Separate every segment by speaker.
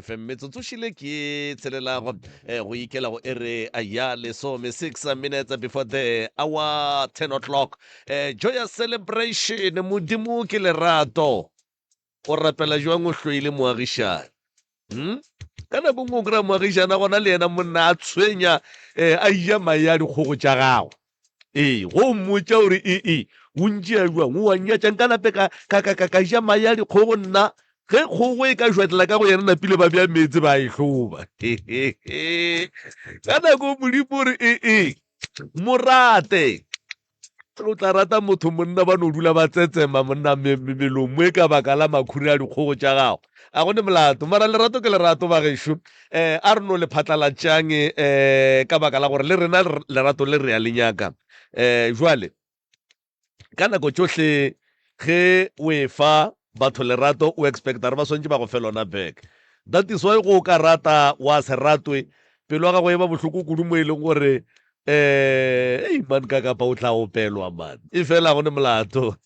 Speaker 1: FM metsotso šile ke tshelelago eh, go ikela go ere ya lesome 6 minutes before the hour 10 o'clock eh, joyous celebration modimo ke lerato o rapela jwang o hloile moagišane hmm? ka nako nngwe o kry-a moagišana gona le yena monna a tshwenya um a ja mae a dikgogo tša gagwe ee go mmotša gore ee o ntšea jwang o wa nyatša nka nape ka, ka, ka, ka, ka ja mae a dikgogo nna ge kgogo e ka jwatlela ka go yena napile ba bja meetse ba e hloba ka nako modimo o re ee morate O tla rata motho monna ba no dula ba tsetsema monna melomo e ka baka la makhura a dikgogo tša gago. A go ne molato mara lerato ke lerato bagešo. Um a re no le phatlalatšang um ka baka la gore le rena lerato le re a le nyaka. Um jwale ka nako tšohle ge o e fa batho lerato o expecta re ba swantše ba go fe lona back. That is why go o ka rata wa se ratwe pelo ya gago e ba bohloko kudu mo e leng gore Eh, ei man ka kapa o tla opelwa man. E fela go ne molato.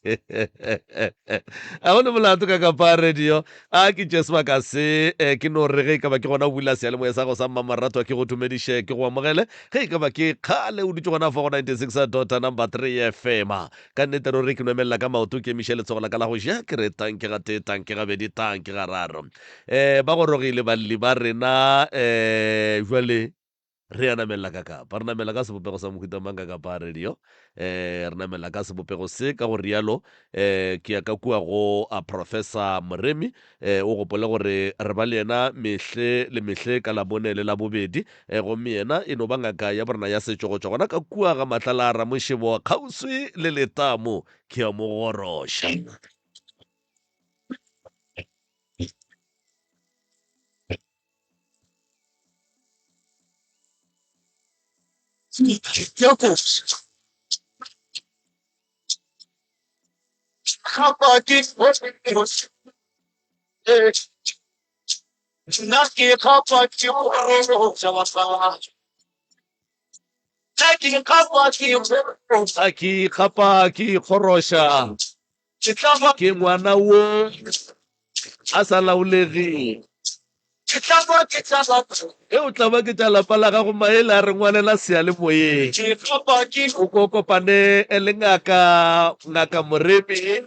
Speaker 1: A go ne molato ka kapa radio. A ke tše sebaka se eh, ke no re ge e ka ba ke gona o bula seyalemoya sa go sa mmamoratwa ke go dumediše ke go amogele. Ge e ka ba ke kgale o dutše gona fa go 96 dot number 3 FM. Ka nnete ruri ke no emelela ka maoto ke emiše letsogo la ka la go ja ke re tanke ga tee tanke gabedi tanke gararo. Eh ba gorogile balli ba rena eh jwale Re a namela ka kapa. Re namela ka sebopego sa mohuta mang ka kapa radio? Eh, re namela ka sebopego se, ka go rialo, eh, ke ya ka kua go a Professor Moremi. Eh, o gopole gore re ba le yena mehle le mehle ka Labone le Labobedi. Eh, gomme yena e no ba ngaka ya borena ya setšo go tšwa gona ka kua ga Matlala a Ramošebo, kgauswi le letamo. Ke a mo goroša. A ke ikgapa ke ikgoroša ke ngwana wo a sa laolegeng. Ge o tlaba ke tša lapa la gago maele a re ngwalela seyalemoyeng. O ko kopane le ngaka, Ngaka Moremi,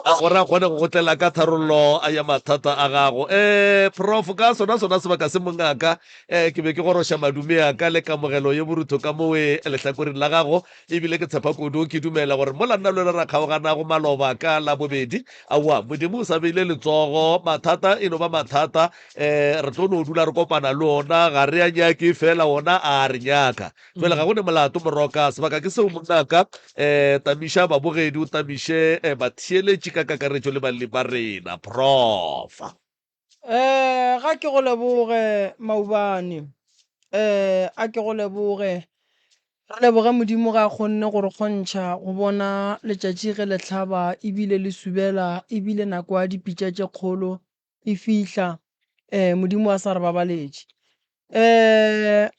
Speaker 1: a gore a kgone go go tlela ka tharollo ya mathata a gago. Eh, Prof, ka sona sona sebaka se mongaka, eh, ke be ke goroša madume a ka le kamogelo ye borutho ka mowe lehlakoreng la gago. Ebile ke tshepa kudu, ke dumela gore mola nna le wena ra kgaoganago maloba ka Labobedi, aowa, Modimo o sa beile letsogo. Mathata e no ba mathata, um re tlo no dula re kopana le ona, ga re a nyake, fela ona a a re nyaka. Jwale ga go ne molato, moroka, sebaka ke seo monnaka. Um tamiša babogedi, o tamiše um batheeletši ka kakaretšo le balemi ba rena. Prof.
Speaker 2: Eh, ga ke go leboge Maubane. Eh, a ke go leboge. Re leboge Modimo ga a kgonne go re kgontšha go bona letšatši ge le hlaba ebile le subela ebile nako ya dipitša tše kgolo e fihla. Eh, Modimo a sa re babaletše. Eh,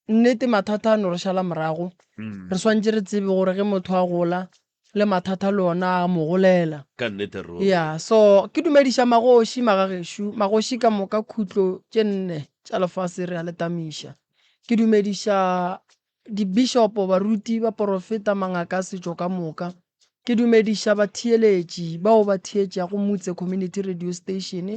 Speaker 2: Nnete mathata a no re šala morago. Re swantše re tsebe gore ge motho a gola le mathata le ona a mo golela.
Speaker 1: Ka nnete ruri.
Speaker 2: Ya, so ke dumediša magoši magagešo, magoši ka moka khutlo tše nne tša lefase re a le tamiša. Ke dumediša dibishopo, baruti, baporofeta, mangaka a setšo ka moka. Ke dumediša batheeletši bao ba theetšago Mutse Community Radio Station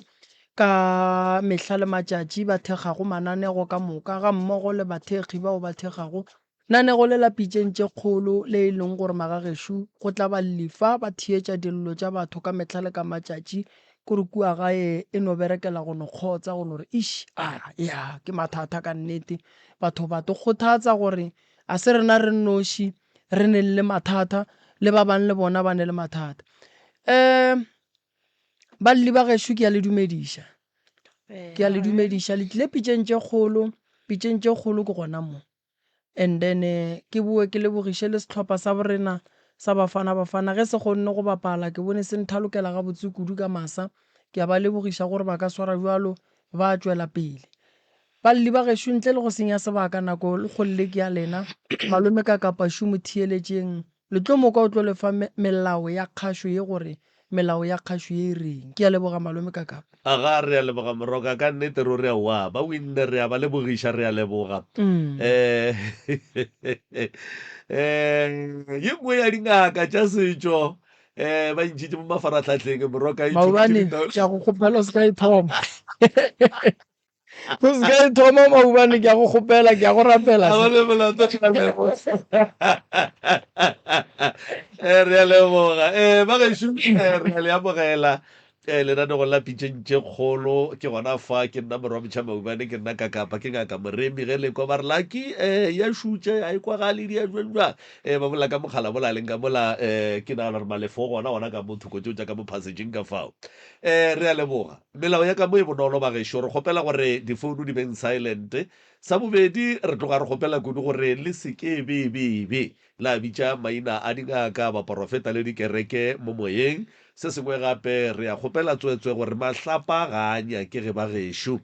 Speaker 2: ka mehla le matšatši, ba thekgago mananego ka moka gammogo le bathekgi bao ba thekgago nanego le la Pitšeng tše Kgolo le e leng gore magagešo go tla balli fa ba theetša dillo tša batho ka mehla le ka matšatši kore kua gae e no berekela go no kgotsa go no re eish a ya ke mathata ka nnete batho ba to kgothatsa gore A se rena re nnoši re neng le mathata, le ba bang le bona ba ne le mathata. Um balli ba gešo ke a le dumediša, ke a le dumediša. Le tlile pitšeng tše kgolo, pitšeng tše kgolo ke gona mo. And then ke boe ke lebogiše le sehlopha sa borena sa Bafana Bafana ge se kgonne go bapala, ke bone se nthalokela gabotse kudu ka masa. Ke a ba lebogiša gore ba ka swara bjalo ba tšwela pele. Balli ba gešo, ntle le go senya sebaka, nako le kgolle ke ya lena. Malome ka kapa šu mo theeletšeng. Le tlo mo kwa o tlo le fa melao ya kgašo ye gore melao ya kgašo ye e reng. Ke a leboga malome Kakapa.
Speaker 1: Aga, re a leboga Moroka, ka nnete ruri aowa, ba winne, re a ba lebogiša, re a leboga. Um um ye nngwe ya dingaka tša setšo um ba ntšhitše mo mafaratlhahleng Moroka e
Speaker 2: Maobane ke a go kgopela o se ka e thoma. O se ka e thoma maobane ke a go kgopela, ke a go rapela.
Speaker 1: A gone molato re a leboga. Eh, re a leboga. Eh, ba gešo eh, re a le amogela eh, lenanegong la pitšeng tše kgolo. Ke gona fa ke nna morwa motšha maubane, ke nna kakapa, ke ngaka moremi ge lekwa ba re laki eh, ya šutše a e kwagale di ya jwang jwang. Eh, ba bolela ka mogala bola leng ka mola eh, ke nagana gore malefo gona gona ka mo thoko tšeo tša ka mo passageng ka fao. Eh, re a leboga. Melao ya ka mo e bonolo bagešo, re kgopela gore difounu di beng silent. Sa bobedi, re tloga re kgopela kudu gore le se ke be be be la bitša maina a dingaka, baporofeta le dikereke mo moyeng. Se sengwe gape, re a kgopela tswetswe gore mahlapa ga a nyakege bagešo.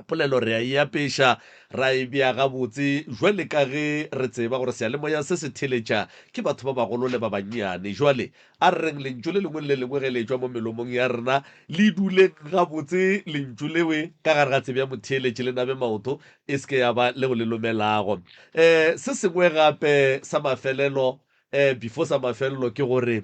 Speaker 1: Polelo re a e apeša, ra e bea gabotse, jwale ka ge re tseba gore seyalemoya se se theletša ke batho ba bagolo le ba bannyane. Jwale a re reng lentšu le lengwe le le lengwe ge le etšwa mo melomong ya rena le duleng gabotse, lentšu lewe ka gare ga tsebe ya motheeletši le nabe maoto, e se ke ya ba leo le lomelago. Um se sengwe gape sa mafelelo, um before sa mafelelo ke gore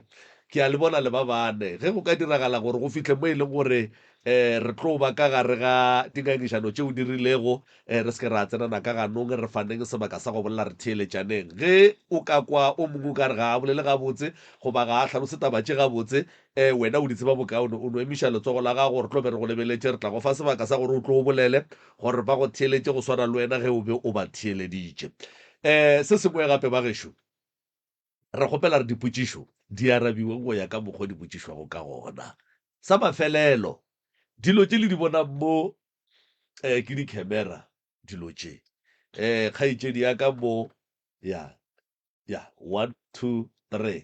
Speaker 1: ke a le bona le ba bane, ge go ka diragala gore go fihle mo e leng gore um re tlo ba ka gare ga dingangišano tšeo di rilego, um re se ke ra tsenana ka ganong, re faneng sebaka sa go bolela re theeletšaneng. Ge o ka kwa o mongwe o ka re ga a bolele gabotse goba ga a hlalose taba tše gabotse, um wena o di tseba bokaone, o no emiša letsogo la gago, re tlo be re go lebeletše, re tla go fa sebaka sa gore o tlo o bolele gore ba go theeletše go swana le wena ge o be o ba theeleditše. Um se sengwe gape bagešo, re kgopela re dipotšišo di arabiwe go ya ka mokgwa di botšišwago ka gona. Sa mafelelo, dilo tše le di bonang mo um ke di-camera dilo tše. Um kgaetšedi ya ka mo ya ya one two three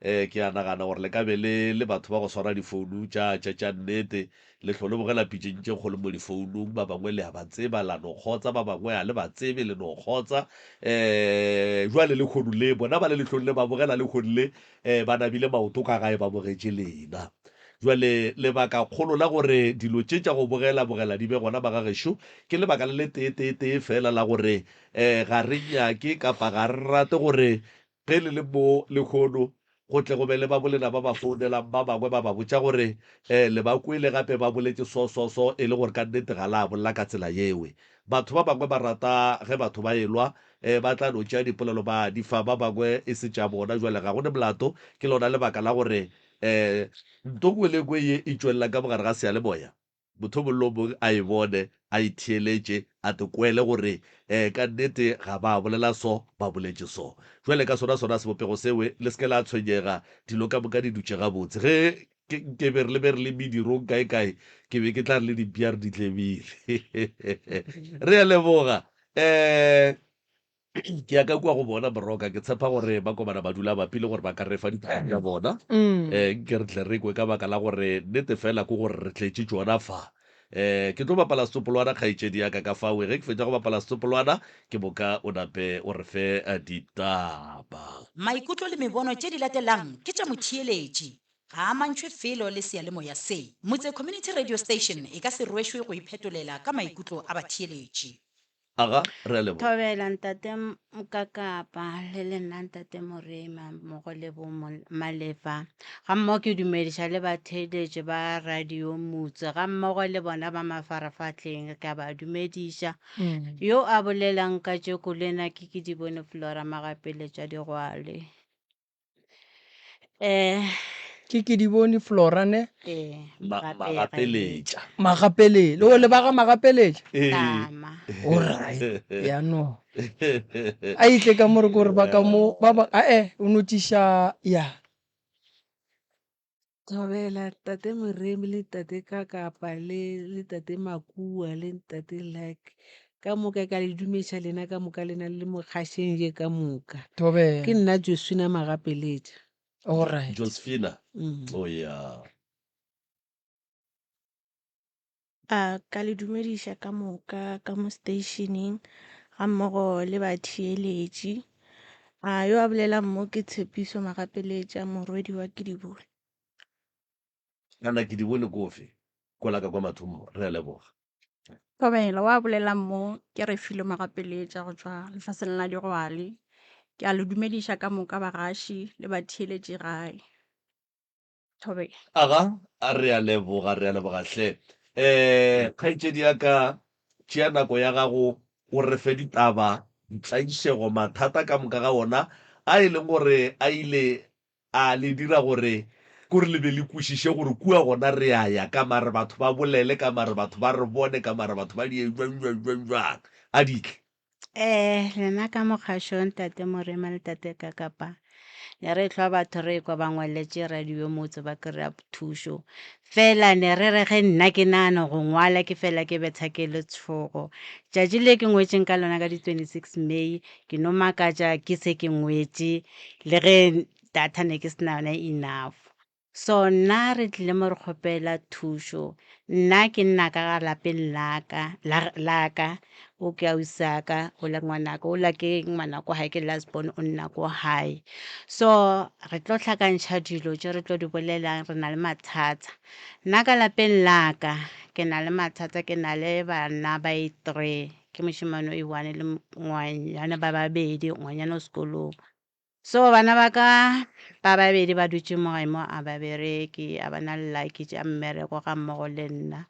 Speaker 1: um ke a nagana gore le ka be le le batho ba go swara difounu tša tša tša nnete le hlo le bogela pitšeng tše kgolo mo difounung ba bangwe le a ba tseba la no kgotsa ba bangwe a le ba tsebe le no kgotsa um jwale le kgono le bona ba le lehlong le ba bogela le kgono le um ba nabile maoto ka gae ba bogetše lena jwale lebaka kgolo la gore dilo tše tša go bogela bogela di be gona ba ga gešo ke lebaka le le tee tee tee fela la gore um ga re nyake kapa ga re rate gore Ge le le mo lehono, go tle go be le ba bolena ba ba founelang ba bangwe ba ba botša gore eh, le ba kwele gape ba boletše so so so e le gore ka nnete ga la bolela ka tsela yewe. Batho ba bangwe ba rata ge batho ba elwa eh, ba tla no tšea dipolelo ba di fa ba bangwe e se tša bona. Jwale ga go ne molato, ke lona lebaka la gore eh, nto nngwe le nngwe ye e tšwelela ka mogare ga seyalemoya. Motho mongwe le o mongwe a e bone, a e theeletše, a te kwele gore um ka nnete ga ba bolela so, ba boletše so. Jwale ka sona sona sebopego sewe, le se ke la tshwenyega, dilo ka moka di dutše gabotse. Ge ke nke be re le be re le medirong kae-kae, ke be ke tla re le dimpša re di tlemile. Re a leboga. Um Ke ya ka kua go bona Moroka, ke tshepa gore ba komana ba dula bapi le gore ba ka re fa ditaba tša bona. Um nke re tle re kwe ka baka la gore nnete fela ke gore re tletše tšona fa. Um ke tlo bapala setsopolwana kgaetšedi ya ka ka fawe, ge ke fetša go bapala setsopolwana ke moka o nape o re fe ditaba.
Speaker 3: Maikutlo le mebono tše di latelang ke tša motheeletši, ga a amantšhwe felo le seyalemoya se. Motse Community Radio Station e ka se rwešwe go iphetolela ka maikutlo a batheeletši.
Speaker 1: Aga, re a leboga.
Speaker 4: Thobela ntate Mokakapa le le nna ntate Morema mmogo le bo Malefa ga mmogo ke dumediša le batheeletši ba radio Motse ga mmogo le bona ba mafarafahleng ke a ba dumediša. Yo a bolelang ka tšeko le nna ke Kedibone Flora Magapeletša Digwale. Eh,
Speaker 2: Ke ke di bone Flora ne?
Speaker 4: eh,
Speaker 1: Ma-
Speaker 4: gape
Speaker 1: magapeletša.
Speaker 2: Magapelele. O le ba ga magapeletša?
Speaker 1: Ee.
Speaker 4: Tama.
Speaker 2: Alright. Ya no. A itle ka mo re ko re ba ka mo ba ba ae o no tšiša ya.
Speaker 5: Thobela tate Moremi le tate Kakapa le le tate Makua le tate Luck ka moka ka le dumeša lena ka moka lena le mo kgašeng ye ka moka.
Speaker 2: Thobela.
Speaker 5: Ke nna Josephina Magapeletša.
Speaker 2: Alright.
Speaker 1: Josephina.
Speaker 5: Mm.
Speaker 1: Oh yeah.
Speaker 6: A ka le dumediša ka moka ka mo station-eng ga mmogo le batheeletši. A yo a bolelang mo ke Tshepiso Magapeletša morwedi wa Kedibone.
Speaker 1: Kana ke di bone kofe kola ka kwa mathomo. Re a leboga.
Speaker 7: Thobela, wa bolelang mo ke Refilwe Magapeletša go tšwa lefaseng la Digwale. Ke a le dumediša ka moka bagaši le batheeletši gae. Thobela.
Speaker 1: Aga, a re a leboga, re a leboga hle. Eh, kgaetšedi ya ka, tšea nako ya gago o re fe ditaba, ditlaišego, mathata ka moka ga ona a e leng gore a ile a le dira gore kore le be le kwešiše gore kua gona re a ya ka mare batho ba bolele ka mare batho ba re bone ka mare batho ba die jwang jwang jwang jwang. A di tle.
Speaker 4: Eh, lena ka mokgašong tate Morema le tate Kakapa. Ne re hlwa batho re kwa ba ngwaletše radio motse ba kry-a thušo. Fela ne re re ge nna ke nagana go ngwala ke fela ke betha ke letshogo. Tšatši le ke ngwetšeng ka lona ka di 26 May, ke no makatša ke se ke ngwetše le ge data ne ke se na yona enough. So nna re tlile mo re kgopela thušo. Nna ke nna ka ga lapeng la ka, la, la ka, o ke ausi wa ka, ola ngwanaka, ola ke ngwana ko gae, ke last born o nna ko gae. So re tlo hlakantšha dilo tše re tlo di bolelang, re na le mathata. Nna ka lapeng la ka, ke na le mathata, ke na le bana ba e three, ke mošemane o e one le ngwanyana ba babedi, ngwanyana o sekolong. So bana ba ka ba babedi ba dutše mo gae mo a ba bereke, a ba na le lucky tša mmereko ga mmogo le nna.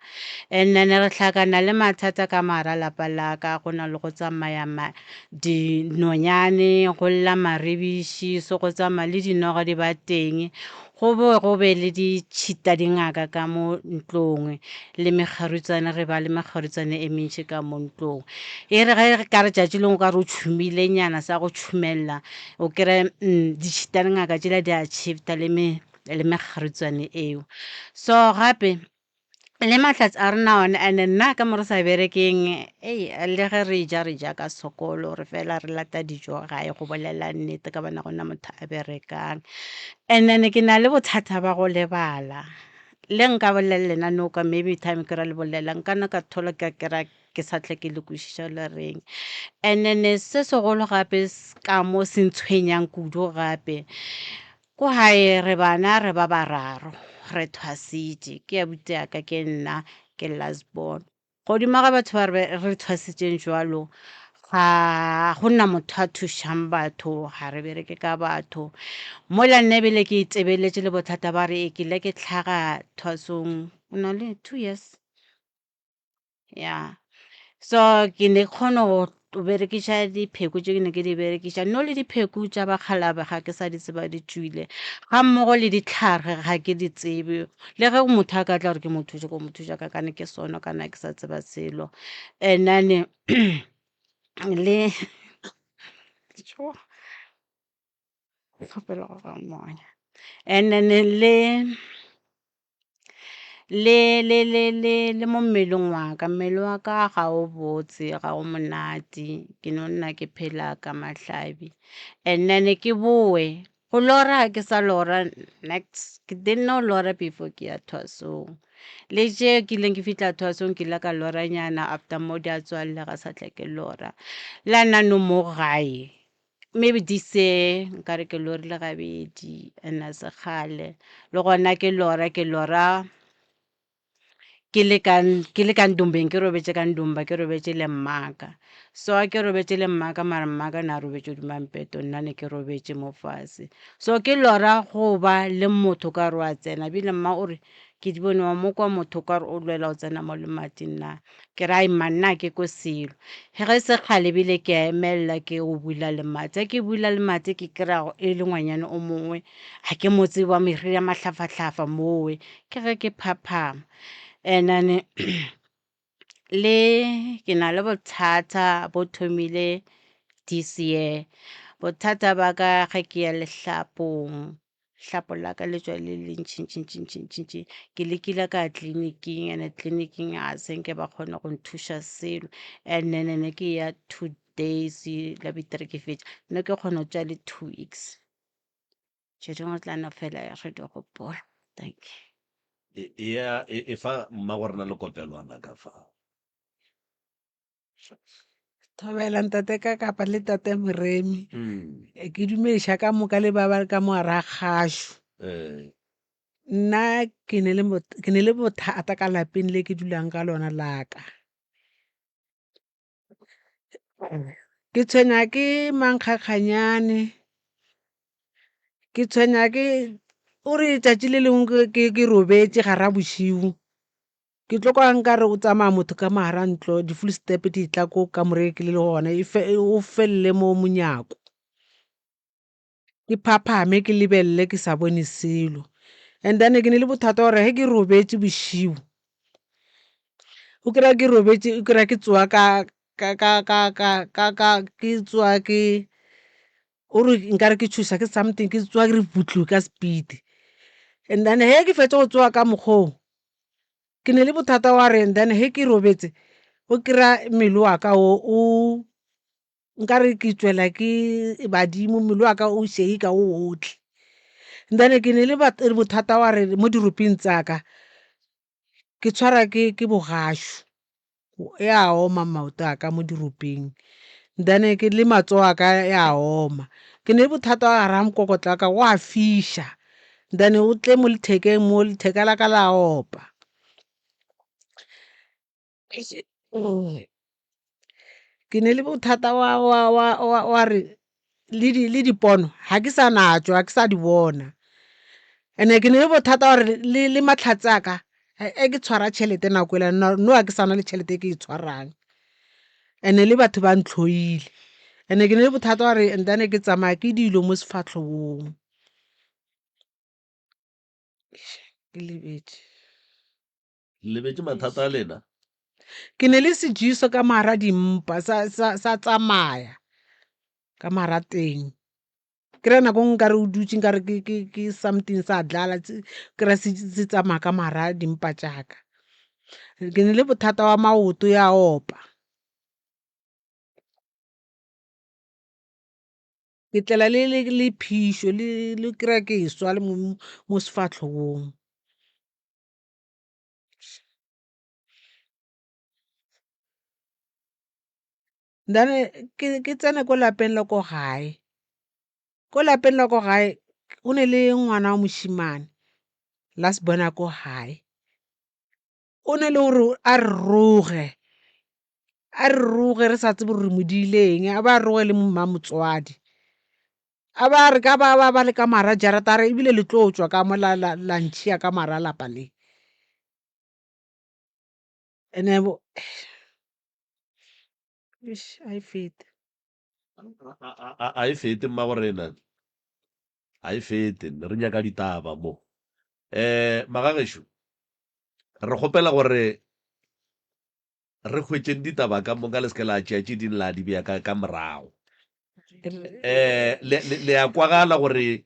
Speaker 4: And then re hlakana le mathata ka mogara lapa la ka, go na le go tsamaya ma dinonyane, go lla maribiši, so go tsamaya le dinoga di ba teng. Go be go be le ditšhita dingaka ka mo ntlong, le mekgarutswane, re ba le mekgarutswane e mentši ka mo ntlong. E re ge ka re tšatši lengwe o ka re o tšhumile nyana sa go tšhumelela, o kry-e ditšhita dingaka tšela di a shifta le me le mekgarutswane eo. So gape le mahlatse a rena one and nna ka mo re sa berekeng ei le ge re ja re ja ka sekolo re fela re lata dijo gae go bolela nnete ka bona gona motho a berekang and then ke na le bothata ba go lebala le nka bolela lena no ka maybe time ke ra le bolela nka no ka thola ka kry-a ke sa tle ke le kwešiša le reng and then se segolo gape ka mo se ntshwenyang kudu gape Ko gae re bana re ba bararo, re thwasitše, ke abuti ya ka, ke nna, ke last born. Godimo ga batho ba re re thwasitšeng jwalo, ga go na motho a thušang batho, ga re bereke ka batho. Mola nna ebile ke itebeletše le bothata ba re ke ile ke hlaga thwasong, o na le 2 years. Ya, so ke ne ke kgona go berekiša dipheko tše ke ne ke di berekiša no le dipheko tša bakgalabje ga ke sa di tseba di tšwile ga mmogo le ditlhare ga ke di tsebe le ge motho a ka tla gore ke mo thuše ko mo thuša ka kane ke sono kana ke sa tseba selo and then le kgopela go ga moya and then le Le, le, le, le, le mo mmeleng wa ka, mmele wa ka ga o botse, ga o monate, ke no nna ke phela ka mahlabi. And then ke boe, go lora ga ke sa lora niks, ke didn't no lora before ke ya thwasong. Le tše ke ileng ke fihla thwasong ke ile ka lora nyana after mo di a tswalela ga sa tla ke lora. Le na no mo gae, maybe this year nkare ke lorile gabedi and a se kgale le gona ke lora ke lora ke le ka ke le ka ndumbeng ke robetše ka ndumba ke robetše le mmaka so a ke robetše le mmaka mara mmaka na robetše godimo ga mpeto nna ne ke robetše mo fase so ke lora go ba le motho ka re wa tsena ebile mma o re ke di bone wa mo kwa motho ka re o lwela o tsena mo lemating na Ke re, Ai mma, nna ke ko selo. Ge se kgale ebile ke a emelela ke go bula lemati. Ge ke bula lemati ke kry-a e le ngwanyana o mongwe, ga ke mo tsebe wa meriri ya mahlafahlafa mowe. Ke ge ke phaphama. And then le ke na le bothata bo thomile this year. Bothata ba ka ge ke ya lehlapong. Hlapo la ka le tšwa le le ntšintšintšintšintši. Ke lekile ka ya tleliniking and-e tleliniking ga se nke ba kgone go nthuša selo. And then ne ke ya two days la bo three ke fetša, ne ke kgona go tšea le two weeks. Tše dingwe re tla no fela re di gopola. Thank you.
Speaker 1: Eya, efa mmagorena lekopelwana ka fa.
Speaker 5: Thobela ntate ka kapa le tate Moremi. Ke dumediša ka moka le ba ba ka mo gare ga kgašo. Nna ke ne le ke ne le bothata ka lapeng le ke dulang ka lona la ka. Ke tshwenya ke mankgakganyane, ke tshwenya ke o re tšatši le lengwe ke robetše gara bošego, ke tlo kwa nkare o tsamaya motho ka mo gara ntlo di-full step di tla ko kamoreng ke le gona o felele mo monyako. Ke phaphame ke lebelele ke sa bone selo. And then ke ne le bothata gore ge ke robetše bošego, o kry-a ke robetše o kry-a ke tsoga ka ka ka ka ka ka ka ke tsoga ke o re nkare ke tšhoša ke something ke tsoga ke re butlu ka speed. And then ge ke fetša go tsoga ka mokgwa oo, ke ne le bothata wa re and then ge ke robetse o kry-a mmele wa ka o o nkare ke tšwela ke badimo mmele wa ka o shake-a o otlhe. Then ke ne le bothata wa re mo diropeng tsa ka ke tshwara ke ke bogašu, ya oma maoto a ka mo diropeng. Then ke le matsogo a ka ya oma. Ke ne le bothata wa gare ga mokokotlo wa ka wa fiša, then o tle mo lethekeng mo letheka la ka la opa. Ke ne le bothata wa wa wa wa wa re le di le dipono ga ke sa natšo ga ke sa di bona. And-e ke ne le bothata wa gore le le mahlatse a ka ge ke tshwara tšhelete nako ela nou ga ke sa na le tšhelete e ke e tshwarang. And-e le batho ba ntlhoile. And-e ke ne le bothata wa gore and then ke tsamaya ke dilo mo sefahlogong. Ke lebetše.
Speaker 1: Lebetše mathata a lena.
Speaker 5: Ke ne le sejiso ka mara dimpa sa, sa, sa tsamaya ka mara teng. Ke re nako nngwe nkare o dutše nkare ke, ke, ke something sa dlala ke re se, se tsamaya ka mara dimpa tša ka. Ke ne le bothata wa maoto ya opa. Ke tlela le, le, le phišo le, le kry-a ke swa le mo, mo sefahlogong. Then ke ke tsene ko lapeng la ko gae, ko lapeng la ko gae go ne le ngwana wa mošemane last born ya ko gae. O ne le gore a re roge, a re roge re sa tsebe gore re mo diile eng, a ba roge le mmamotswadi. A ba re ka ba ba ba le ka mara jarata a re ebile le tlo tšwa ka mo la la la ntšhia ka mara lapa le. Ene bo eish a e fete.
Speaker 1: A e fete mmagorena, a e fete, re nyaka ditaba mo. Um magagešo, re kgopela gore Re hwetšeng ditaba ka moka, le se ke la tšea tše ding la di bea ka, ka morago. Um le, le, le a kwagala gore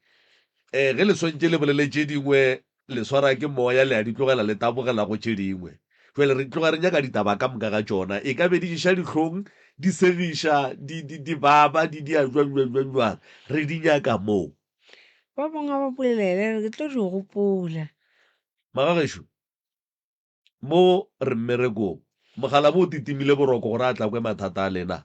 Speaker 1: um ge le swantše le bolele tše dingwe, le swara ke moya, le a di tlogela le tabogela go tše dingwe. Jwale re tloga re nyaka ditaba ka moka ga tšona. E ka be di ješa dihlong, di segiša, di, di, di baba, di dia jwang, jwang, jwang, jwang. Re di nyaka mo.
Speaker 5: Ba bangwe ba bolele, re tlo di gopola.
Speaker 1: Magagešo, Mo re mmerekong. Mokgalabje o titimile boroko gore a tla kwe mathata a lena.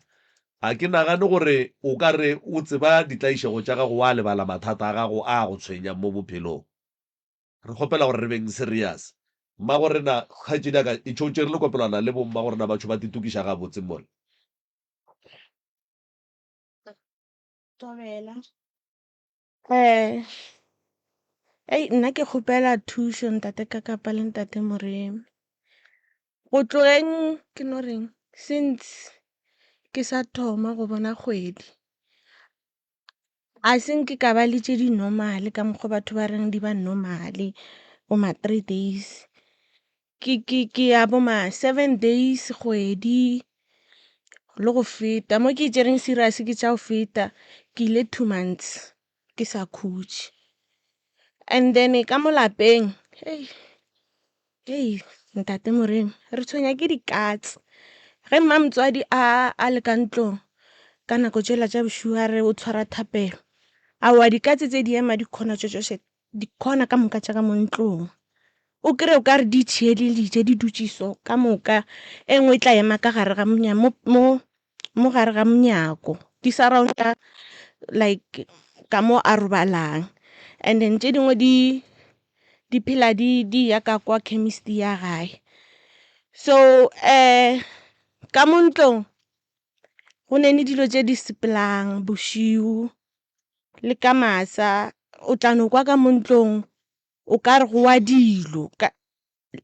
Speaker 1: A ke nagane gore o ka re o tseba ditlaišego tša gago wa lebala mathata a gago a a go tshwenyang mo bophelong. Re kgopela gore re beng serious. Mmagorena, kgaetšedi ya ka, e tšho o tšere lekopelwana le bommagorena ba tšho ba titokiša gabotse mola.
Speaker 6: Thobela. Eh, ei nna ke kgopela thušo ntate Kakapa le ntate Moremi. Go tlogeng ke no reng since ke sa thoma go bona kgwedi, a se nke ka ba le tše di normal ka mokgwa batho ba reng di ba normal bo ma 3 days. Ke ke ke ya bo ma 7 days kgwedi le go feta. Mo ke e tšereng serious ke tša go feta ke ile 2 months ke sa khutše. And then ka mo lapeng hei hei ntate Moremi re tshwenya ke dikatse. Ge mmamotswadi a a le ka ntlong ka nako tšela tša bošego a re o tshwara thapelo, aowa dikatse tse di ema di khona tšo tšohle dikhona ka moka tša ka mo ntlong. O kry-e o ka re di tšheleditše di dutše so ka moka, e nngwe e tla ema ka gare ga mo mo mo gare ga monyako di surround-a like ka mo a robalang. And then tše dingwe di Di phela di di ya ka kwa chemist ya gae. So um ka mo ntlong go ne le dilo tše di sepelang bošego le ka masa o tla no kwa ka mo ntlong o ka re go wa dilo ka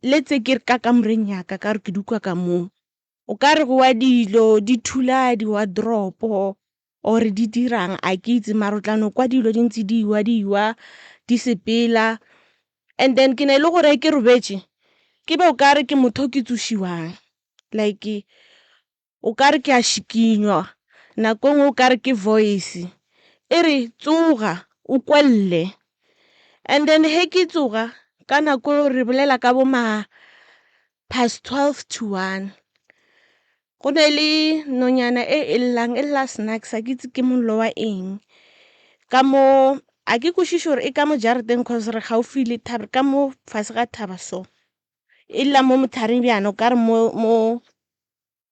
Speaker 6: let's say ke re ka kamoreng ya ka ka re ke di kwa ka moo. O ka re go wa dilo di thula di-wardrobe or di dirang a ke itse mara o tla no kwa dilo di ntse di wa di wa di sepela. And then ke ne e le gore ke robetše ke be o ka re ke motho o ke tsošiwang like o ka re ke a šikinywa nako e nngwe o ka re ke voice e re tsoga o kwelle. And then he ke tsoga ka nako eo re bolela ka bo ma past 12 to 1 go ne le nonyana e e llang e lla snacks a ke itse ke mollo wa eng ka mo a ke kwešiše gore e ka mo jarateng cause re gaufi le thaba ka mo fase ga thaba so e lla mo mothareng bjana o ka re mo mo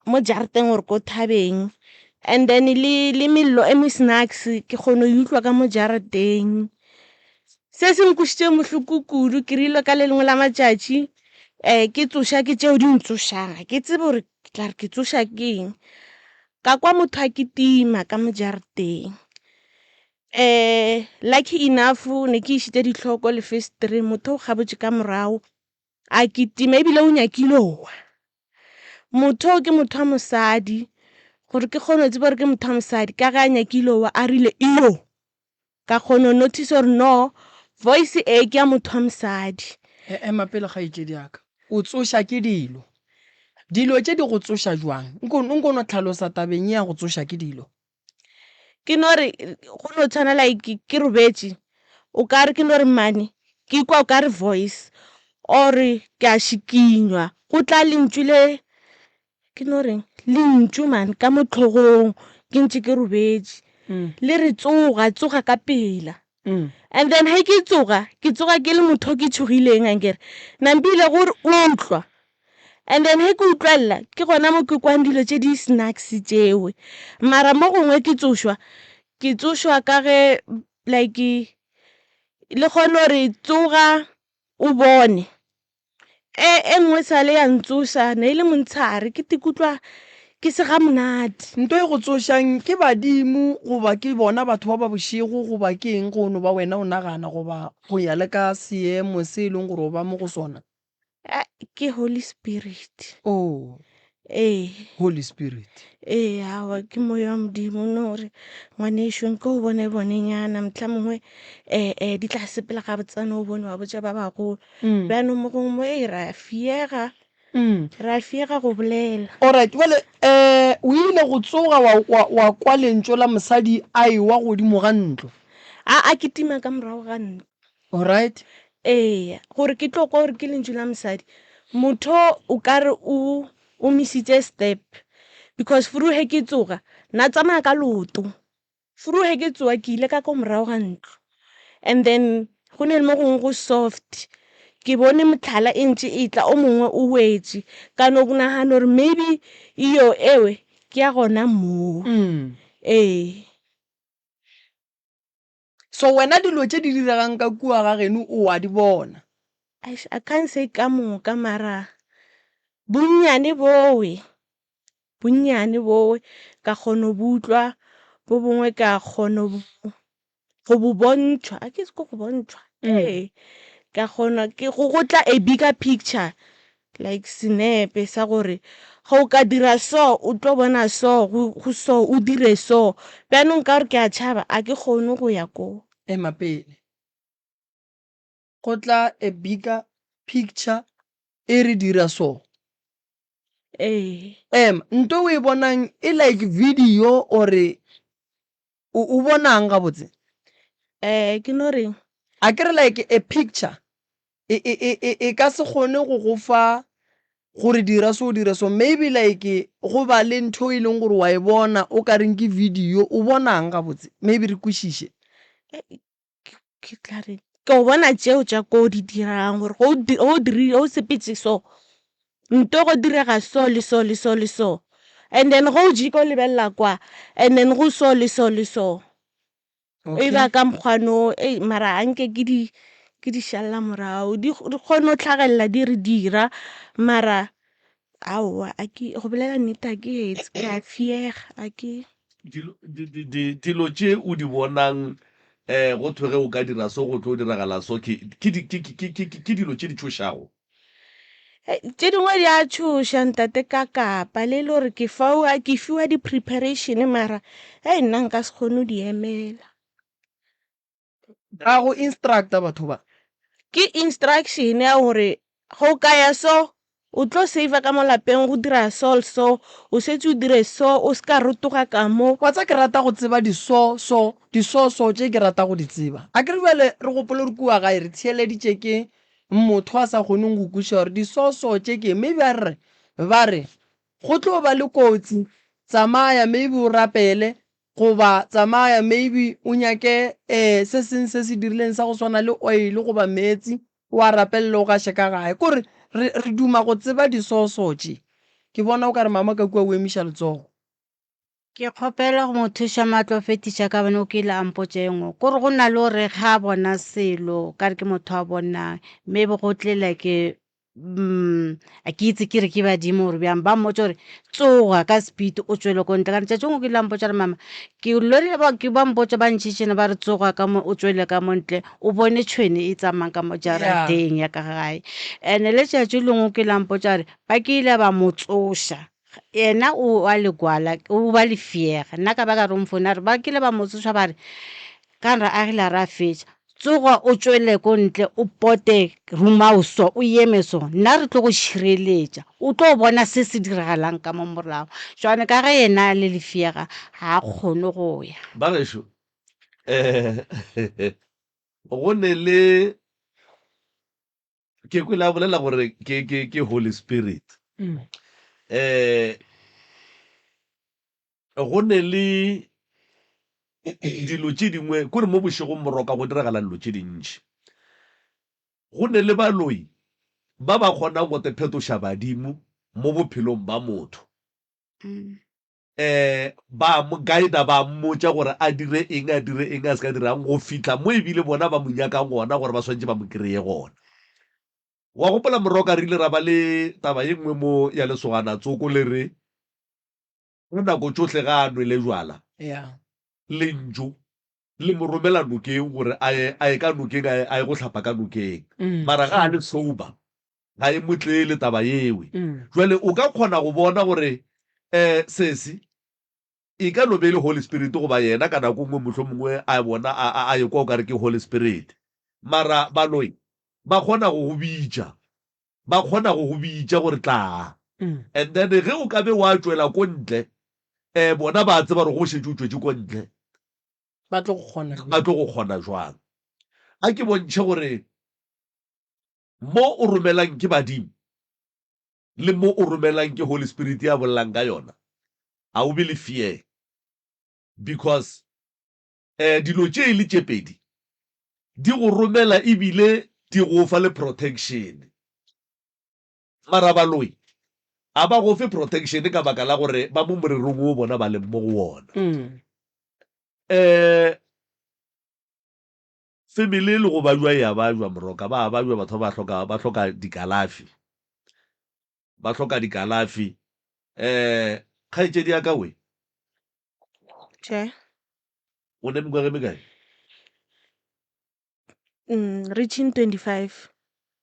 Speaker 6: mo jarateng or ko thabeng and then le le mello e me snacks ke kgone go utlwa ka mo jarateng. Se se nkwešitšeng bohloko kudu ke rile ka le lengwe la matšatši um ke tsoša ke tšeo di ntsošang ga ke tsebe gore ke tla re ke tsoša ke eng. Ka kwa motho a kitima ka mo jarateng um lucky enough ne ke išitše dihloko lefesetereng motho o kgabotše ka morago a kitima ebile o nyakile go wa. Motho o ke motho wa mosadi, gore ke kgone go tseba gore ke motho wa mosadi ka ge a nyakile go wa a rile iyo! Ka kgona go notice gore no voice e ke ya motho wa mosadi.
Speaker 2: E ema pele kgaetšedi ya ka. O tsoša ke dilo. Dilo tše di go tsoša jwang? Nko nko no hlalosa tabeng ye ya go tsoša ke dilo.
Speaker 6: Ke no re go no tshwana like ke robetše o ka re ke no re mane ke kwa o ka re voice or ke a šikinywa go tla lentšu le ke no reng lentšu man ka mo hlogong ke ntše ke robetše le re tsoga tsoga ka pela and then ge ke tsoga ke tsoga ke le motho o ke tšhogileng ankere nampile gore utlwa And then ge ke utlwelela ke gona mo ke kwang dilo tše di snacks tšewe mara mo gongwe ke tsošwa ke tsošwa ka ge like le kgone gore tsoga o bone e e nngwe sale ya ntsoša ne e le montshare ke ikutlwa ke se ga monate.
Speaker 2: Nto e go tsošang ke badimo goba ke bona batho ba ba bošego goba ke eng go no ba wena o nagana goba go ya le ka seemo se e leng gore o ba mo go sona?
Speaker 6: Ah, ke Holy Spirit.
Speaker 2: Oh.
Speaker 6: Ee.
Speaker 2: Holy Spirit.
Speaker 6: Ee, awa ke moya wa Modimo no gore ngwanešu nko o bone bonenyana motlha mongwe eh eh di tla sepela ga botsana o bone wa botša ba bagolo. Mm. Bjanong mo gongwe mo e ra fiega.
Speaker 2: Mm.
Speaker 6: Ra fiega go bolela.
Speaker 2: Alright, bjale eh o ile go tsoga wa wa wa kwa lentšu la mosadi a ewa godimo ga ntlo.
Speaker 6: A a kitima ka morago ga ntlo.
Speaker 2: Alright.
Speaker 6: Eya, gore ke tlo kwa gore ke lentšu la mosadi. Motho o ka re o o misitše step because furu ge ke tsoga na tsamaya ka leoto. Furu ge ke tsoga ke ile ka ko morago ga ntlo and then go ne le mo gongwe go soft ke bone mohlala e ntše e tla o mongwe o wetše ka no nagana gore maybe iyo ewe ke ya gona moo. Ee.
Speaker 2: So wena dilo tše di diregang ka kua ga geno o a di bona?
Speaker 6: Eish, I can't say ka moka mara bonnyane bowe, bonnyane bowe ka kgona go bo utlwa, bo bongwe ka kgona go bo bontšhwa, a ke go bontšhwa? Ee, ka kgona ke go go tla a bigger picture like senepe sa gore ge o ka dira so o tlo bona so go so o dire so bjanong ka gore ke a tšhaba a ke kgone go ya koo.
Speaker 2: Ema pele. Go tla a bigger picture e re dira so.
Speaker 6: Ee.
Speaker 2: Ema, nto o e bonang e like video or o o bonang gabotse?
Speaker 6: Eh ke no reng?
Speaker 2: A ke re like a picture e, e, e, e, e ka se kgone go go fa gore dira so dira so maybe like go ba le ntho e leng gore wa e bona o ka reng ke video o bonang gabotse maybe re kwešiše.
Speaker 6: Ke tla re ke o bona tšeo tša ko di dirang gore go o dirile o sepetse so nto go direga so le so le so le so and then go o jika o lebelela kwa and then go so le so le so. E ba ka mokgwa no, ei mara a nke ke di Ke di šalla morago. Di di kgone go tlhagelela di re dira mara aowa a ke go bolela nnete a ke etse ke a fiega a ke.
Speaker 1: Dilo di di di dilo tše o di bonang um go thwe ge o ka dira so go tlo diragala so ke ke di ke ke ke ke dilo tše di tšhošago.
Speaker 6: Tše dingwe di a tšhoša ntate ka kapa le e le gore ke fawa ke fiwa di-preparation mara hei nna nka se kgone go di emela.
Speaker 2: Ba go instructa batho ba.
Speaker 6: Ke instruction ya gore ge o ka ya so o tlo saver ka mo lapeng go dira so le so, o šetše o dire so, o se ka rotoga ka mo.
Speaker 2: Wa tseba ke rata go tseba di so so di so so tše ke rata go di tseba. Akere bjale re gopole gore kua gae re theeleditše ke motho a sa kgoneng go kwešiša gore di so so tše ke eng. Maybe a re re ba re go tlo ba le kotsi tsamaya maybe o rapele Goba tsamaya maybe o nyake um se seng se se dirileng sa go swana le oil goba meetsi o a rapelele o gaše ka gae. Kore re re duma go tseba disoso tše. Ke bona o ka re mama ka kua o emiša letsogo.
Speaker 4: Ke kgopela go mo thuša matlo fetiša ka bone o kile a mpotša e nngwe kore go na le gore ge a bona selo ka re ke motho a bonang maybe go tlela ke a ke itse ke re ke badimo gore bjang ba mmotsa gore tsoga ka speed o tswele ko ntle ka letšatši ngwe ke ile mpotsa gore mama ke lorile ba ke ba mpotsa ba ntšhitšhene ba re tsoga ka mo o tswele ka mo ntle o bone tšhwene e tsamayang ka mo jarateng ya ka gae and-e letšatši lengwe ke la mpotsa gore ba ke ile ba mo tsoša yena o a legwala o ba lefiega nna ka ba ka re o mfone a re ba kile ba mo tsoša ba re ka re agile a re a fetša tsoga o tšwele ko ntle o pote room so o eme so nna re tlo go šireletša o tlo bona se se diragalang ka mo morago jwane ka ge yena a le lefiega ga a kgone go ya.
Speaker 1: Bagešo um go ne le Ke kwele a bolela gore ke ke ke Holy Spirit. Eh go ne le dilo tše dingwe kore mo bošegong moroka go diragala dilo tše dintši. Go ne le baloi ba ba kgonang go te phetoša badimo mo bophelong ba motho. um ba mo guida, ba mmotša gore a dire eng, a dire eng, a se ka dirang, go fihla mo ebile bona ba mo nyakang gona gore ba swantše ba mo kry-e gona. Wa gopola Moroka re ile ra ba le taba ye nngwe mo ya lesogana tsoko le re ka nako tšohle ga a nwele jwala,
Speaker 2: Yeah.
Speaker 1: lentšu le mo romela nokeng gore a ye a ye ka nokeng a ye a ye go hlapa ka nokeng. Mara ga a le sober ga e mo tlele taba yewe. Jwale o ka kgona go bona gore um sesi e ka no be e le Holy Spirit goba yena ka nako nngwe mohlomongwe a bona a a a ekwa o ka re ke Holy Spirit. Mara baloi ba kgona go go bitša, ba kgona go go bitša gore tlaa. And then ge o ka be wa tšwela ko ntle um bona ba tseba gore go šetše o tšwetše ko ntle.
Speaker 2: Ba tlo go kgona
Speaker 1: Ba tlo go kgona jwang? A ke bontšhe gore mo o romelang ke badimo le mo o romelang ke Holy Spirit ya bolelang ka yona, a o be le fear because um dilo tše e le tše pedi di go romela ebile di go fa le protection. Mara baloi a ba go fe protection ka baka la gore ba mo morerong wo bona ba leng mo go wona. Um Family le go bajwa e a bajwa Moroka, ba a bajwa batho ba ba hloka, ba hloka dikalafi, ba hloka dikalafi. Um kgaetšedi ya ka we.
Speaker 6: Tšhe.
Speaker 1: O ne mengwaga e mekae?
Speaker 6: Reaching 25.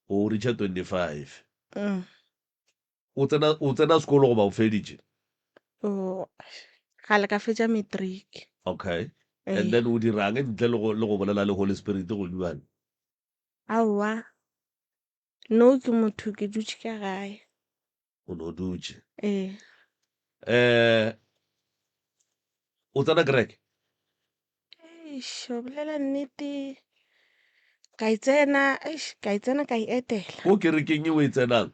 Speaker 1: O reacha 25. O tsena, o tsena sekolo goba o feditše?
Speaker 6: Oh, gale ka fetša matric.
Speaker 1: Okay. And then o dirang ntle le go, le go bolela le Holy Spirit go bjale?
Speaker 6: Aowa. No ke motho ke dutše ka gae.
Speaker 1: O no dutše.
Speaker 6: Ee.
Speaker 1: Eh, o tsena kereke?
Speaker 6: Eish, o bolela nnete. Ka e tsena, eish, ka e tsena ka e etela.
Speaker 1: Ko kerekeng e o e tsenang,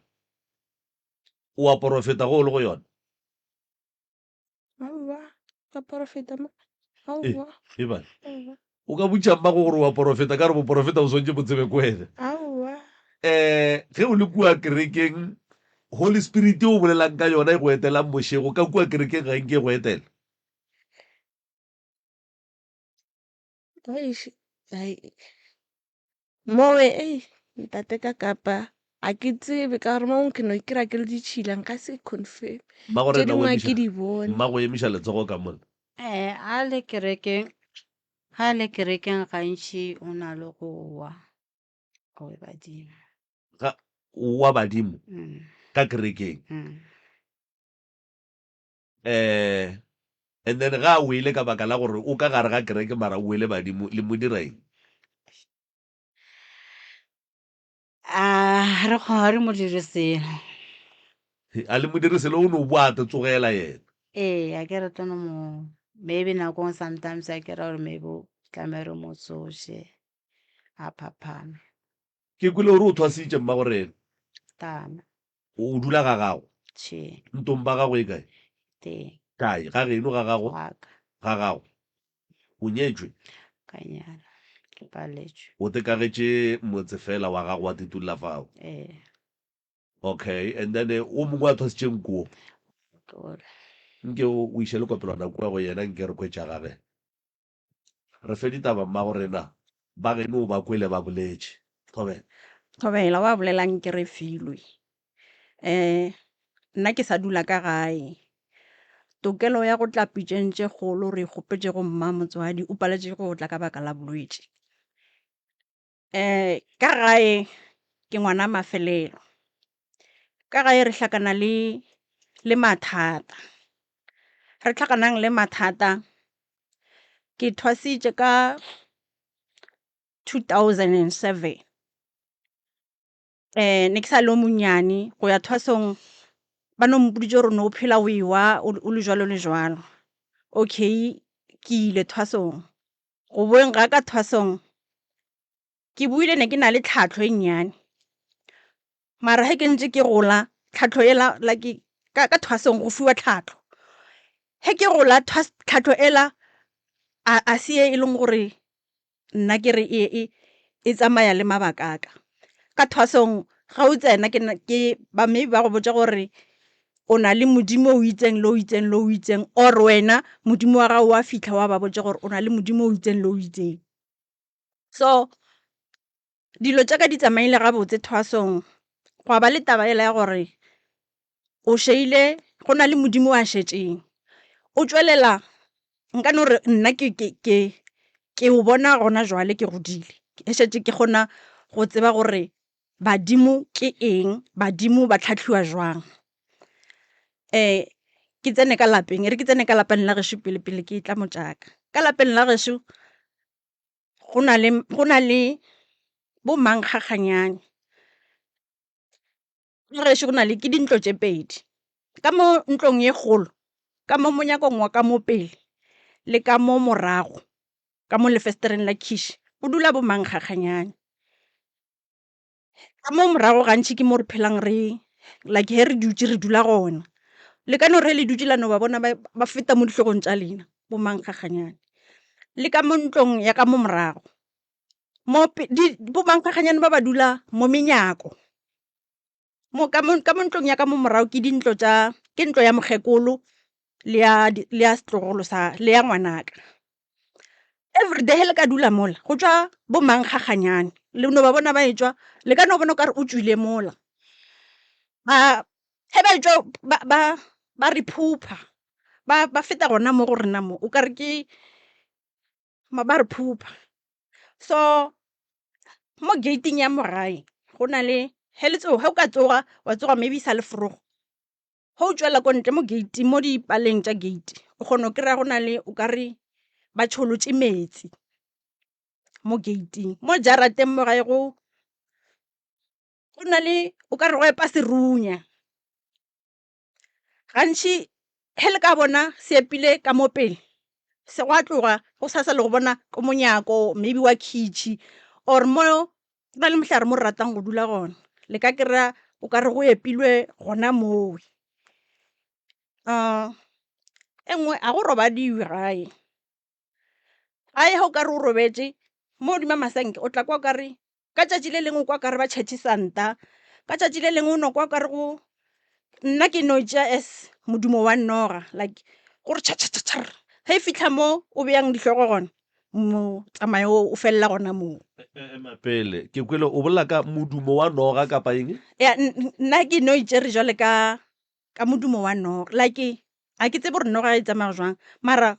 Speaker 1: o a porofeta go o le go yona?
Speaker 6: Aowa, ka porofeta mo. Aowa.
Speaker 1: E bale. O ka botša mmago gore o a porofeta ka re boporofeta bo swantše bo tsebe ko wena.
Speaker 6: Aowa.
Speaker 1: Um ge o le kua kerekeng, Holy Spirit e o bolelang ka yona e go etelang bošego, ka kua kerekeng ga e nke e go etela.
Speaker 6: Eish, hai. Mowe ei ntate ka kapa a ke tsebe ka gore mo ke no kry-a ke le ditšhila nka se confirm
Speaker 1: Mmago
Speaker 6: tše
Speaker 1: rena o
Speaker 6: dingwe a
Speaker 1: emiša
Speaker 6: ke di bone.
Speaker 1: mmago emiša letsogo ka mola.
Speaker 4: Eh, a le kerekeng, ga le kerekeng gantši o na le go wa, go we badimo.
Speaker 1: Ga o wa badimo
Speaker 4: Mm,
Speaker 1: ka kerekeng.
Speaker 4: mm.
Speaker 1: Eh and then ga a wele ka baka la gore o ka gare ga kereke mara o wele badimo le mo dira eng?
Speaker 4: A re kgo- ga re mo dire selo.
Speaker 1: A le mo dire selo o no boa a te tsogela yena.
Speaker 4: Ee, a ke re tlo no mo maybe nako nngwe sometimes a ke ra gore maybe o tlameha re mo tsoše a phaphame.
Speaker 1: Ke kwele gore o thwasitše mmago rena.
Speaker 4: Tana.
Speaker 1: O dula ga gago?
Speaker 4: Tšhe.
Speaker 1: Ntong ba gago e kae?
Speaker 4: Teng.
Speaker 1: Kae? Ga geno ga gago?
Speaker 4: Ga ka.
Speaker 1: Ga gago. O nyetšwe?
Speaker 4: Ka nyala. Ke paletšwe.
Speaker 1: O tekagetše motse fela wa gago wa titulla fao?
Speaker 4: Ee.
Speaker 1: Okay, and then o mongwe a thwasitšeng ko?
Speaker 4: Ke ole.
Speaker 1: Nke o o iše lekopelwana kua go yena nke re kwe tša gage. Re fe ditaba mmago rena, ba geno o ba kwele ba boletše. Thobela.
Speaker 7: Thobela, wa bolelang ke Refilwe. Um nna ke sa dula ka gae. Tokelo ya go tla pitšeng tše kgolo re e kgopetše go mma motswadi o paletše go tla ka baka la bolwetši. Um ka gae ke ngwana mafelelo. Ka gae re hlakana le le mathata. Re hlakanang le mathata ke thwasitše ka 2007. Um ne ke sa le o monnyane go ya thwasong ba no mpoditše gore no phela o ewa o le jwalo le jwalo. Okay ke ile thwasong, go boeng ga ka thwasong ke boile ne ke na le tlhahlo e nnyane. Mara ge ke ntše ke gola tlhahlo ela like ka ka thwasong go fiwa tlhahlo. Ge ke gola tlhahlo ela a a se ye e leng gore nna ke re e e e tsamaya le mabaka a ka. Ka thwasong ga o tsena ke ke ba maybe ba go botša gore o na le modimo o itseng le o itseng le o itseng or wena modimo wa gago wa fihla wa ba botša gore o na le modimo o itseng le o itseng. So dilo tša ka di tsamaile gabotse thwasong, gwa ba le taba yela ya gore o šeile go na le modimo wa šetšeng. O tšwelela nka no re nna ke ke ke ke o bona gona jwale ke godile, ke šetše ke kgona go tseba gore badimo ke eng, badimo ba tlhahliwa jwang. Um ke tsene ka lapeng, e re ke tsene ka lapeng la gešo pele pele ke tla mo tša ka. Ka lapeng la gešo go na le go na le bo mankgakganyane. Ka gešo go na le ke dintlo tše pedi, ka mo ntlong ye kgolo, ka mo monyakong wa ka mo pele le ka mo morago ka mo lefestereng la khiši go dula bo mankgakganyane. Ka mo morago gantši ke mo re phelang re like ge re dutše re dula gona, le ka no re ge le dutše la no ba bona ba feta mo dihlogong tša lena bo mankgakganyane. Le ka mo ntlong ya ka mo morago mo bo mankgakganyane ba ba dula mo menyako. Mo ka mo ka mo ntlong ya ka mo morago ke dintlo tša ke ntlo ya mokgekolo le ya le ya setlogolo sa le ya ngwanaka. Everyday ge le ka dula mola go tšwa bo mankgakganyane le no ba bona ba etšwa le ka no bona o ka re o tšwile mola. Ba ge ba etšwa ba ba ba re phupha ba ba feta gona mo go rena mo o ka re ke ba re phupha. So mo gate-ing ya mo gae go na le ge le tsoga, ge o ka tsoga wa tsoga maybe e sa le forogo, ge o tšwela ko ntle mo gate mo dipaleng tša gate o kgona go kry-a go na le o ka re ba tšholotše metsi mo gate-ing. Mo jarateng mo gae go go na le o ka re go epa serunya. Gantši ge le ka bona se epile ka mo pele se gwa tloga go sa sa le go bona ko monyako maybe wa khitšhi or mo go na le mohlare mo re ratang go dula gona le ka kry-a o ka re go epilwe gona moo. E nngwe ga go robadiwe gae, gae ge o ka re o robetše mo godimo ga masenke o tla kwa o ka re Ka tšatši le lengwe o kwa kare ba tšhetše santa, ka tšatši le lengwe o no kwa kare go nna ke no tšea as modumo wa noga like gore tšha tšha tšha tšha ge e fitlha mo o beyang dihlogo gona. Motsamayo o o felela gona moo.
Speaker 1: Ema pele, ke kwele o bolela ka modumo wa noga kapa eng?
Speaker 7: Ya, nna ke no itšere jwale ka ka modumo wa noga. Like ga ke tsebe gore noga e tsamaya jwang, mara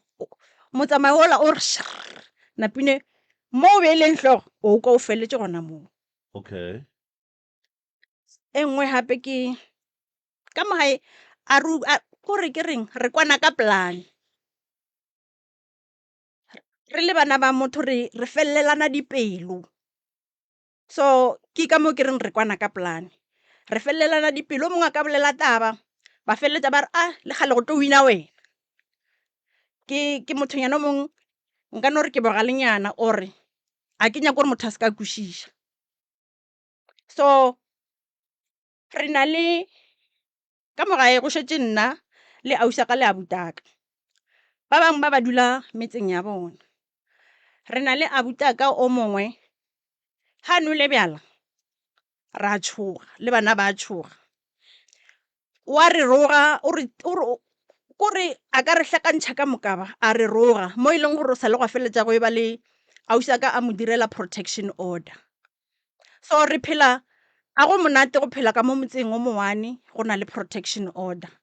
Speaker 7: motsamayo ola o re shrrr, napile mo o beileng hlogo o kwa o feletše gona moo.
Speaker 1: Okay.
Speaker 7: E nngwe gape ke ka mo gae a re kore ke reng re kwana ka plan. Re le bana ba motho re re felelana dipelo. So ke ka moo ke reng re kwana ka plan. Re felelana dipelo, o mongwe a ka bolela taba ba feleletša ba re ah le kgale go tlo wina wena. Ke ke mothonyana o mongwe nka no re ke bogalenyana or ga ke nyake gore motho a se ka kwešiša. So re na le ka mo gae go šetše nna le ausi wa ka le abutaka. Ba bangwe ba ba dula metseng ya bona. Re na le abutaka o mongwe ga a nwele bjala ra tšhoga le bana ba tšhoga. Wa re roga o re o re kore a ka re hlakantšha ka moka ba a re roga mo e leng gore o sa le gwa feleletša go e ba le ausi wa ka a mo direla protection order. So re phela a go monate go phela ka mo motseng o mo one go na le protection order.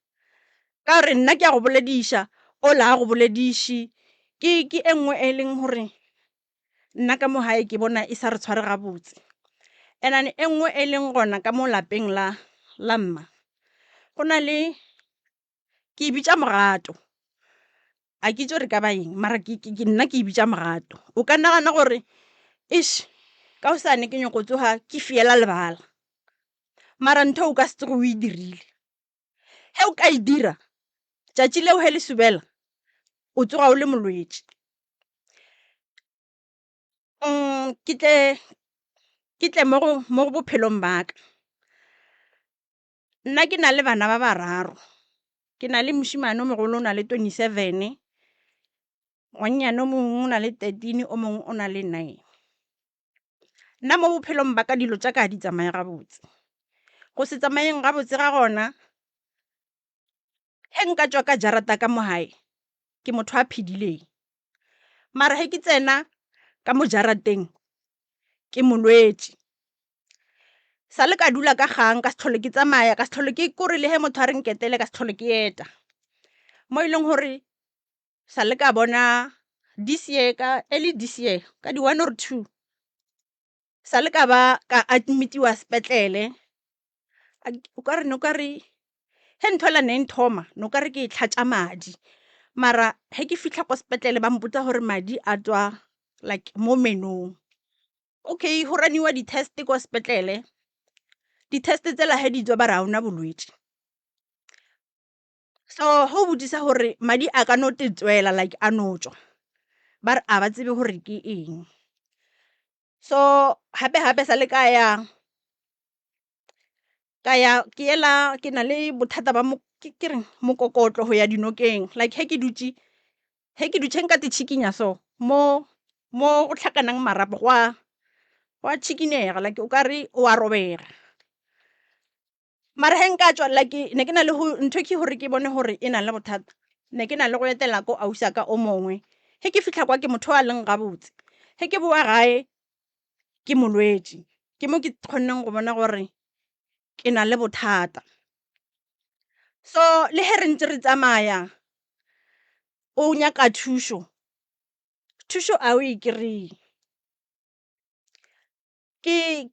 Speaker 7: Ka gore nna ke a go bolediša ola a go bolediše ke ke e nngwe e leng gore nna ka mo gae ke bona e sa re tshware gabotse. And then e nngwe e leng gona ka mo lapeng la la mma go na le ke e bitša mogato, a ke itse gore e ka ba eng mara ke nna ke e bitša mogato. O ka nagana gore eish ka hosane ke nyako tsoga ke fiela lebala, mara ntho o ka se tsoge o e dirile. Ge o ka e dira tšatši leo ge le sobela o tsoga o le molwetši. Ke tle ke tle mo go bophelong ba ka. Nna ke na le bana ba bararo, ke na le mošemane o mogolo o na le 27, ngwannyane o mongwe o na le 13, o mongwe o na le 9. Nna mo bophelong ba ka dilo tša ka ga di tsamaye gabotse, go se tsamayeng gabotse ga gona ge nka tšwa ka jarata ka mo gae ke motho a phedileng, mara ge ke tsena ka mo jarateng ke molwetši. Sa le ka dula ka gang ka se tlhole ke tsamaya ka se tlhole ke kore le ge motho a re nketele ka se tlhole ke eta, mo e leng gore sa le ka bona this year ka early this year ka di 1 or 2 sa le ka ba ka admitiwa sepetlele o ka re no ka re ge ntho ela ne nthoma no ka re ke e tlhatša madi mara ge ke fitlha kwa sepetlele ba mpotsa gore madi a tswa like mo menong. Okay go raniwa di-test kwa sepetlele di-test tsela ge di tswa ba re ga ona bolwetši. So ge o botsisa gore madi a ka no te tswela like a no tšwa ba re a ba tsebe gore ke eng. So gape gape sa le ka ya ka ya ke ela ke na le bothata ba ke reng mokokotlo go ya dinokeng like ge ke dutše ge ke dutše nka te tšhikinya so mo mo go tlhakanang marapo gwa gwa tšhikinyega like o ka re o a robega. Mara ge nka tšwa like ne ke na le go ntho ke gore ke bone gore e na le bothata ne ke na le go etela ko ausi wa ka o mongwe ge ke fihla kwa ke motho a leng gabotse ge ke boa gae ke molwetši ke mo ke kgonneng go bona gore ke na le bothata. So le ge re ntse re tsamaya o nyaka thušo, thušo a o e kry-e. Ke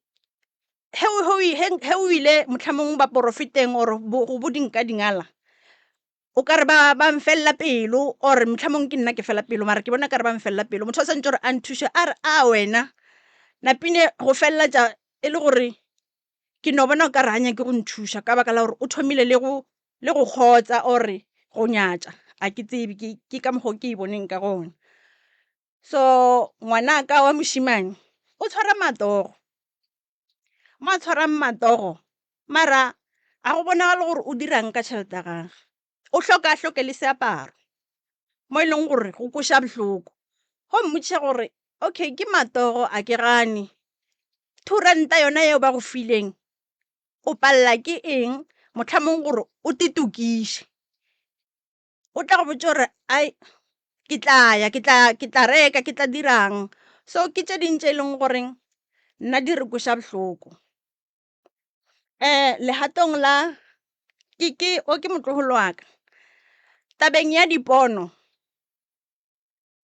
Speaker 7: ge o ile mohlomongwe baporofeteng or go bo dinkadingala o ka re ba ba mfelela pelo or mohlomongwe ke nna ke fela pelo mara ke bona ka re ba mfelela pelo. Motho o swanetše gore a nthuše a re a wena napile go feleletša e le gore ke no bona o ka re ga nyake go nthuša ka baka la gore o thomile le go le go kgotsa or go nyatša a ke tsebe ke ka mokgwa o ke e boneng ka gona. So ngwanaka wa mošemane o tshwara matsogo, mo a tshwarang matsogo mara ga go bonagale gore o dirang ka tšhelete ya gage, o hloka a hloke le seaparo mo e leng gore go kweša bohloko. Go mmotšiša gore okay ke matsogo a ke gane, 2 ranta yona yeo ba go fileng o palela ke eng mohlomongwe gore o te tokiše. O tla go botša gore ai Ke tla ya, ke tla, ke tla reka, ke tla dirang. So ke tše ding tše e leng goreng nna di re kweša bohloko. Legatong la ke, ke, o ke motlogolo wa ka. Tabeng ya dipono,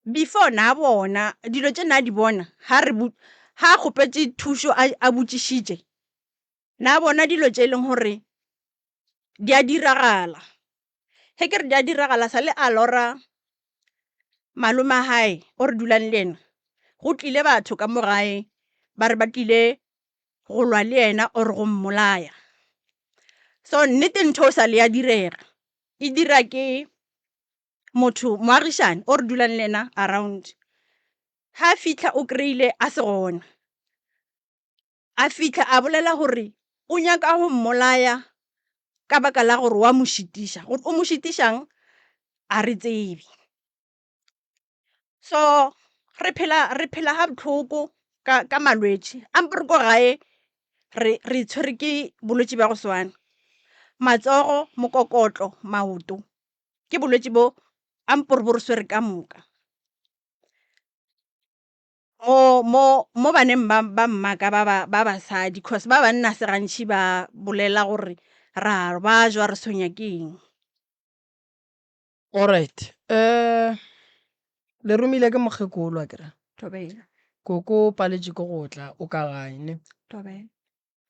Speaker 7: before na bona dilo tše na di bona, ha re ha a kgopetše thušo a, a botšišitše, na bona dilo tše e leng gore di a diragala. Ge ke re di a diragala sa le a lora malome a gae o re dulang le yena, go tlile batho ka mo gae ba re ba tlile go lwa le yena or go mmolaya. So nnete ntho o sa le ya direga, e dira ke motho moagišane o re dulang le yena around. Ga a fitlha o kry-ile a se gona, a fihla a bolela gore o nyaka go mmolaya ka baka la gore wa mo šitiša. Gore o mo šitišang a re tsebe. So re phela re phela ga bohloko ka ka malwetši a mpe re ko gae re re tshwere ke bolwetši bja go swana. Matsogo, mokokotlo, maoto ke bolwetši bo a mpe bo re swere ka moka. Mo, mo, mo baneng ba, ba mmaka ba, ba, ba basadi, cause ba banna se gantši ba bolela gore ra ba jwa re tshwenya ke eng.
Speaker 2: Alright, eh le romile ke mokgekolo a kere?
Speaker 7: Thobela.
Speaker 2: Koko o paletše ke go tla, o ka gae ne?
Speaker 7: Thobela.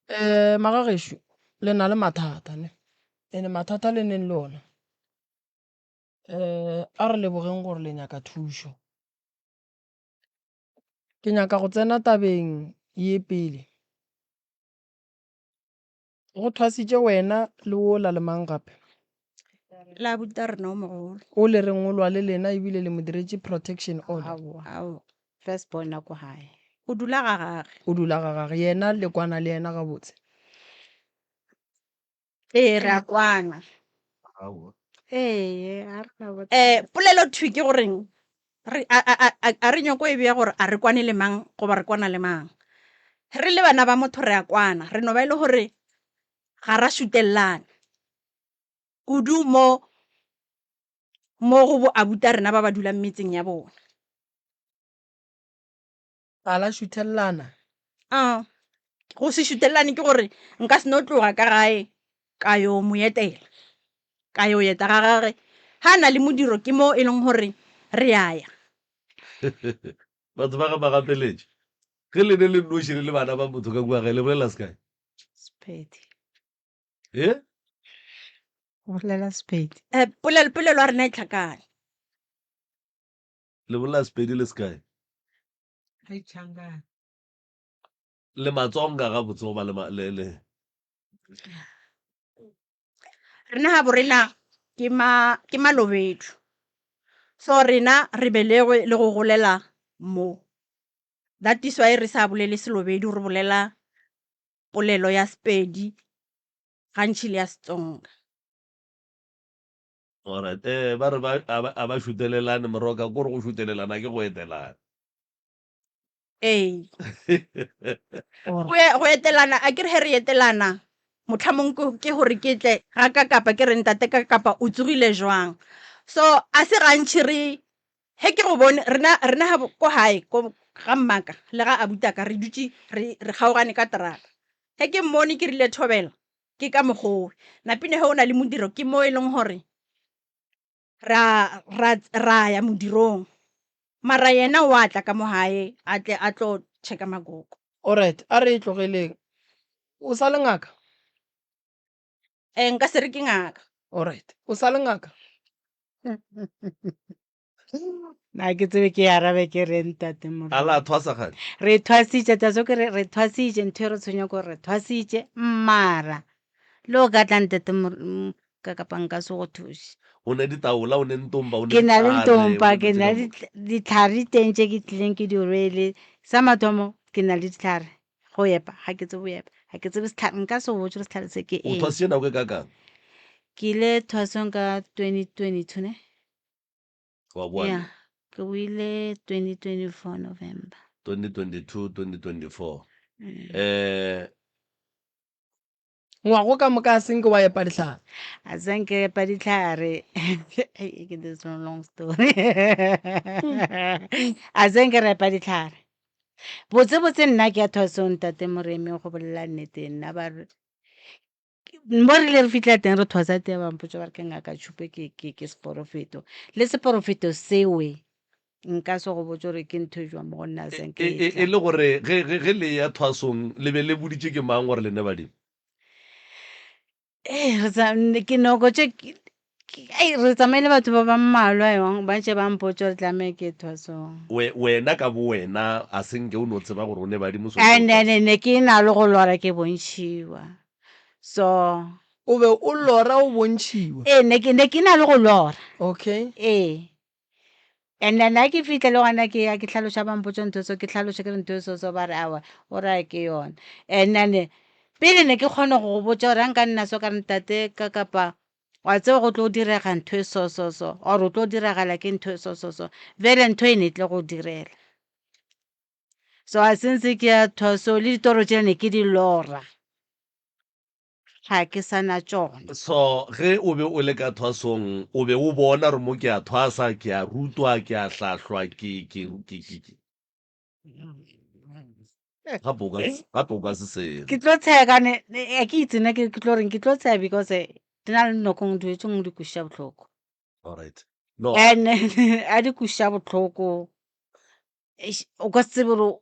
Speaker 2: Eh magagešo le na le mathata ne? Ene mathata le neng le ona, eh a re lebogeng gore le nyaka thušo. Ke nyaka go tsena tabeng ye pele. Go thwasitše wena le wola le mang gape?
Speaker 7: La abuti a rena o mogolo.
Speaker 2: O le reng o lwa le lena ebile le mo diretše protection order?
Speaker 4: Aowa.
Speaker 7: Aowa.
Speaker 4: First born ya ko gae.
Speaker 7: O dula ga gage.
Speaker 2: O dula ga gage. Yena le kwana le yena gabotse?
Speaker 7: Ee, re a kwana.
Speaker 1: Aowa.
Speaker 4: Ee, a re na bothata.
Speaker 7: Eh, polelo thwi ke goreng re a, a, a, a, a re nyoko e bea gore a re kwane le mang goba re kwana le mang. Re le bana ba motho re a kwana, re no ba e le gore ga ra šutellana kudu mo mo go bo abuta rena ba ba dulang metseng ya bona.
Speaker 2: Ga la šuthelelana.
Speaker 7: A go se šuthelelane ke gore nka se no tloga ka gae ka yo mo etela, ka yo eta ga gage. Ga a na le modiro ke mo e leng gore re a ya.
Speaker 1: Batho ba ga Magapeletše, ge le ne le nnoši le le bana ba motho ka kua gae, le bolela sekae?
Speaker 4: Sepedi.
Speaker 1: E?
Speaker 4: Go bolela Sepedi.
Speaker 7: Eh, polelo, polelo ya rena e tlhakane.
Speaker 1: Le bolela Sepedi le sekae?
Speaker 5: Re Changana.
Speaker 1: Le Matsonga gabotse goba le, le, le.
Speaker 7: Rena ga borena ke ma ke malobedu. So rena re belegwe le go golela mo. That is why re sa bolele Selobedu re bolela polelo ya Sepedi gantši le ya Setsonga.
Speaker 1: Alright, eh, ba re ba a ba a ba šutelelane moroka, ko re go šutelelana ke go etelana.
Speaker 7: Ee. Go e- go etelana, a ke re ge re etelana, mohlomong ke ke gore ke tle ga ka kapa ke re ntate ka kapa o tsogile jwang. So a se gantši re ge ke go bone rena rena ga ko gae ko ga mmaka le ga abutaka re dutše re re kgaogane ka terata. Ge ke mmone ke rile thobela ke ka mokgowe. Napine ge o na le modiro ke mo e leng gore ra, ra, ra ya modirong. Mara yena o a tla ka mo gae a tle a tlo checka makoko.
Speaker 2: Alright, a re e tlogeleng. O sa le ngaka?
Speaker 7: Eh, nka se re ke ngaka.
Speaker 2: Alright, o sa le ngaka?
Speaker 4: Na ke tsebe ke arabe ke re ntate
Speaker 1: A la thwasa gane?
Speaker 4: Re thwasitše tatso ke re re thwasitše ntho e re tshwenya gore re thwasitše mara le o ka tla ntate ka kapa nka se go thuše.
Speaker 1: O ne ditaola, o ne ntompa, o ne
Speaker 4: Ke na le
Speaker 1: ditlhare,
Speaker 4: ntompa,
Speaker 1: o ne
Speaker 4: ke na
Speaker 1: tse
Speaker 4: le
Speaker 1: ka moka.
Speaker 4: ditlhare di teng tše ke tlileng ke di rwele. Sa mathomo ke na le ditlhare go epa ga ke tsebe go epa, ga ke tsebe setlhare nka se go botše gore setlhare se ke
Speaker 1: O
Speaker 4: eng.
Speaker 1: thwasitše nako e kakang?
Speaker 4: Ke ile thwasong ka 2022 ne.
Speaker 1: Wa boa
Speaker 4: Yeah,
Speaker 1: neng?
Speaker 4: ke boile 2024 November.
Speaker 1: 2022, 2024.
Speaker 4: Mm.
Speaker 1: Eh,
Speaker 2: Ngwago ka moka a senke wa epa dihlare.
Speaker 4: A senke epa dihlare. Hey, ke this long, long story. A senke re epa dihlare. Botse botse nna ke ya thwasong ntate Moremi go bolela nnete nna ba re mo re ile re fitlha teng re thwasa teng ba mpotsa ba re ke ngaka tšhupe ke ke ke seporofeto le seporofeto sewe nka se go botse gore ke ntho e jwang mo go nna
Speaker 1: E,
Speaker 4: senke
Speaker 1: e,
Speaker 4: e
Speaker 1: e,
Speaker 4: tla
Speaker 1: e le gore ge, ge, ge le ya thwasong le be le boditše ke mang gore le ne badimo?
Speaker 4: Ee, re tsa- ne- ke noko tše ke- ke- ai, re tsamaile batho ba ba mmalwa yong ba ntše ba mpotsa gore tlamehe ke thwasong.
Speaker 1: We, wena ka bo wena a se nke o no tseba gore o ne badimo swantše o
Speaker 4: And
Speaker 1: thwase?
Speaker 4: then ne ke na le go lora ke bontšhiwa so
Speaker 2: O be o lora o bontšhiwa.
Speaker 4: ee ne ke ne ke na le go lora
Speaker 2: Okay.
Speaker 4: ee And then ha ke fihla le gona ke ya ke hlaloša ba mpotša ntho so ke hlaloša ke re ntho so so ba re awa o raya ke yona. And then pele ne ke kgona go go botša gore a nka nna so ka re ntate ka kapa wa tseba go tlo direga ntho e so so so or o tlo diragala ke ntho e so so so bjale ntho e ne e tle go direla. So a since ke ya thwaso le ditoro tšela ne ke di lora. Ga ke sa na tšona.
Speaker 1: So ge o be o le ka thwasong, o be o bona gore mo ke a thwasa, ke a rutwa, ke a hlahlwa, ke, ke, ke, ke, ke. Gape o ka, gape o ka se sege.
Speaker 4: Ke tlo tsheya ka ne, a ke itse nna ke ke tlo reng, ke tlo tsheya because di na le nako dilo tše nngwe di kwešiša bohloko.
Speaker 1: Alright. No.
Speaker 4: And a di kwešiša bohloko. Eish, o ka se tsebe gore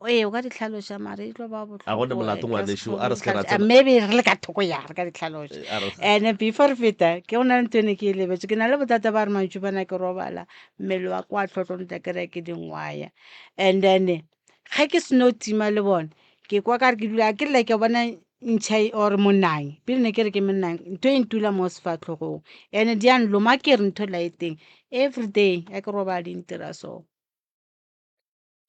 Speaker 4: ee o ka di hlaloša mare e tlo ba
Speaker 1: A go ne
Speaker 4: bohloko
Speaker 1: molato
Speaker 4: eh, ka se
Speaker 1: ngwanešu,
Speaker 4: kgone
Speaker 1: a
Speaker 4: go
Speaker 1: re
Speaker 4: di
Speaker 1: se ke ra
Speaker 4: hlaloša. Ah,
Speaker 1: tsena.
Speaker 4: maybe re le ka thoko ya re ka di hlaloša
Speaker 1: Eh, a re
Speaker 4: and before re feta ke go na le ntho e ne ke e lebetse ke na le bothata ba re mantšu bana ke robala mmele wa kwa tlhotlhontla ke re ke dingwaya and then ge ke seno tima le bone ke kwa kare ke dula ke lla ke bona ntšha or monang pele ne ke re ke monang ntho e ntula mo sefatlhogong and di a nloma ke re ntho la e teng everyday a ke robala di ntira so.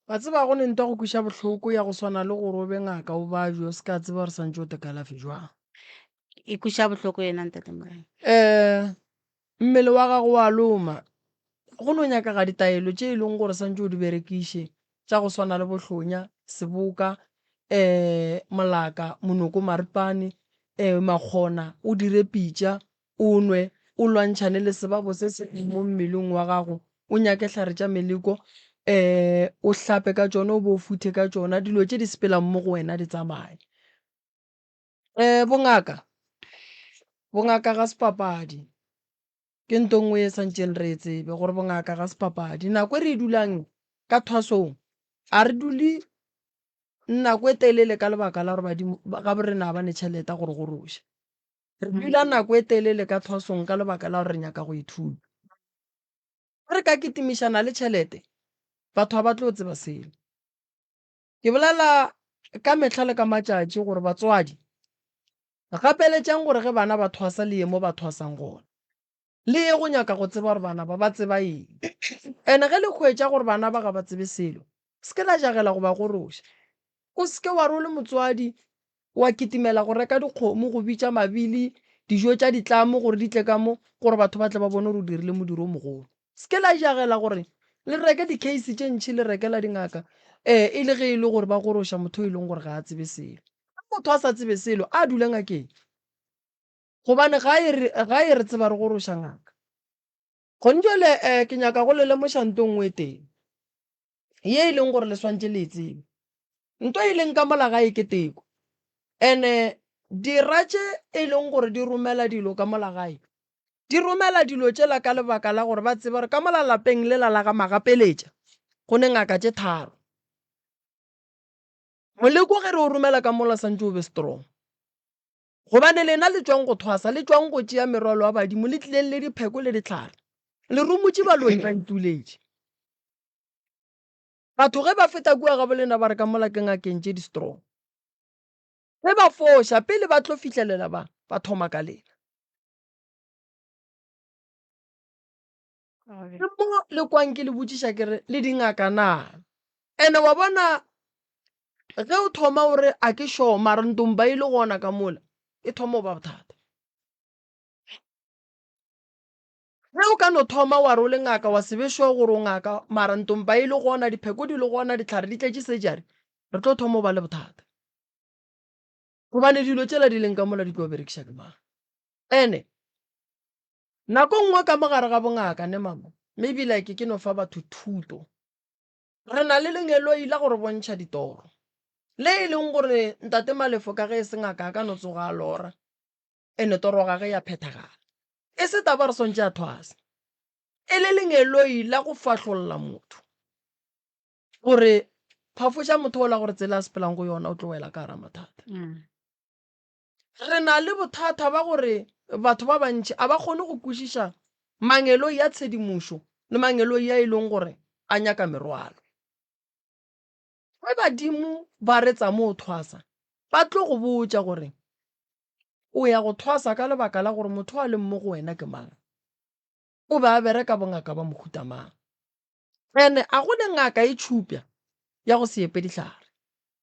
Speaker 2: Wa tseba go ne ntwa go kweša bohloko ya go swana le gore o be ngaka o babje o se ka tseba gore santše o te kalafe jwang.
Speaker 4: E kweša bohloko yena ntate Morena.
Speaker 2: Um mmele wa gago wa loma go no nyakega ditaelo tše e leng gore santše o di berekiše tša go swana le bohlonya, seboka, um molaka, monoko, maripane, um makgona, o dire pitša o nwe, o lwantšhane le sebabo se se leng mo mmeleng wa gago, o nyake hlare tša meleko, um o hlape ka tšona, o be o futhe ka tšona, dilo tše di sepelang mo go wena di tsamaye. Um bongaka, bongaka ga se papadi. Ke nto nngwe e santšeng re e tsebe gore bongaka ga se papadi. Nako e re e dulang ka thwasong, a re dule nako e telele ka lebaka la gore badimo ga bo rena ga ba ne tšhelete ya go re goroša. Re dula nako e telele ka thwasong ka lebaka la gore re nyaka go ithuta. Ge re ka kitimišana le tšhelete, batho ga ba tlo tseba selo. Ke bolela ka mehla le ka matšatši gore batswadi, gapeletšang gore ge bana ba thwasa le ye mo ba thwasang gona. Le ye go nyaka go tseba gore bana ba ba tseba eng. And ge le hwetša gore bana ba ga ba tsebe selo, se ke la jagela go ba goroša. O se ke wa re o le motswadi wa kitimela go reka dikgomo, go bitša mabili, dijo tša ditlamo gore di tle ka mo gore batho ba tle ba bone gore o dirile modiro o mogolo. Se ke la jagela gore le reke di-case tše ntši le rekela dingaka um e le ge e le gore ba goroša motho e leng gore ga a tsebe selo. Ge motho a sa tsebe selo a dule ngakeng. Gobane ga e re, ga e re tseba re goroša ngaka. Gone jwale um ke nyaka go le lemoša nto nngwe e tee, ye e leng gore le swantše le e tsebe. Nto e leng ka mola gae ke teko. And-e dira tše e leng gore di romela dilo ka mola gae, di romela dilo tšela ka lebaka la gore ba tseba gore ka mola lapeng lela la ga Magapeletša go ne ngaka tše tharo. Moleko ge re o romela ka mola santše o be strong. Gobane lena le tšwang go thwasa, le tšwang go tšea merwalo ya badimo, le tlileng le dipheko le dihlare, le rumotše baloi ba ituletše. Batho ge ba feta kua ga bolena ba re ka mola ke ngakeng tše di strong. Ge ba foša, pele ba tlo fihlelela ba, ba thoma ka lena. Ke mo le kwang ke le botšiša ke re le dingaka na? Ene wa bona ge o thoma o re a ke sure mara ntomba e le gona ka mola e thoma go ba bothata. Ge o ka no thoma wa re o le ngaka wa se be sure gore o ngaka mara ntomba e le gona, dipheko di le gona, dihlare di tletše surgery, re tlo thoma go ba le bothata. Gobane dilo tšela di leng ka mola di tlo berekiša ke mang? Ene nako nngwe ka mo gare ga bongaka ne mama, maybe like ke no fa batho thuto. Re na le lengeloi la go re bontšha ditoro. Le e leng gore ntate Malefo ka ge e se ngaka a ka no tsoga a lora, ene toro gage ya phethagala. E se taba re swantše a thwase. E le lengeloi la go fahlolla motho. Gore phafoša motho ola gore tsela a sepelang go yona o tlo wela ka gara mathata. Re na le bothata ba gore batho ba bantši a ba kgone go kwešiša mangeloi a tshedimošo le mangeloi a e leng gore a nyaka merwalo. Ge badimo ba re tsamo o thwasa, ba tlo go botša gore o ya go thwasa ka lebaka la gore motho a leng mo go wena ke mang, o be a bereka bongaka ba mohuta mang. Ene a go ne ngaka e tšhupja ya go se epe dihlare.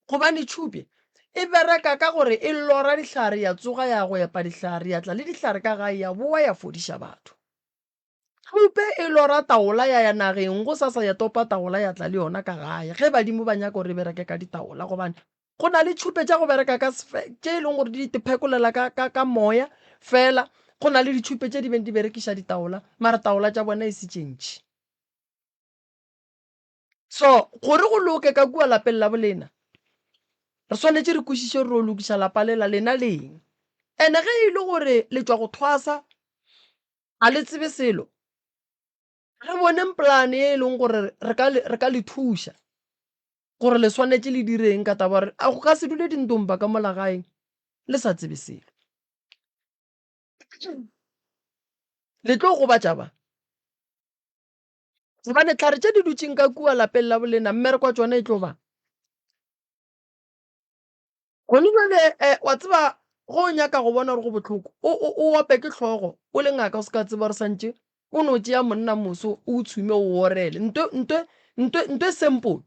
Speaker 2: Gobane tšhupja e bereka ka gore e lora dihlare ya tsoga ya go epa dihlare ya tla le dihlare ka gae ya bowa ya fodiša batho. Tšhupe e lora taola ya ya nageng gosasa ya topa taola ya tla le yona ka gae ge badimo ba nyaka gore e bereke ka ditaola gobane go na le tšhupe tša go bereka ka tše e leng gore di iphekolela ka, ka, ka moya fela go na le ditšhupe tše di beng di berekiša ditaola mara taola tša bona e se tše ntši. So gore go loke ka kua lapeng la bolena re swanetše re kwešiše gore o lokiša lapa lela lena leng. Ene ge e le gore le tšwa go thwasa a le tsebe selo, re boneng polane ye e leng gore re ka, re ka le thuša gore le swanetše le direng ka taba gore a go ka se dule dintompa ka mola gae le sa tsebe selo. Le tlo gobatša ba. Gobane tlhare tše di dutšeng ka kua lapeng la bolena mmereko wa tšona e tlo ba. Gone jwale eh, wa tseba go o nyaka go bona gore go bohloko o, o, o ope ke hlogo o le ngaka o se ka tseba gore santše o no tšea monna moso o tshume o orele ntwe ntwe ntwe ntwe simple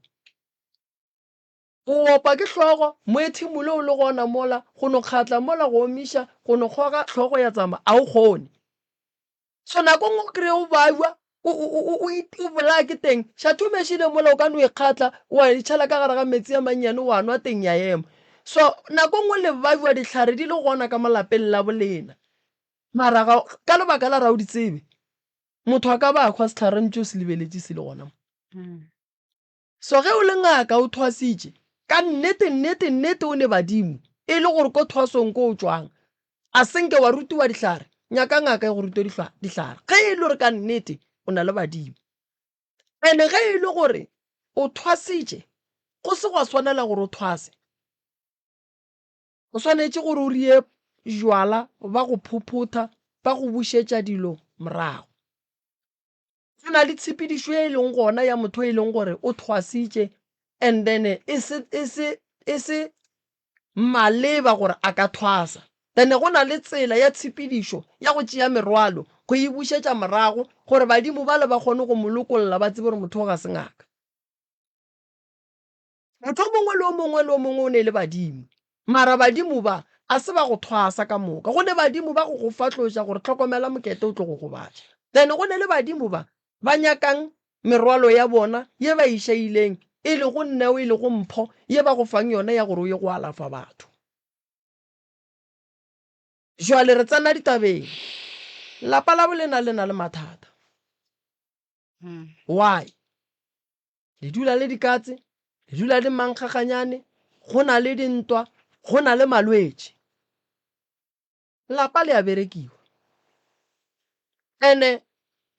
Speaker 2: o opa ke hlogo moethimolo o le gona mola go no kgatla mola go omiša go no kgoga hlogo ya tsamaya a o kgone. So nako nngwe o kry-e o bajwa o, o, o, o, o bolaya ke teng šathomešile mola o ka no ikgatla wa itšhela ka gare ga metsi a mannyane wa nwa teng ya ema. So nako nngwe le bajwa dihlare di le gona ka mo lapeng la bolena mara ga, ka lebaka la re ga o di tsebe motho a ka ba a hwa sehlare ntše o se lebeletše se le gona mo. So ge o le ngaka o thwasitše, ka nnete nnete nnete o ne badimo, e le gore ko thwasong ko o tšwang, a se nke wa rutiwa dihlare, nyaka ngaka e go rute dihlare, ge e le gore ka nnete o na le badimo. And-e ge e le gore o thwasitše, go se gwa swanela gore o thwase, o swanetše gore o rie jwala ba go phophotha, ba go bušetša dilo morago. Go na le tshepedišo e leng gona ya motho e leng gore o thwasitše and then e se, e se, e se maleba gore a ka thwasa. Then go na le tsela ya tshepedišo ya go tšea merwalo go e bušetša morago gore badimo bale ba kgone go mo lokolla ba tsebe gore motho o ga se ngaka. Motho o mongwe le o mongwe le o mongwe o ne le badimo. Mara badimo ba, a se ba go thwasa ka moka. Go ne badimo ba go go fatloša gore hlokomela mokete o tlo go gobatša. Then go ne le badimo ba ba nyakang merwalo ya bona ye ba e šaileng, e lego neo, e lego mpho ye ba go fang yona ya gore o ye go alafa batho. Jwale re tsena ditabeng. Lapa la bolena le na le mathata. Why? Le dula le dikatse, le dula le mankgaganyane, go na le dintwa, go na le malwetši. Lapa le a berekiwa. Ene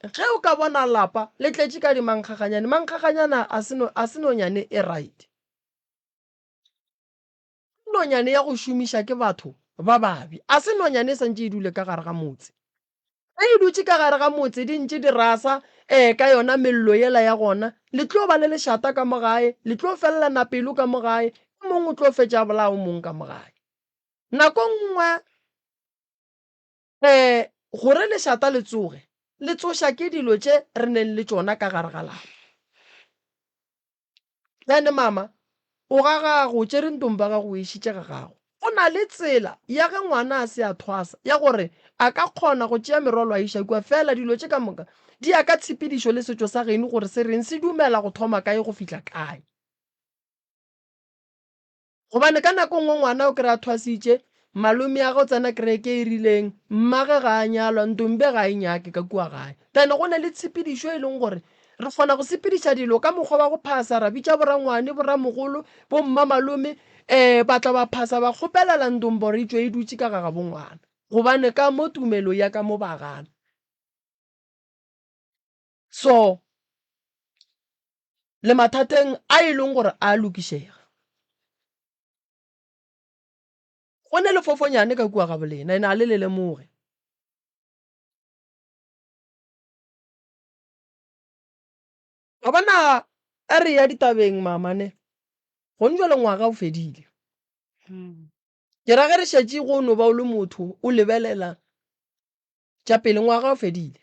Speaker 2: ge o ka bona lapa le tletše ka dimankgaganyane, mankgaganyana a se no, a se nonyane e right. Ke nonyane ya go šomiša ke batho ba babe. A se nonyane e santše e dule ka gare ga motse. Ge e dutše ka gare ga motse di ntše di rasa ee ka yona mello yela ya gona, le tlo ba le lešata ka mo gae, le tlo felelana pelo ka mo gae, o mongwe o tlo fetša a bolaya o mongwe ka mo gae. Nako nngwe ee gore lešata le tsoge, le tsoša ke dilo tše re neng le tšona ka gare ga lapa. Then mama, o ga gago, o tšere ntomba gago o e išitše ga gago. Go na le tsela ya ge ngwana a se a thwasa ya gore a ka kgona go tšea merwalo a iša kua. Fela dilo tše ka moka di ya ka tshepedišo le setšo sa geno gore se reng, se dumela go thoma kae go fihla kae. Gobane ka nako nngwe ngwana o kry-a thwasitše, malome ya ge o tsena kereke e rileng, mmage ga a nyalwa, ntombe ga e nyake ka kua gae. Then go na le tshepedišo e leng gore re kgona go sepediša dilo ka mokgwa wa go phasa, ra bitša borangwane, boramogolo, bommamalome, um ba tla ba phasa ba kgopelela ntombe gore e tšwe e dutše ka ga gabo ngwana. Gobane ka mo tumelo ya ka mo ba gana. So le mathateng a e leng gore a lokišega. Go ne lefofonyane ka kua ga bolena, ene a le le lemoge. Wa bona a re ya ditabeng mamane, gone jwale ngwaga o fedile. Ke ra ge re šetše go no ba o le motho o lebelela tša pele ngwaga o fedile.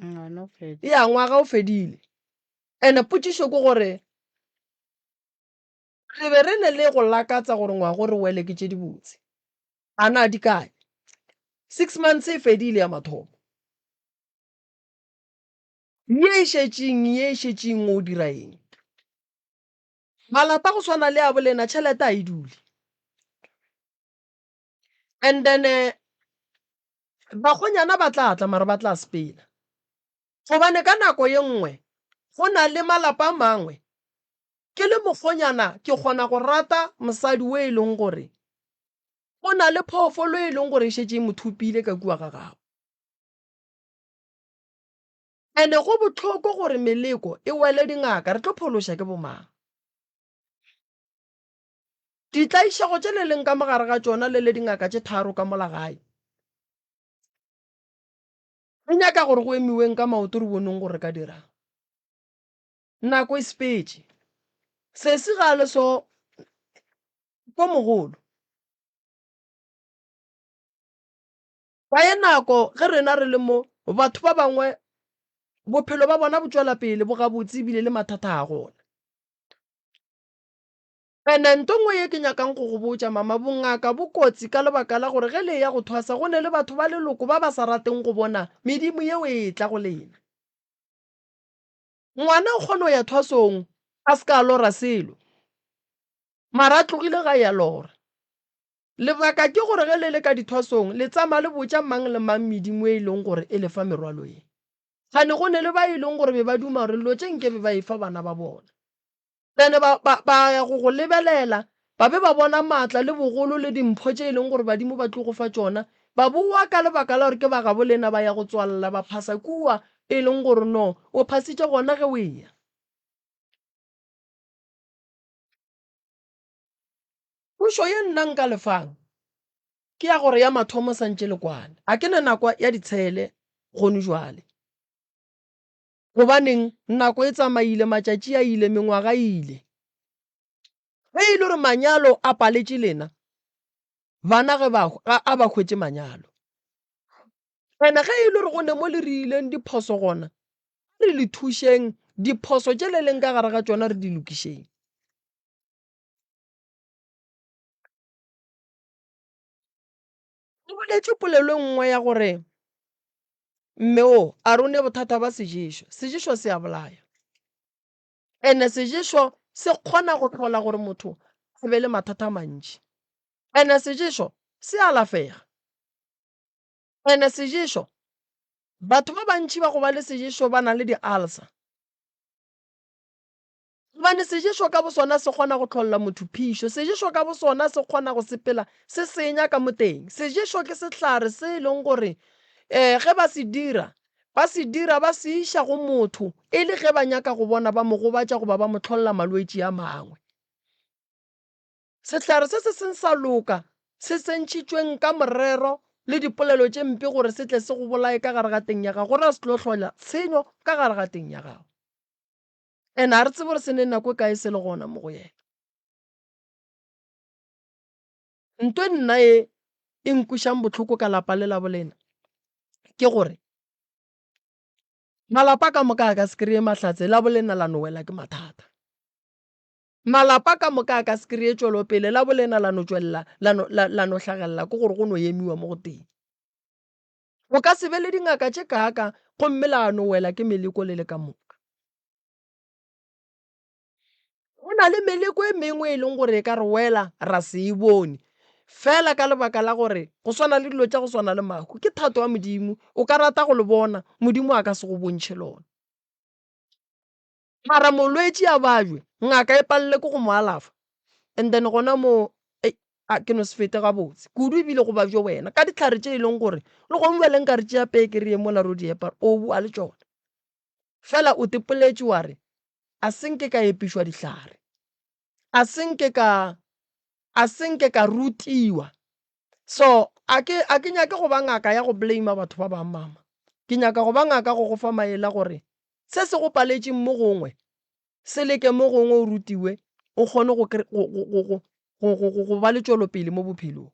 Speaker 4: Ngwana o fedile.
Speaker 2: Ya ngwaga o fedile. Ene potšišo ke gore re be re ne le go lakatsa gore ngwaga o re wele ke tše dibotse. A na di kae? 6 months e fedile ya mathomo. Ye e šetšeng, ye e šetšeng o dira eng? Malapa go swana le a bolena tšhelete a e dule. And then eh, bakgonyana ba tla tla mara ba tla sepela. Gobane ka nako ye nngwe go na le malapa a mangwe ke le mokgonyana ke kgona go rata mosadi o e leng gore o na le phoofolo e leng gore e šetše e mo thopile ka kua ga gagwe. Ene go bohloko gore meleko e wele dingaka, re tlo phološa ke bomang? Ditlaišego tše le leng ka mo gare ga tšona le le dingaka tše tharo ka mola gae. Re nyaka gore go emiweng ka maoto re boneng gore re ka dirang. Nako e sepetše. Sesi ga a le so ko mogolo. Ka ye nako ge rena re le mo, batho ba bangwe bophelo ba bona bo tšwela pele bo gabotse ebile le mathata a gona. Ene nto nngwe ye ke nyakang go go botša, mama, bongaka bo kotsi ka lebaka la gore ge le eya go thwasa go ne le batho ba leloko ba ba sa rateng go bona medimo yeo e etla go lena. Ngwana o kgona go ya thwasong a se ka a lora selo, mara a tlogile gae a lora. Lebaka ke gore ge le le ka dithwasong le tsamaya le botša mang le mang medimo e leng gore e le fa merwalo ye. Kgane go ne le ba e leng gore be ba duma gore dilo tše nke be ba efa bana ba bona. Then ba, ba, ba ya go go lebelela, ba be ba bona maatla le bogolo le dimpho tše e leng gore badimo ba tlo go fa tšona, ba bowa ka lebaka la gore ke ba gabo lena ba ya go tswalela ba phasa kua e leng gore no o phasitše gona ge o eya. Pušo ye nna nka le fang ke ya gore ya mathomo santše le kwane. A ke na nako ya ditshele gonu jwale. Gobaneng, nako e tsamaile, matšatši a ile, mengwaga e ile. Ge e le gore manyalo a paletše lena, bana ge ba hwa, a ba hwetše manyalo. Ene ge e le gore go ne mo le re ileng diphoso gona, a re le thušeng, diphoso tše le leng ka gare ga tšona re di lokišeng. O boletše polelo e nngwe ya gore mme o a re o ne bothata ba seješo. Seješo se a bolaya. Ene seješo se kgona go hlola gore motho a be le mathata a mantši. Ene seješo se alafega. Ene seješo, batho ba bantši ba go ba le seješo ba na le di-ulcer. Gobane seješo ka bosona se kgona go hlolla motho phišo. Seješo ka bosona se kgona go sepela se senya ka mo teng. Seješo ke sehlare se e leng gore um ge ba se dira, ba se dira ba se iša go motho e le ge ba nyaka go bona ba mo gobatša goba ba mo hlolla malwetši a mangwe. Sehlare se se seng sa loka se sentšhitšweng ka morero le dipolelo tše mpe gore se tle se go bolaye ka gare ga teng ya gago, gore a se tlo hlola tshenyo ka gare ga teng ya gago. And ga re tsebe gore se ne nako e kae se le gona mo go yena. Nto nna e e nkwešang bohloko ka lapa le la bolena ke gore malapa ka moka a ka se kry-e mahlatse la bolena la no wela ke mathata. Malapa ka moka a ka se kry-e tšwelopele la bolena la no tšwelela la no, la, la no hlagelela ke gore go no emiwa mo go tee. Go ka se be le dingaka tše kaaka gomme la no wela ke meleko le le ka moka. Go na le meleko e mengwe e leng gore e ka re wela ra se e bone fela ka lebaka la gore go swana le dilo tša go swana le mahu ke thato ya Modimo. O ka rata go le bona, Modimo a ka se go bontšhe lona. Mara molwetši a bajwe, ngaka e palele ke go mo alafa and then gona moo ei a ke no se fete gabotse kudu ebile go bajwe wena ka dihlare tše e leng gore le gong bjale nka re tšea peke re ye mola ro di epa o boa le tšona. Fela o tepoletše wa re a se nke ka epišwa dihlare, a se nke ka, a se nke ka rutiwa. So a ke, a ke nyake go ba ngaka ya go blame batho ba bang mama. Ke nyaka go ba ngaka go go fa maele a gore se se go paletšeng mo gongwe, se leke mo gongwe o rutiwe, o kgone go, go, go, go, go, go, go ba le tšwelopele mo bophelong.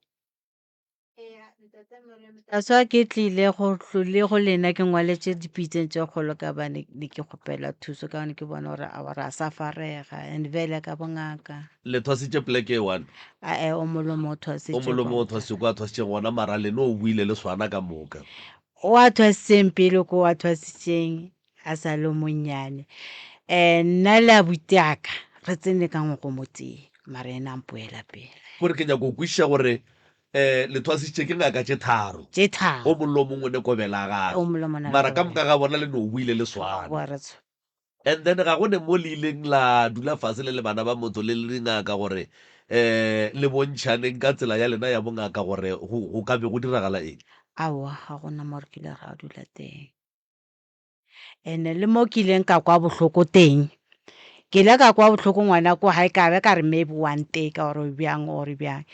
Speaker 4: That's why ke tlile go le go lena ke ngwaletše dipitseng tše kgolo ka bane ne ke kgopela thuso ka gobane ke bona gore aowa ra safarega and bjale ka bongaka.
Speaker 1: Le thwasitše poleke e one?
Speaker 4: Ae, o molomo o thwasitše.
Speaker 1: O molomo o thwasitše kwa a thwasitšeng gona mara lena o buile le swana ka moka.
Speaker 4: O a thwasitseng pele ko a thwasitšeng a sa le monnyane. Um nna le abuti aka re tsene ka ngwako motee mara yena a mpoela pele.
Speaker 1: Kore ke nyaka go kwešiša gore um le thwasitše ke ngaka tše tharo.
Speaker 4: Tše tharo.
Speaker 1: O mong le o mongwe o ne kobela ya gagwe.
Speaker 4: O mong le o mongwe o na le
Speaker 1: Mara ka
Speaker 4: kobela.
Speaker 1: moka ga bona le no buile le swana.
Speaker 4: Boa re tshwana.
Speaker 1: And then ga go ne mo le ileng la dula fase le le bana ba motho le le dingaka gore um le bontšhaneng ka tsela ya lena ya bongaka gore go go ka be go diragala eng?
Speaker 4: Aowa ga gona mo re kile ra dula teng. And-e le mo ke ileng ka kwa bohloko teng, ke ile ka kwa bohloko ngwana ko gae ka be ka re maybe wa nteka or bjang or bjang.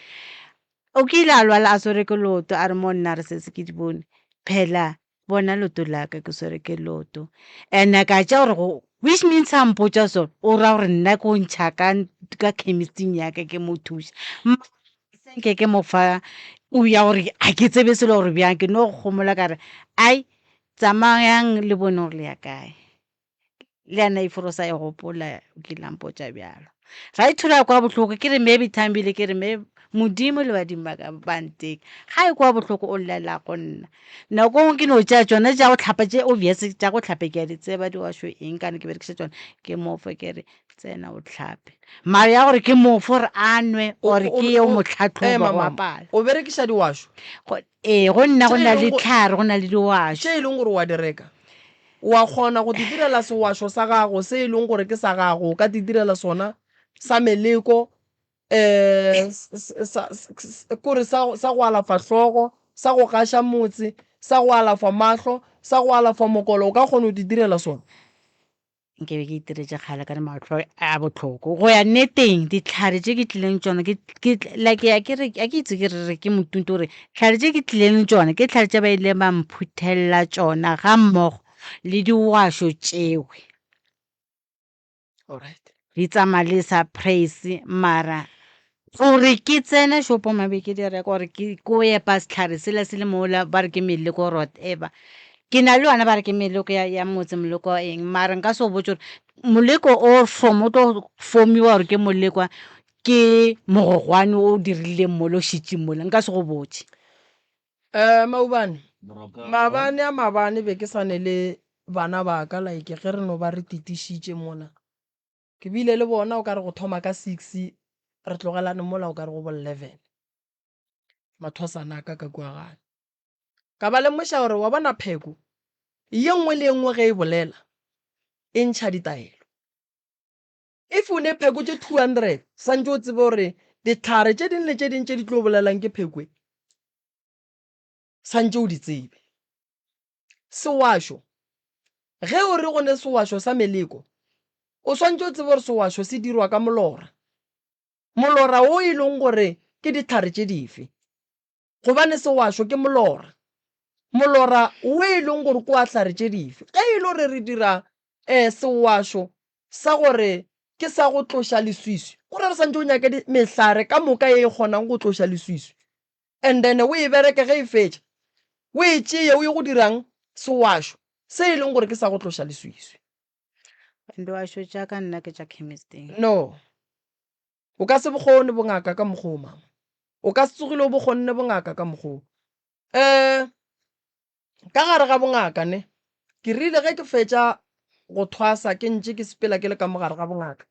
Speaker 4: O kile a lwala a swere ke leoto a re mo nna re setse ke di bone, phela bona leoto la ka ke swere ke leoto. And-e ka tšea gore go which means a mpotša so o ra gore nna ko ntšha ka ka chemist-ing ya ka ke mo thuša. Nke ke mo fa ya gore ga ke tsebe selo gore bjang ke no gomola ka re ai tsamayang le bone gore le ya kae. Le yena if o sa e gopola o kile a mpotša bjalo. Ra ithola kwa bohloko ke re maybe Thambile ke re maybe Modimo le badimo ba ka ba nteka. Ga e kwa bohloko o llela go nna. Nako nngwe ke no tšea tšona tša go hlapa tše obvious tša go hlapa ke a di tseba di wašwe eng kana ke berekiša tšona ke mo fe ke re tsena o hlape. Mara ya gore ke mo fe gore a nwe or ke ye o mo tlhatlhoba go apala.
Speaker 2: O berekiša diwašo?
Speaker 4: Ee, go nna go na le tlhare, go na le diwašo.
Speaker 2: Tše e leng gore wa di reka, wa kgona go di direla sewašo sa gago se e leng gore ke sa gago, o ka di direla sona sa meleko, um kore sa go alafa hlogo, sa go gaša motse, sa go alafa mahlo, sa go alafa mokolo, o ka kgona go di direla sona.
Speaker 4: Nke be ke itiretše kgale ka mahlo a bohloko. Go ya nneteng, dihlare tše ke tlileng tšona ke ke like a ke re a ke itse ke re ke motunto gore dihlare tše ke tlileng le tšona ke dihlare tše ba ileng ba mphuthella tšona ga mmogo le diwašo tšewe.
Speaker 2: Alright.
Speaker 4: Di tsamaya le sa praise mara gore ke tsene shopong maybe ke di reka gore ke ko epa sehlare sela se le mola ba re ke meleko or whatever. Ke na le yona ba re ke meleko ya, ya motse moleko wa eng mara nka se go botše gore moleko o from o tlo fomiwa gore ke moleko wa ke mogogwane o dirileng mola o šetše mola nka se go botše.
Speaker 2: Um maobane, maabane a maabane be ke sa ne le bana ba ka like ge re no ba re titišitše mola. Ke bile le bona o ka re go thoma ka six re tlogelane mola o ka re go bo 11. Mathwasana a ka ka kua gae. Ka ba lemoša gore wa bona pheko ye nngwe le ye nngwe ge e bolela e ntšha ditaelo. If o ne pheko tše 200 santše o tsebe gore dihlare tše ding le tše ding tše di tlo bolelang ke pheko e santše o di tsebe. Sewašo, ge o re go ne sewašo sa meleko o swantše o tsebe gore sewašo se dirwa ka molora. Molora wo e leng gore ke dihlare tše dife. Gobane sewašo ke molora. Molora wo e leng gore ke wa hlare tše dife. Ge e le gore re dira um sewašo sa gore ke sa go tloša leswiswi, go ra re santše o nyake mehlare ka moka ye e kgonang go tloša leswiswi and then o e bereke ge e fetša o e tšeye o ye go dirang sewašo se e leng gore ke sa go tloša leswiswi.
Speaker 4: Diwašo tša ka nna ke tša chemist-ing.
Speaker 2: No. O ka se bo kgone bongaka ka mokgwa wo, mama. O ka se tsogile o bo kgonne bongaka ka mokgwa wo. Um ka gare ga bongaka ne, ke rile ge ke fetša go thwasa ke ntše ke sepela ke le ka mo gare ga bongaka.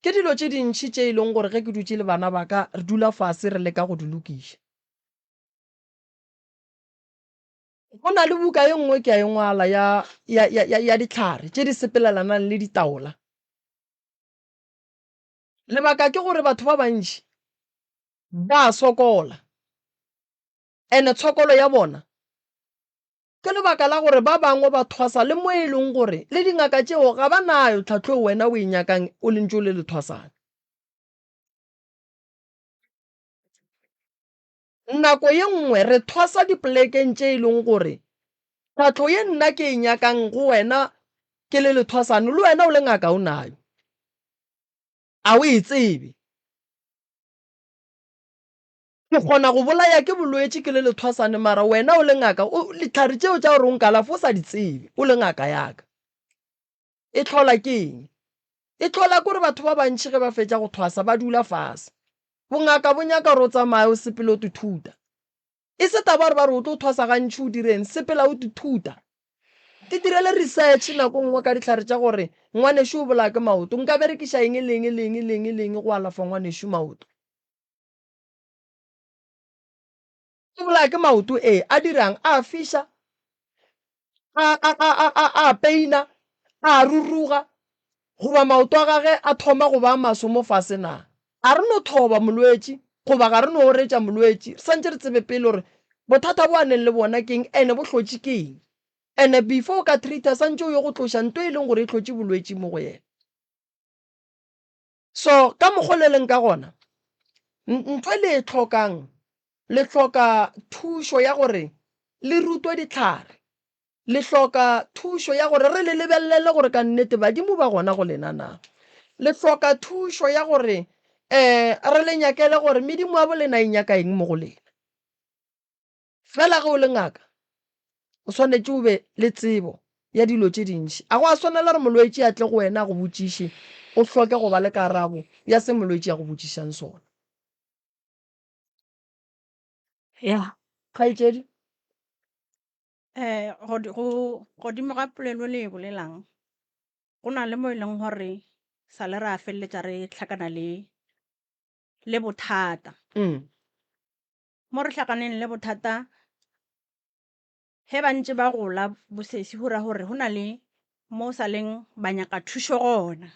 Speaker 2: Ke dilo tše dintši tše e leng gore ge ke dutše le bana ba ka re dula fase re leka go di lokiša. Go na le buka ye nngwe ke a e ngwala ya, ya, ya, ya, ya dihlare tše di sepelelanang le ditaola. Lebaka ke gore batho ba bantši ba a sokola, ene tshokolo ya bona ke lebaka la gore ba bangwe ba thwasa le mo e leng gore le dingaka tšeo ga ba nayo tlhahlo eo wena o e nyakang o le ntše o le lethwasana. Nako ye nngwe re thwasa dipolekeng tše e leng gore tlhahlo ye nna ke e nyakang go wena ke le lethwasane le wena o le ngaka o nayo, a o e tsebe. Ke kgona go bolaya ke bolwetši ke le lethwasane mara wena o le ngaka o dihlare tšeo tša gore o nkalafe o sa di tsebe o le ngaka ya ka. E hlola ke eng? E hlola ke gore batho ba bantši ge ba fetša go thwasa ba dula fase. Bongaka bo nyaka gore o tsamaye o sepele o tithuta. E se taba gore ba re o tlo thwasa gantši o direng, sepela o tithuta. Itirele research nako nngwe ka dihlare tša gore ngwanešu o bolaya ke maoto, nka berekiša eng le eng le eng le eng le eng go alafa ngwanešu maoto. O bolaya ke maoto ee, a dirang? A fiša, a, a, a, a, a, a peina, a ruruga, goba maoto a gage a thoma go ba maso mo fase na? A re no thoba molwetši goba ga re no oretša molwetši? Re santše re tsebe pele gore bothata bo a neng le bona ke eng ene bo hlotše ke eng. Ene before o ka treater santše o yo go tloša nto e leng gore e hlotše bolwetši mo go yena. So ka mokgo le leng ka gona, ntho e le e hlokang, le hloka thušo ya gore le rutwe dihlare. Le hloka thušo ya gore re le lebelele gore ka nnete badimo ba gona go lena na. Le hloka thušo ya gore um re le nyakele gore medimo ya bolena e nyaka eng mo go lena. Fela ge o le ngaka, o swanetše o be le tsebo ya dilo tše dintši. A go a swanela gore molwetši a tle go wena a go botšiše, o hloke go ba le karabo ya se molwetši a go botšišang sona.
Speaker 7: Ya.
Speaker 2: Kgaetšedi?
Speaker 7: Eh, go, godimo ga polelo le e bolelang, go na le mo e leng gore sa le ra feleletša re hlakana le, le bothata. Mo re hlakaneng le bothata ge ba ntše ba gola bosesi go ra gore go na le mo sa leng ba nyaka thušo gona.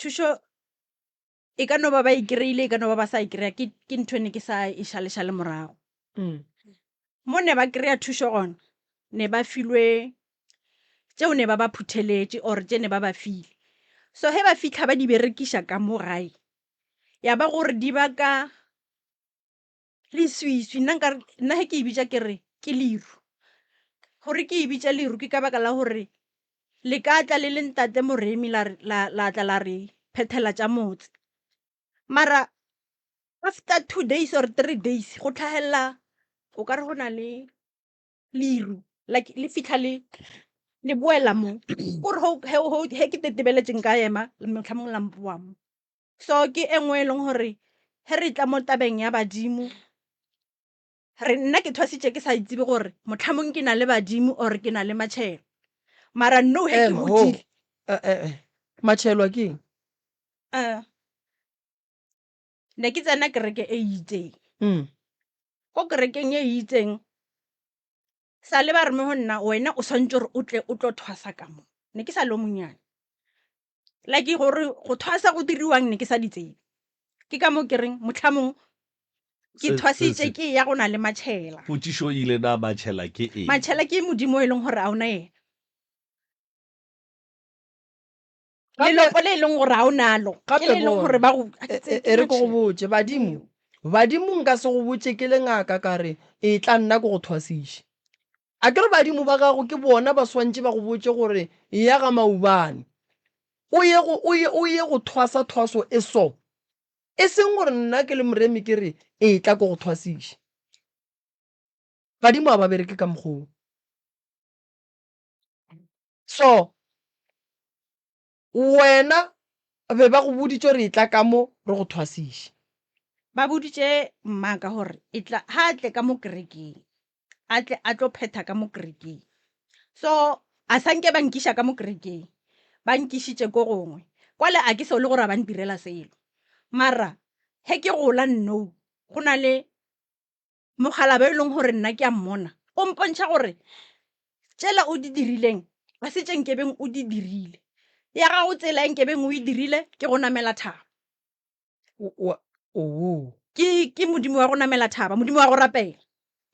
Speaker 7: Thušo e ka no ba ba e kry-ile e ka no ba ba sa e kry-a ke ke ntho e ne ke sa e šalešale morago. Mo ne ba kry-a thušo gona ne ba filwe tšeo ne ba ba phutheletše or tše ne ba ba file. So ge ba fitlha ba di berekiša ka mo gae ya ba gore di baka leswiswi. Nna nkare, nna ge ke e bitša ke re ke leru. Gore ke e bitša leru ke ka baka la gore le ka tla le le ntate Moremi la re, la, la tla la re phethela tša motse. Mara after 2 days or 3 days go tlhagelela o ka re go na le leru like le fitlha le le boela mo kore he ke tetebeletše nka ema mohlomong la mpoa mo. So ke e nngwe e leng gore ge re tla mo tabeng ya badimo re nna ke thwasitše ke sa itsebe gore mohlomong ke na le badimo or ke na le matšhelo mara no he ke godile.
Speaker 2: Eh, eh, eh. Matšhelwa ke eng?
Speaker 7: Uh, ne ke tsena kereke e itseng. Ko kerekeng e itseng sa le ba re mo go nna wena o swantse gore o tle o tlo thwasa ka mo. Ne ke sa le o monyane. Like gore go thwasa go diriwang ne ke sa di tsebe. Ke ka mo ke reng motlhamong ke thwasitše ke ya go na le matšhela.
Speaker 1: Potšišo e ile na matšhela ke eng?
Speaker 7: Matšhela ke modimo e leng gore a ona yena. Leloko le e leng gore ga o nalo ke le e leng gore ba go
Speaker 2: e re ke go botše badimo badimo nka se go botše ke le ngaka ka re e tla nna ke go thwasiše a ke re badimo ba gago ke bona ba swantše ba go botše gore ya ga maubane o ye go o ye o ye go thwasa thwaso e so e seng gore nna ke le moremi ke re e tla ke go thwasiše badimo ga ba bereke ka mokgoo So wena be ba go boditše gore etla ka mo re go thwasiše?
Speaker 7: Ba boditše mmaka gore etla ha a tle ka mo kerekeng, a tle a tlo phetha ka mo kerekeng. So a sa nke ba nkiša ka mo kerekeng, ba nkišitše ko gongwe. Kwale a ke sole gore a ba ntirela selo. Mara he ke gola nnou go na le mokgalabje e leng gore nna ke a mmona, o mpontšha gore tšela o di dirileng ga se tše nkebeng o di dirile. Ya gago tsela e nkebeng o e dirile ke go namela thaba.
Speaker 2: Oo.
Speaker 7: Ke, ke Modimo wa go namela thaba, Modimo wa go rapela.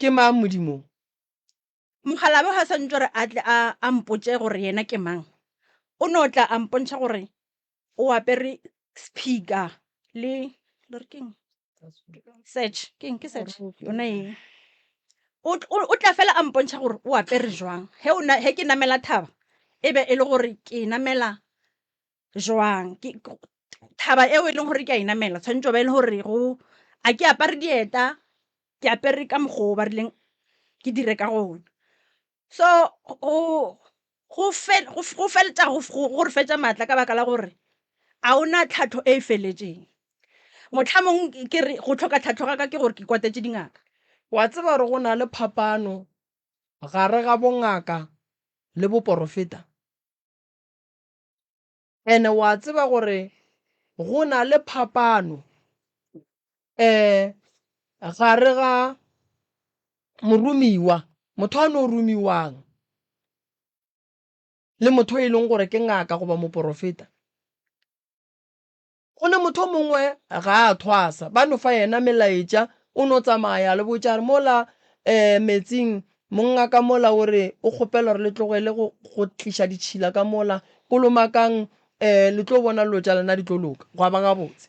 Speaker 2: Ke mang Modimo?
Speaker 7: Mokgalabje ga sa ntše gore a tle a, a mpotše gore yena ke mang, o no tla a mpontšha gore o apere speaker le, le re keng? Search, keng ke search? Yona e. O, o, o tla fela a mpontšha gore o apere jwang. He o na, he ke namela thaba, e be e le gore ke namela jwang. Ke, thaba eo e leng gore ke a e namela, tshwanetse ba e le gore go, a ke apare dieta, ke apere ka mokgwa o ba rileng ke dire ka gona. So go go go feletša go re fetša maatla ka baka la gore ga o na tlhahlo e e feletšeng. Mohlomong ke re go hloka tlhahlo ga ka ke gore ke kwatetše dingaka.
Speaker 2: Wa tseba gore go na le phapano gare ga bongaka le boporofeta? Ene wa tseba gore go na le phapano um gare ga moromiwa, motho a no romiwang, le motho e leng gore ke ngaka goba moporofeta. Go ne motho o mongwe ga a thwasa, ba no fa yena melaetša, o no tsamaya le botša a re mola um metsing monna ka mola o re o kgopela gore le tlogele go, go tliša ditšhila ka mola, kolomakang um le tlo bona dilo tša lena di tlo loka, gwa ba gabotse.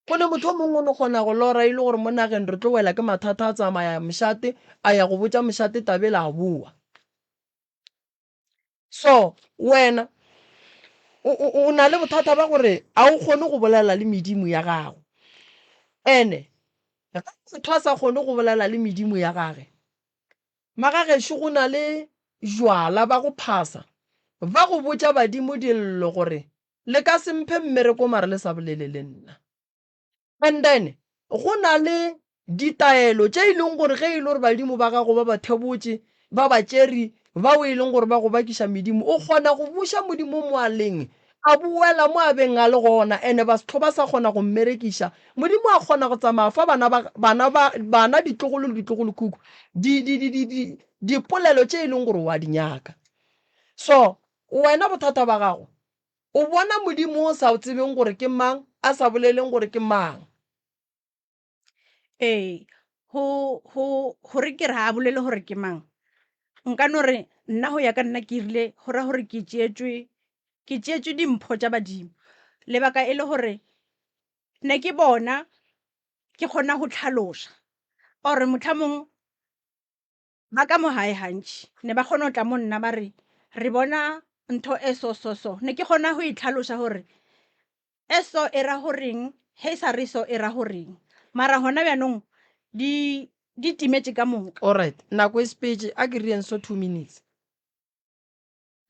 Speaker 2: Go ne motho o mongwe o no kgona go lora e le gore mo nageng re tlo wela ke mathata a tsamaya mošate a ya go botša mošate tabela a boa. So wena o, o, o na le bothata ba gore a o kgone go bolela le medimo ya gago. Ene ge motho a sa kgone go bolela le medimo ya gage, magagešo go na le jwala ba go phasa ba go botša badimo dillo gore le ka se mphe mmereko mara le sa bolele le nna. And then go na le ditaelo tše e leng gore ge e le gore badimo ba gago ba ba thebotše, ba ba tšere, bao e leng gore ba go bakiša medimo, o kgona go buša Modimo moaleng, a boela mo a beng a le gona, ene ba setho ba sa kgona go mmerekiša. Modimo a kgona go tsamaya fa bana ba, bana ba, bana, ditlogolo le ditlogolokhukhu, di, di, di, di, di, dipolelo tše e leng gore wa di nyaka. So, wena bothata ba gago, O bona Modimo o sa o tsebeng gore ke mang, a sa boleleng gore ke mang.
Speaker 7: Ee, go, go, gore ke re ga a bolele gore ke mang, nka no re nna go ya ka nna ke rile go ra gore ke tšeetšwe, ke tšeetšwe dimpho tša badimo. Lebaka e le gore ne ke bona ke kgona go tlhaloša or mohlomong Ba ka mo gae gantši ne ba kgona go tla mo nna ba re, Re bona ntho e so so so. Ne ke kgona go e tlhaloša gore e so e ra goreng, ge e sa re so e ra goreng. Mara gona bjanong di di timetše ka moka.
Speaker 2: Alright, nako e sepetše, a ke reyeng so 2 minutes.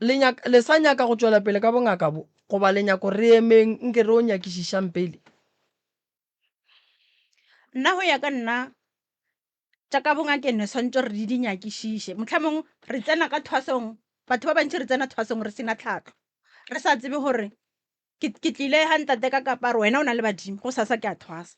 Speaker 2: Le nyaka, le sa nyaka go tšwela pele ka bongaka bo, goba le nyako re emeng nke re o nyakišišang pele?
Speaker 7: Nna go ya ka nna, tša ka bongakeng ne swantše re di di nyakišiše. Mohlamong re tsena ka thwasong, batho ba bantši re tsena thwasong re sena tlhahlo, re sa tsebe gore ke, ke tlile ga ntate ka kapa re wena o na le badimo, go sasa ke a thwasa.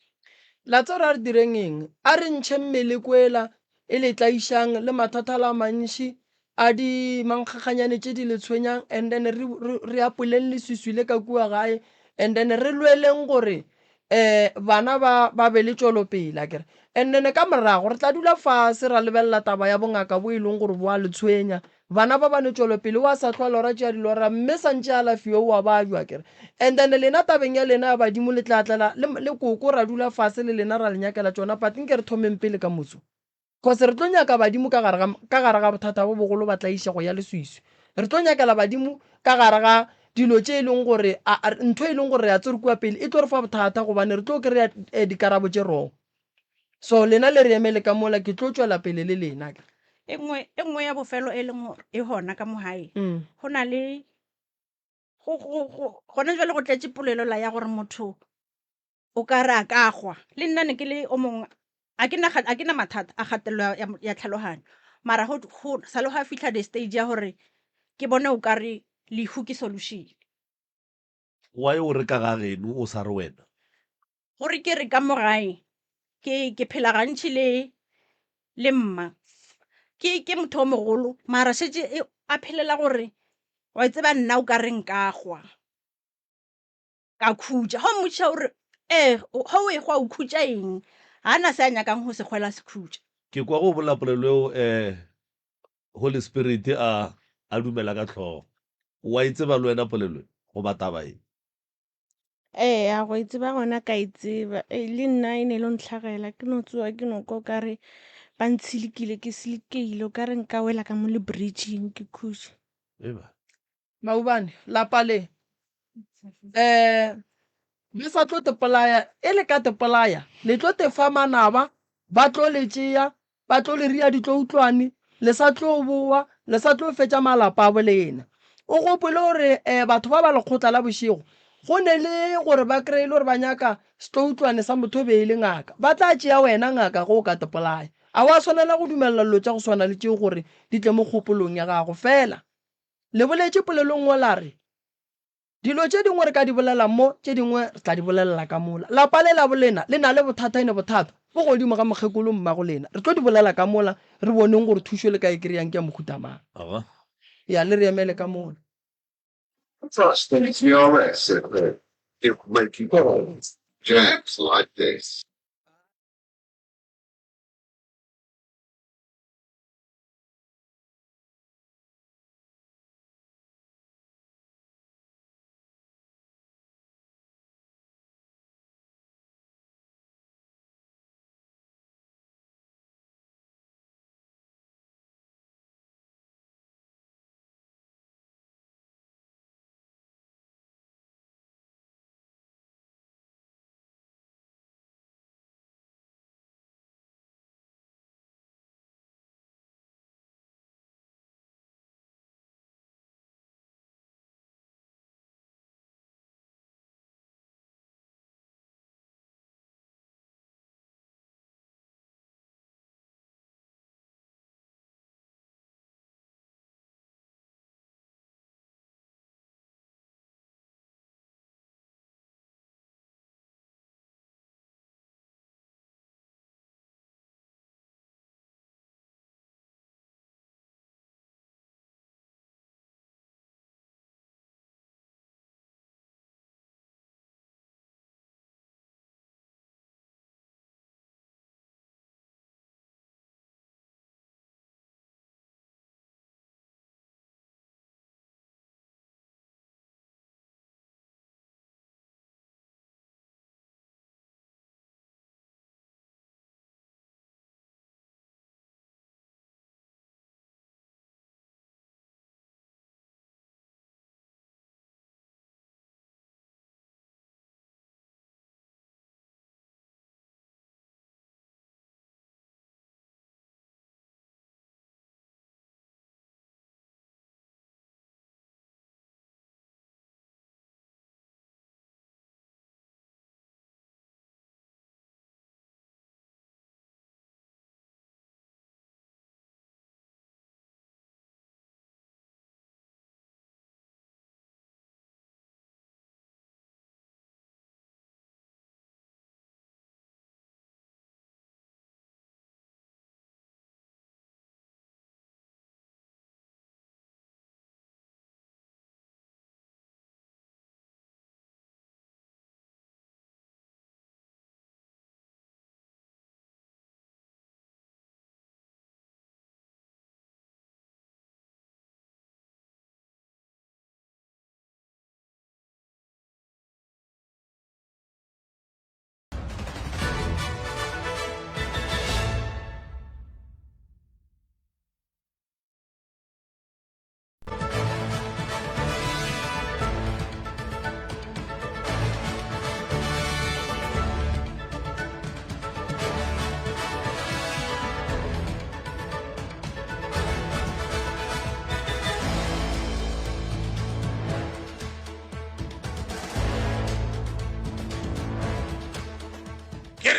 Speaker 2: La tseba gore a re direng eng? A re ntšheng meleko ela e le tlaišang le mathata a la mantši a di mankgakganyane tše di le tshwenyang and then re, re, re apoleng leswiswi le ka kua gae and then re lweleng gore um bana ba ba be le tšwelopele akere. And then ka morago re tla dula fase ra lebelela taba ya bongaka bo e leng gore bo a le tshwenya. Bana ba ba ne tšwelopele o a sa hlwa lora tšea dilora mme sa ntše alafiwe o a babja akere. And then lena tabeng ya lena ya badimo le tla tlela le, le koko ra dula fase le lena ra le nyakela tšona but nke re thomeng pele ka motso. Cause re tlo nyaka badimo ka gare ga, ka gare ga bothata bo bogolo ba tlaišego ya leswiswi. Re tlo nyakela badimo ka gare ga dilo tše e leng gore, a, a, ntho e leng gore re a tsere kua pele e tlo re fa bothata gobane re tlo kry-a eh, dikarabo tše wrong. So lena le re emele ka mola, ke tlo tšwela pele le lena.
Speaker 7: E nngwe, e nngwe ya bofelo e leng gore e gona ka mo gae, go na le, go, go, go, gona jwale go tletše polelo la ya gore motho o ka re a ka hwa. Le nna ne ke le o mongwe, a ke na, a ke na mathata a kgatelelo ya, ya tlhaloganyo, mara go, go sa le gwa fihla the stage ya gore ke bone o ka re lehu ke solution.
Speaker 1: Why o re ka ga geno o sa re wena?
Speaker 7: Gore ke re ka mo gae ke ke phela gantši le le mma. Ke ke motho o mogolo mara šetše e a phelela gore wa tseba nna o ka re nka hwa ka khutša. Ge o mmotšiša o re ee ge o ehwa o khutša eng? Ga na se a nyakang go se hwela se khutša.
Speaker 1: Ke kwa go bolela polelo eo um Holy Spirit a a dumela ka hlogo. Wa e tseba le wena polelo e goba taba e?
Speaker 6: Eya, go e tseba gona ka e tseba. Ee, le nna e ne e lo ntlhagela ke no tsoga ke no kwa o kare ba ntshilikile ke silikile o kare nka wela ka mo le bridging ke khutše.
Speaker 1: Eba.
Speaker 2: Maubane, lapa le um le sa tlo te polaya, e le ka te polaya, le tlo te fa manaba, ba tlo le tšea, Ba tlo le ria ditloutlwane, le sa tlo boa, le sa tlo fetša malapa a bolena. O gopole gore batho ba ba lekgotla la bošego, go ne le gore ba kreye le gore ba nyaka setloutlwane sa motho e be e le ngaka, ba tla tšea wena ngaka ge o ka te polaya. A wa swanela go dumelela dilo tša go swana le tšeo gore di tle mo kgopolong ya gago. Fela, le boletše polelong nngwe la re, Dilo tše dingwe re ka di bolela mo, tše dingwe re tla di bolelela ka mola. Lapa le labo lena le na le bothata ene bothata bo godimo ga mokgekolo mmago lena. Re tlo di bolela ka mola, re boneng gore thušo le ka e kreyang ke ya mohuta mang.
Speaker 1: Aga.
Speaker 2: Ya, le re emele ka mola.
Speaker 8: Trust TRS if making jams like this.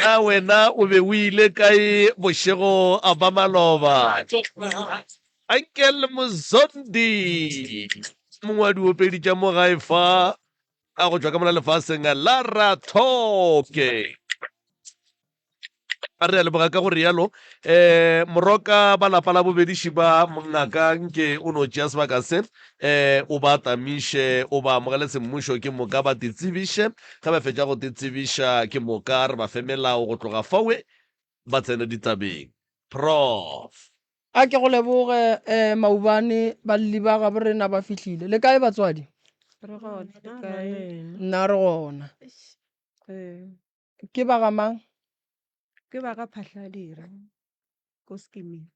Speaker 1: A wena o be o ile kae bošego a ba maloba? Uncle Mozondi, mongwe wa diopedi tša mo gae fa. A go tšwa ka mola lefaseng la Rathoke. A re a leboga ka go rialo. Um moroka ba lapa la bobediši ba mongaka nke o no tšea sebaka se um o ba tamiše o ba amogele semmušo ke moka ba te tsebiše. Ge ba fetša go te tsebiša ke moka re ba fe melao go tloga fawe ba tsene ditabeng. Prof.
Speaker 2: A ke go leboge eh, maubane balli ba gabo rena ba fihlile. Le kae batswadi?
Speaker 9: Re gona, le kae?
Speaker 2: Nna re gona.
Speaker 9: Ee.
Speaker 2: Ke ba ga mang?
Speaker 9: Ke ba ga Phahladira ko Skimming.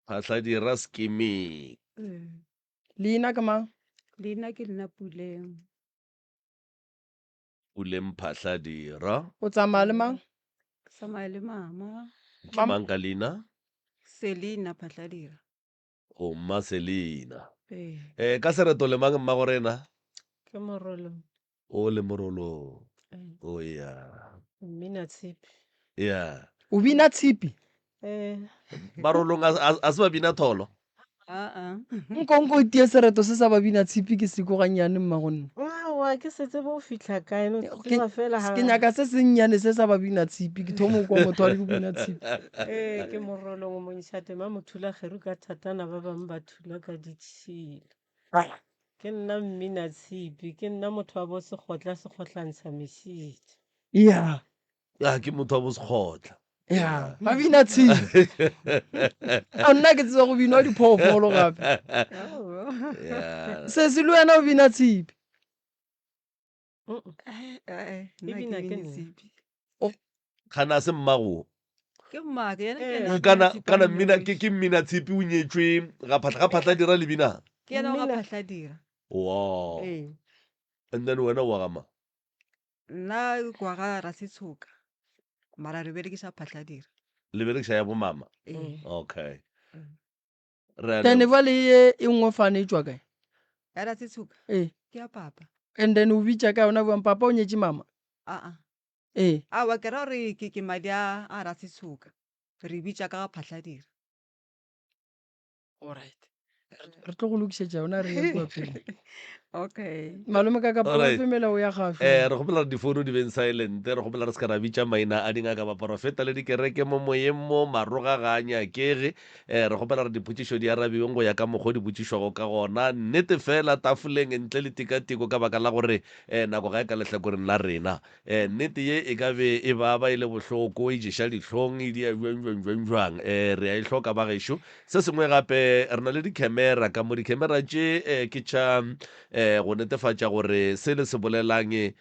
Speaker 1: Phahladira Skimming.
Speaker 9: Ee.
Speaker 2: Leina ke mang?
Speaker 9: Leina ke nna Puleng.
Speaker 1: Puleng Phahladira.
Speaker 2: O tsamaya le mang?
Speaker 9: Ke tsamaya le mama.
Speaker 1: Ke mang ka leina?
Speaker 9: Selina Phahladira.
Speaker 1: O mma Selina.
Speaker 9: Ee.
Speaker 1: Eh, ka sereto le mang mmago rena?
Speaker 9: Ke Morolong.
Speaker 1: O le Morolong.
Speaker 9: Ee.
Speaker 1: O ya.
Speaker 9: Mmina tshipi.
Speaker 1: Ya.
Speaker 2: O bina tshipi?
Speaker 9: Ee.
Speaker 1: Barolong a se ba bina tholo?
Speaker 9: Aa.
Speaker 2: Nko nko o tie sereto se sa babina tshipi ke seko gannyane mmago nna.
Speaker 10: Aowa ke se tsebe o fihla kae no
Speaker 2: Ke,
Speaker 10: tseba fela
Speaker 2: ke
Speaker 10: ga.
Speaker 2: nyaka se sennyane se sa babina tshipi ke thoma go kwa motho a re ke bina tshipi.
Speaker 10: Ee ke morolong o montšha tema mothula kgeru ka thatana ba bangwe ba thula ka ditšhila. Ke nna mmina tshipi ke nna motho wa bo sekgotla sekgotlantsha mešidi.
Speaker 2: Yeah.
Speaker 1: Ya ke motho wa bo sekgotla.
Speaker 2: Ya, ba bina tshipi. A nna ke tseba go binwa diphoofolo gape.
Speaker 1: Yeah.
Speaker 2: Sesi le wena o bina tshipi.
Speaker 10: E bina ke nna.
Speaker 1: Kana se mmago.
Speaker 9: Ke mmake yena ke yena
Speaker 1: Kana kana mmina ke ke mmina tshipi o nyetšwe ga phahla ga phahla dira le bina.
Speaker 9: Ke yena wa ga phahla dira.
Speaker 1: Wow.
Speaker 10: Ee.
Speaker 1: And then wena wa ga mang?
Speaker 9: Nna kwa ga Rasetshoka mara re berekiša Phahladira.
Speaker 1: Le berekiša ya bomama?
Speaker 9: Ee.
Speaker 1: Okay. Re a
Speaker 2: Then
Speaker 1: leboga.
Speaker 2: bjale ye e nngwe fane e tšwa kae?
Speaker 9: Ya Rasetshoka?
Speaker 2: Ee.
Speaker 9: Ke ya papa.
Speaker 2: And then o bitša ka yona bjang papa o nyetše mama?
Speaker 9: Aa.
Speaker 2: Ee.
Speaker 9: Aowa ke ra gore ke ke madi a a Rasetshoka re bitša ka ga Phahladira.
Speaker 2: Alright. Re tlo go lokišetša yona re ye kua pele.
Speaker 9: Okay.
Speaker 2: Malome ka kapa
Speaker 1: Alright.
Speaker 2: fe melao ya gago.
Speaker 1: Eh, re kgopela gore difounu di beng silent, re kgopela re se ka ra bitša maina a dingaka, baporofeta le dikereke mo moyeng mo, maroga ga a nyakege. Eh, re kgopela gore dipotšišo di arabiweng go ya ka mokgwa o di botšišwago ka gona. Nnete fela tafoleng ntle le tikatiko ka baka la gore eh, nako ga e ka lehlakoreng la rena. E, nnete ye e ka be e baba, e le bohloko, e ješa dihlong, e dia bjang, bjang, bjang, bjang. E, re a e hloka, bagešo. Se sengwe gape, re na le dikhemera ka mo. Dikhemera tše e, ke tša e, go netefatša gore se le se bolelang e,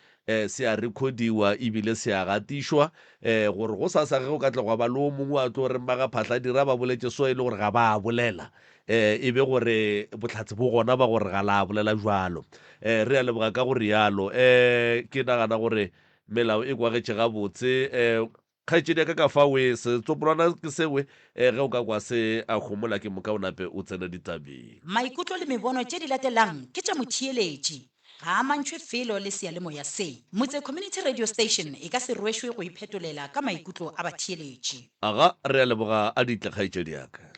Speaker 1: se a rekhodiwa ebile se a gatišwa, e, gore gosasa ge go ka tla gwa ba le o mongwe a tlo reng ba ga Phahladira ba boletše so e le gore ga ba a bolela, E, e be gore bohlatse bo gona ba gore ga la bolela bjalo. E, re a leboga ka go rialo. E, ke nagana gore melao e kwagetše gabotse. E, kgaetšedi ya ka ka fa we, setsopolwana ke sewe, e, ge o ka kwa se a homola ke moka o nape o tsene ditabeng.
Speaker 3: Maikutlo le mebono tše di latelang ke tša motheeletši. Ga a mantšhwe felo le seyalemoya se. Motse Community Radio Station e ka se rwešwe go iphetolela ka maikutlo a batheeletši.
Speaker 1: Aga, re a leboga a ditle kgaetšedi ya ka.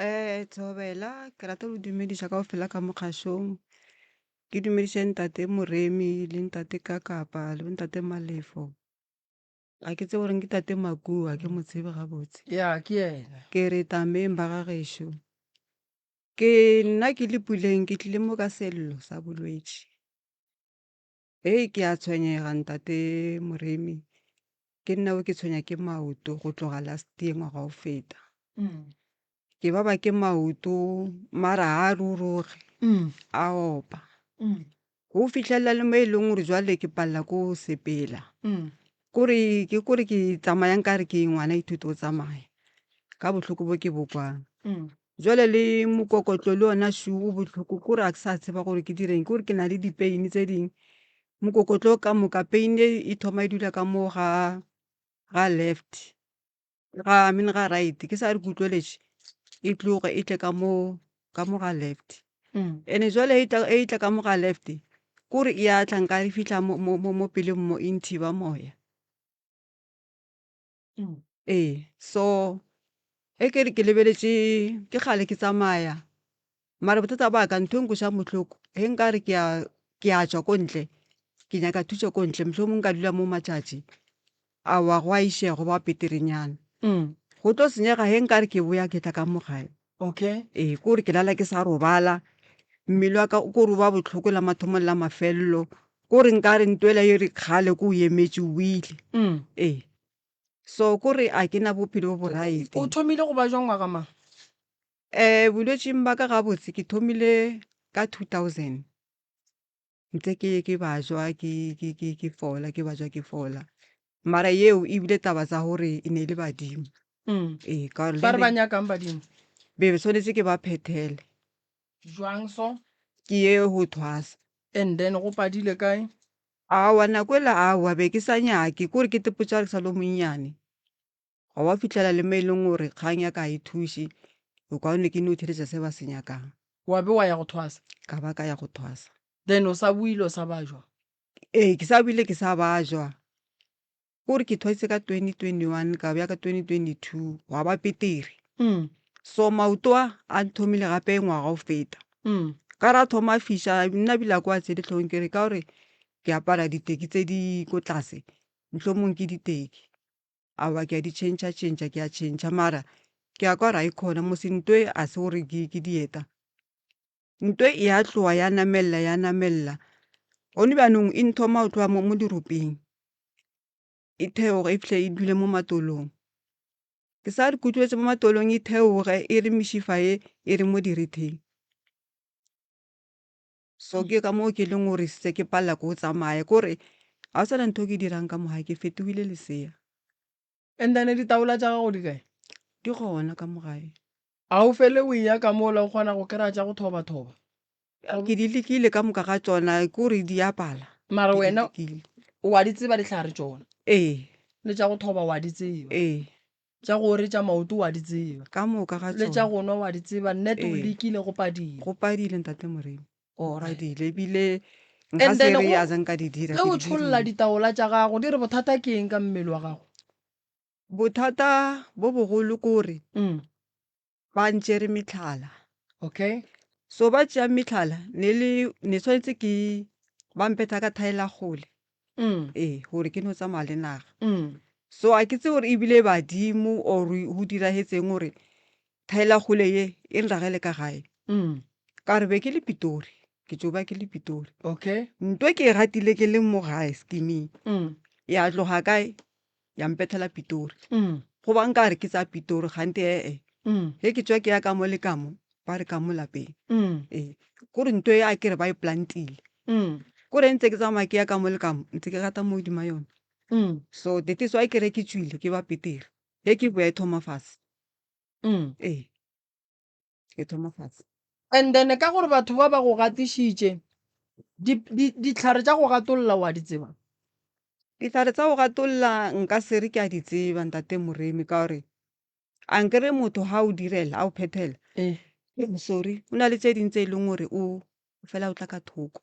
Speaker 9: Eh, Thobela, ke rata go dumediša ka ofela ka mokgašong. Ke dumediše ntate Moremi le ntate Kakapa le ntate Malefo. Ga ke tsebe gore ke tate Makua, ga ke mo tsebe gabotse.
Speaker 2: Ya, ke yena.
Speaker 9: Ke re tameng ba ga gešo. Ke nna ke le Puleng ke tlile mo ka sello sa bolwetši. Hei ke a tshwenyega ntate Moremi, ke nna o ke tshwenya ke maoto go tloga last year ngwaga o feta. Ke baba ke maoto mara ga a ruruge, a opa. Go fihlelela le mo e leng gore jwale ke palela ko sepela. Kore ke kore ke tsamaya nkare ke ngwana ithuta o tsamaya ka bohloko bo ke bo kwang. Jwale le mokokotlo le ona šu o bohloko kore ga ke sa tseba gore ke direng kore ke na le di-pain tse ding. Mokokotlo ka moka pain e e thoma e dula ka mo ga ga left ga I mean ga right ke sa re ke utlweletše e tloge e tle ka mo ka mo ga left. Ene jwale e tla e tla ka mo ga left kore e a tla nkare e fihla mo mo mo pelong mo e nthiba moya. Ee, so ge ke re ke lebeletše ke kgale ke tsamaya mara bothata ba ka ntho e nkwešang bohloko ge nkare ke a ke a tšwa ko ntle ke nyaka thušo ko ntle mohlomong nka dula mo matšatši aowa go a išega go ba peterenyana
Speaker 2: Mm.
Speaker 9: go tlo senyega ge nkare ke boya ke tla ka mo gae
Speaker 2: Okay.
Speaker 9: ee ke gore ke lala ke sa robala mmele wa ka o ko re o ba bohloko la mathomo le la mafelelo ke gore nkare ntwela e re kgale ke o emetše o boile
Speaker 2: Mm.
Speaker 9: ee so ke gore a ke na bophelo bo bo right
Speaker 2: O thomile go ba jwang ngwaga mang?
Speaker 9: um bolwetšing ba ka gabotse ke thomile ka 2000 ntse ke ke bajwa ke ke ke ke fola ke bajwa ke fola mara yeo e bile taba tsa gore e ne e le badimo
Speaker 2: Mm.
Speaker 9: ee ka gore
Speaker 2: Ba re
Speaker 9: le
Speaker 2: ba
Speaker 9: ne
Speaker 2: nyakang badimo?
Speaker 9: be tshwanetse ke ba phethele
Speaker 2: Jwang so?
Speaker 9: ke ye go thwasa
Speaker 2: And then go padile kae?
Speaker 9: Aowa nako ela aowa be ke sa nyake kore ke tepotša gore ke sa le monnyane Gwa ba fihlela le mo e leng gore kgang ya ka ga e thuše, bokaone ke no theeletša se ba se nyakang.
Speaker 2: Wa be wa ya go thwasa?
Speaker 9: Ka ba ka ya go thwasa.
Speaker 2: Then o sa boile o sa bajwa?
Speaker 9: Ee, ke sa boile ke sa bajwa. Ke gore ke thwasitse ka 2021 ka boya ka 2022 gwa ba petere. So maoto a a nthomile gape ngwaga o feta. Ka re a thoma a fiša nna ebile a kwa tsele hlogong ke re ka gore ke apara diteki tse di ko tlase mohlomong ke diteki. Aowa ke a di tšhentšha-tšhentšha, ke a tšhentšha mara ke a kwa gore a e khona mose nto e a se gore ke dieta. Nto e ya tloga ya namelela ya namelela gone bjanong e nthoma go tloga mo diropeng e theoge e fihle e dule mo matolong. Ke sa re ke utlwetse mo matolong e theoge e re mešifa e e re mo diretheng. So ke ka moo ke leng gore se ke palela ke go tsamaya ke gore ga o sana ntho e ke e dirang ka mo gae ke fetogile lesea.
Speaker 2: And then ditaola tša gago di kae?
Speaker 9: Di gona ka mo gae.
Speaker 2: A o fele o eya ka mola o kgona go kry-a tša go thoba-thoba?
Speaker 9: Ke di lekile ka moka ga tšona ke gore di a pala.
Speaker 2: Mara
Speaker 9: Ke di
Speaker 2: wena
Speaker 9: lekile.
Speaker 2: o a di tseba dihlare tšona?
Speaker 9: Ee.
Speaker 2: Le tša go thoba o a di tseba?
Speaker 9: Ee.
Speaker 2: Tša go oretša maoto o a di tseba.
Speaker 9: Ka moka ga
Speaker 2: Le tša
Speaker 9: tšona.
Speaker 2: go nwa o a di tseba. Nnete o
Speaker 9: Ee.
Speaker 2: lekile go padile.
Speaker 9: Go padile Ntate Moremi. Go
Speaker 2: Alright.
Speaker 9: padile ebile nka
Speaker 2: And
Speaker 9: se
Speaker 2: then
Speaker 9: re
Speaker 2: go
Speaker 9: a za nka di dira
Speaker 2: ge
Speaker 9: ke
Speaker 2: o
Speaker 9: di
Speaker 2: tšholla
Speaker 9: dirile.
Speaker 2: ditaola tša gago di re bothata ke eng ka mmele wa gago?
Speaker 9: Bothata bo bogolo ke gore ba ntšere metlhala.
Speaker 2: Okay.
Speaker 9: So ba tšea metlhala ne le ne tshwanetse ke ba mpetha ka thaela kgole. Ee, gore ke no tsamaya le naga. So a ke tsebe gore ebile badimo or go diragetseng gore thaela kgole ye e nragele ka gae. Ka gore be ke le Pitori, ke tšo ba ke le Pitori.
Speaker 2: Okay.
Speaker 9: Nto e ke e gatile ke le mo gae scheming. Ya tloga kae ya mpethela Pitori. Go ba nkare ke tsa Pitori kgante ee. Ge ke tšwa ke ya ka mo le ka mo, ba re ka mo lapeng. Ee, kore nto e a ke re ba e plantile. Kore ntse ke tsamaya ke ya ka mo le ka mo, ntse ke gata mo hodima yona. So that is why ke re ke tšwile ke ba petere. Ge ke boya e thoma fase. Ee. E thoma fase.
Speaker 2: And then ka gore batho ba ba go gatišitše, di, di, dihlare tša go gatolla wa di tseba?
Speaker 9: Dihlare tša go gatolla nka se re ke a di tseba Ntate Moremi ka gore a nkere motho ha o direla, a o phethela,
Speaker 2: Eh.
Speaker 9: sorry, o na le tše ding tse e leng gore o fela o tla ka thoko.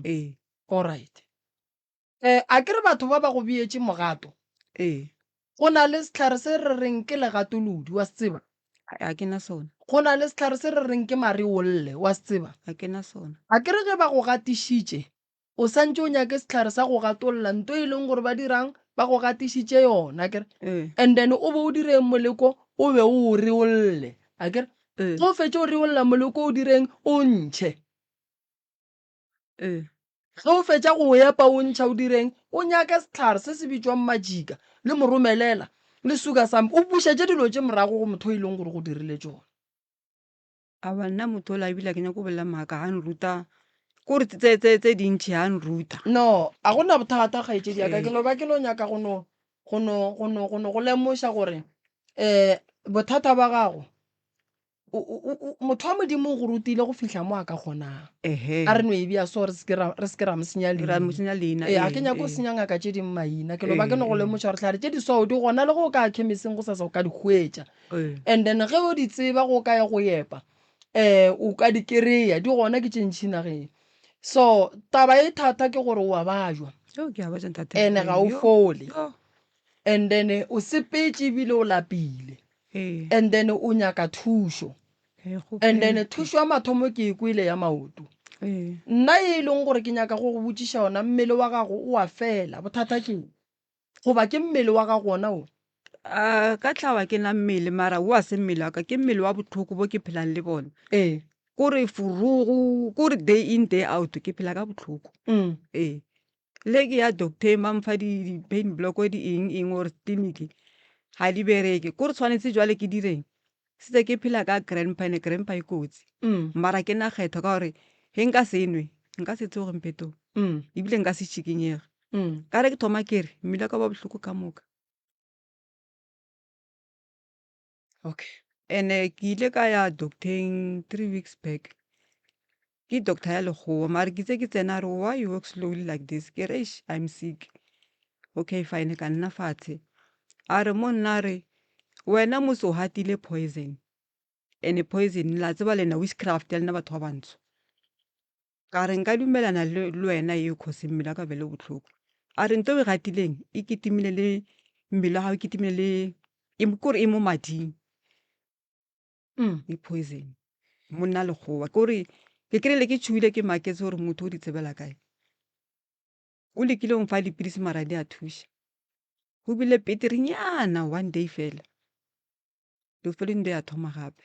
Speaker 9: Ee.
Speaker 2: Alright. Eh, a ke re batho ba ba go beetše mogato?
Speaker 9: Ee.
Speaker 2: Go na le sehlare se re reng ke legatolodi, wa se tseba?
Speaker 9: A ke na sona.
Speaker 2: Go na le sehlare se re reng ke mareolle, wa se tseba?
Speaker 9: A ke na sona.
Speaker 2: A ke re ge ba go gatišitše, o santše o nyake sehlare sa go gatolla, nto e leng gore ba dirang, ba go gatišitše yona, a ke re?
Speaker 9: Ee.
Speaker 2: And then o be o direng moleko, o be o o reolle, a ke re?
Speaker 9: Ee.
Speaker 2: Ge o fetša o reolla moleko o direng, o ntšhe.
Speaker 9: Ee.
Speaker 2: Ge o fetša go o epa o ntšha o direng? O nyake sehlare se se bitšwang majika le moromelela le suka samp o bušetše dilo tše morago go motho o e leng gore go dirile tšona.
Speaker 9: Aowa nna motho ola ebile ga ke nyake go bolela maaka ga nruta kore tse tse tse dintši ga nruta.
Speaker 2: No, a go na bothata kgaetšedi ya ka,
Speaker 9: Ee.
Speaker 2: ke no ba ke no nyaka go no go no go no go no go lemoša gore um bothata ba gago motho wa Modimo o go rutile go fihla mo a ka kgonang.
Speaker 9: Ehe.
Speaker 2: A re no e bea so re se ke ra re se ke ra mo senya
Speaker 9: Ra mo
Speaker 2: leina.
Speaker 9: senya leina,
Speaker 2: Ee, a
Speaker 9: ee,
Speaker 2: ke nyake go
Speaker 9: ee.
Speaker 2: senya ngaka tše ding maina. Ke no ba ke no go
Speaker 9: Ee, ee.
Speaker 2: lemoša gore hlare tše di so di gona le ge o ka ya khemising gosasa o ka di hwetša.
Speaker 9: Ee.
Speaker 2: And then ge o di tseba go ka ya go epa um o ka di kry-a, di gona ke tše ntši nageng. So taba e thata ke gore o a bajwa.
Speaker 9: Yo ke a bajwa ntate
Speaker 2: Ene ga o
Speaker 9: Yo,
Speaker 2: fole.
Speaker 9: yo.
Speaker 2: And then o sepetše ebile o lapile.
Speaker 9: Ee.
Speaker 2: And then o nyaka thušo.
Speaker 9: Ee,
Speaker 2: And then
Speaker 9: kgopela.
Speaker 2: thušo ya mathomo ke e kwele ya maoto.
Speaker 9: Ee.
Speaker 2: Nna e leng gore ke nyaka go go botšiša yona, mmele wa gago o a fela, bothata ke eng? Goba ke mmele wa gago ona wo?
Speaker 9: A ka tlhawa ke na mmele mara wo a se mmele wa ka, ke mmele wa bohloko bo ke phelang le bona.
Speaker 2: Ee.
Speaker 9: Kore furugu, kore day in day out ke phela ka bohloko. Ee. Le ke ya doctor-eng ba mpha di pain block di eng eng or clinic ga di bereke. Kore tshwanetse jwale ke direng? Setse ke phela ka grandpa ene grandpa e kotsi. Mara ke na kgetho ka gore ge nka se nwe nka se tsoge mpetong. Ebile nka se šikinyege. Ka re ke thoma ke re mmele wa ka wa bohloko ka moka.
Speaker 2: Okay.
Speaker 9: Ene ke ile ka ya doctor-eng 3 weeks back. Ke doctor ya lekgowa mare ke itse ke tsena a re why you walk slowly like this? Ke re eish I'm sick. Okay fine ka nna fatshe. A re mo nna a re wena mos o hatile poison ene poison la tseba lena witchcraft ya lena batho ba bantsho. Ka re nka dumelana le wena eo cause mmele wa ka bele bohloko. A re nto o e gatileng e kitimile le mmele wa gago e kitimile le kore e mo mading. Ke poison monna lekgowa kore ke kry-ile ke tšhogile ke maketse gore motho o di tsebela kae. O lekile go mfa dipilisi mara di a thuša. Go bile beterenyana one day fela bofelong di a thoma gape.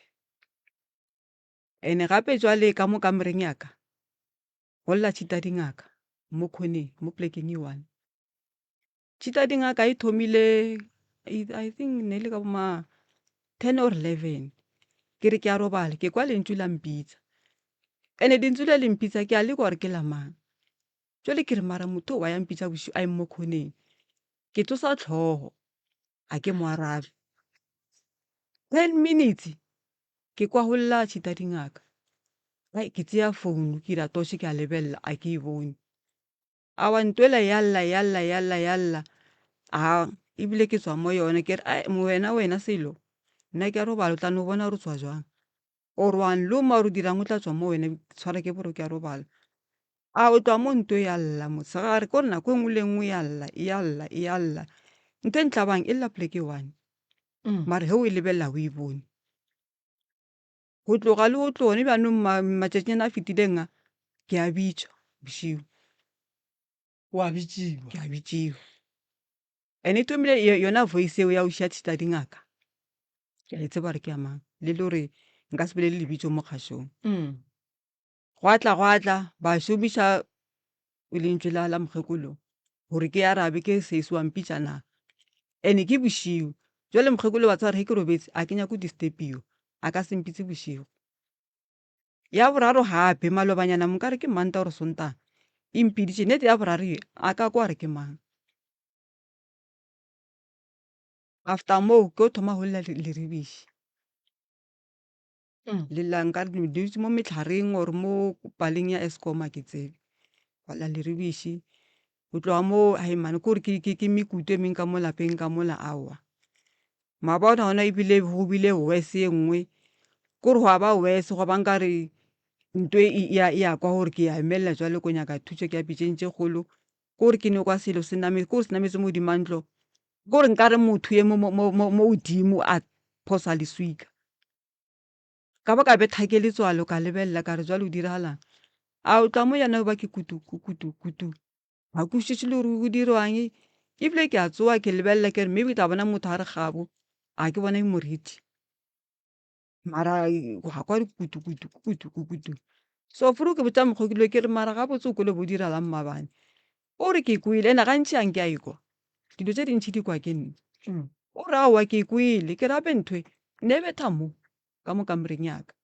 Speaker 9: Ene gape jwale ka mo kamoreng ya ka go lla tšhita dingaka mo khoneng mo polekeng e one. Tšhita dingaka e thomile I think ne le ka bo ma ten or 11 ke re ke a robala ke kwa lentšu la mpitsa ene lentšu le le mpitsa ke a lekwa gore ke la mang. Jwale ke re mara motho wa ya mpitsa bošego a eme mo khoneng ke tsosa tlhogo a ke mo arabe. 10 minutes ke kwa go lla tšhita dingaka ai ke tseya founu ke ira torch ke a lebelela a ke e bone. Aowa ntwela ya lla ya lla ya lla ya lla a ebile ke tswa mo yona ke re ai wena wena selo nna ke a robala o tla no bona gore o tswa jwang or wa nloma or o dirang o tla tswa mo wena ke tshwara ke boroko ke a robala. A o tloga mo nto ya lla motshegare kore nako e nngwe le e nngwe ya lla e ya lla e ya lla ntho e ntlabang e lla poleke e one mara ge o e lebelela ga o e bone. Go tloga le go tloga gone bjanong matšatšinyana a fetileng a ke a bitšwa bošego.
Speaker 2: Wa bitšiwa?
Speaker 9: Ke a bitšiwa. And e thomile yona voice eo ya go šia tšhita dingaka ke a e tseba gore ke ya mang le le gore nka se bolele lebitso mo kgašong. Gwa tla gwa tla ba šomiša lentšu la la mokgekolo gore ke arabe ke sesi wa mpitša na and ke bošego jwale mokgekolo wa tseba gore ge ke robetse a ke nyake go disturbiwa a ka se mpitse bošego. Ya boraro gape malobanyana mo nkare ke Mantaga or Sontaga e mpiditše nnete ya boraro ye a ka kwa gore ke mang. After moo ke yo thoma go lla leribiši. Le lla nkare le dutše mo mehlareng or mo paleng ya Eskom a ke tsebe. Gwa lla leribiši go tloga moo haiman ke gore ke mekutu e mengwe ka mo lapeng ka mola aowa. Maabane gona ebile go bile worse ye nngwe ke gore gwa ba worse gwa ba nkare nto e e a kwa gore ke a emelela jwale ko nyaka thušo ke ya pitšeng tše kgolo. Ke gore ke no kwa selo se ke gore se nametse mo godimo ga ntlo ke gore nkare motho ye mo godimo a phosa leswika. Ka ba ka betha ke letswalo ka lebelela ka re jwale o diragalang? A o tla mo yana ba ke kutu kutu kutu ga ke kwešiše le gore go dirwang ebile ke a tsoga ke lebelela ke re maybe ke tla bona motho a re gabo a ke bona moriti mara gwa kwa kutu kutu kutu kutu. So furu ke botša mokgekolo ke re mara gabotse o kwele bo diragalang maabane o re ke kwele ene gantši ga nke a ekwa dilo tše dintši di kwa ke nna. O re aowa ke kwele ke re gape nthwe ne e betha mo ka mo kamoreng ya ka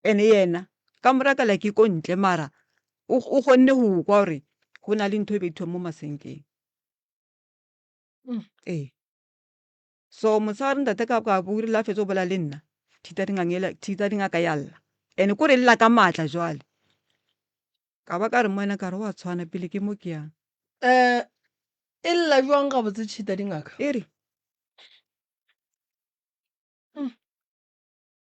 Speaker 9: ene yena kamora ya ka like e ko ntle mara o kgonne go kwa gore go na le ntho e bethiwang mo masenkeng. Ee so motshegare ntate ka ka o rile a fetsa go bolela le nna thita dingaka ya lla and kore e lla ka maatla jwale ka ba ka re mo wena ka re wa tshwana pele ke mo ke yang.
Speaker 2: Um e lla jwang gabotse tšhita dingaka?
Speaker 9: E re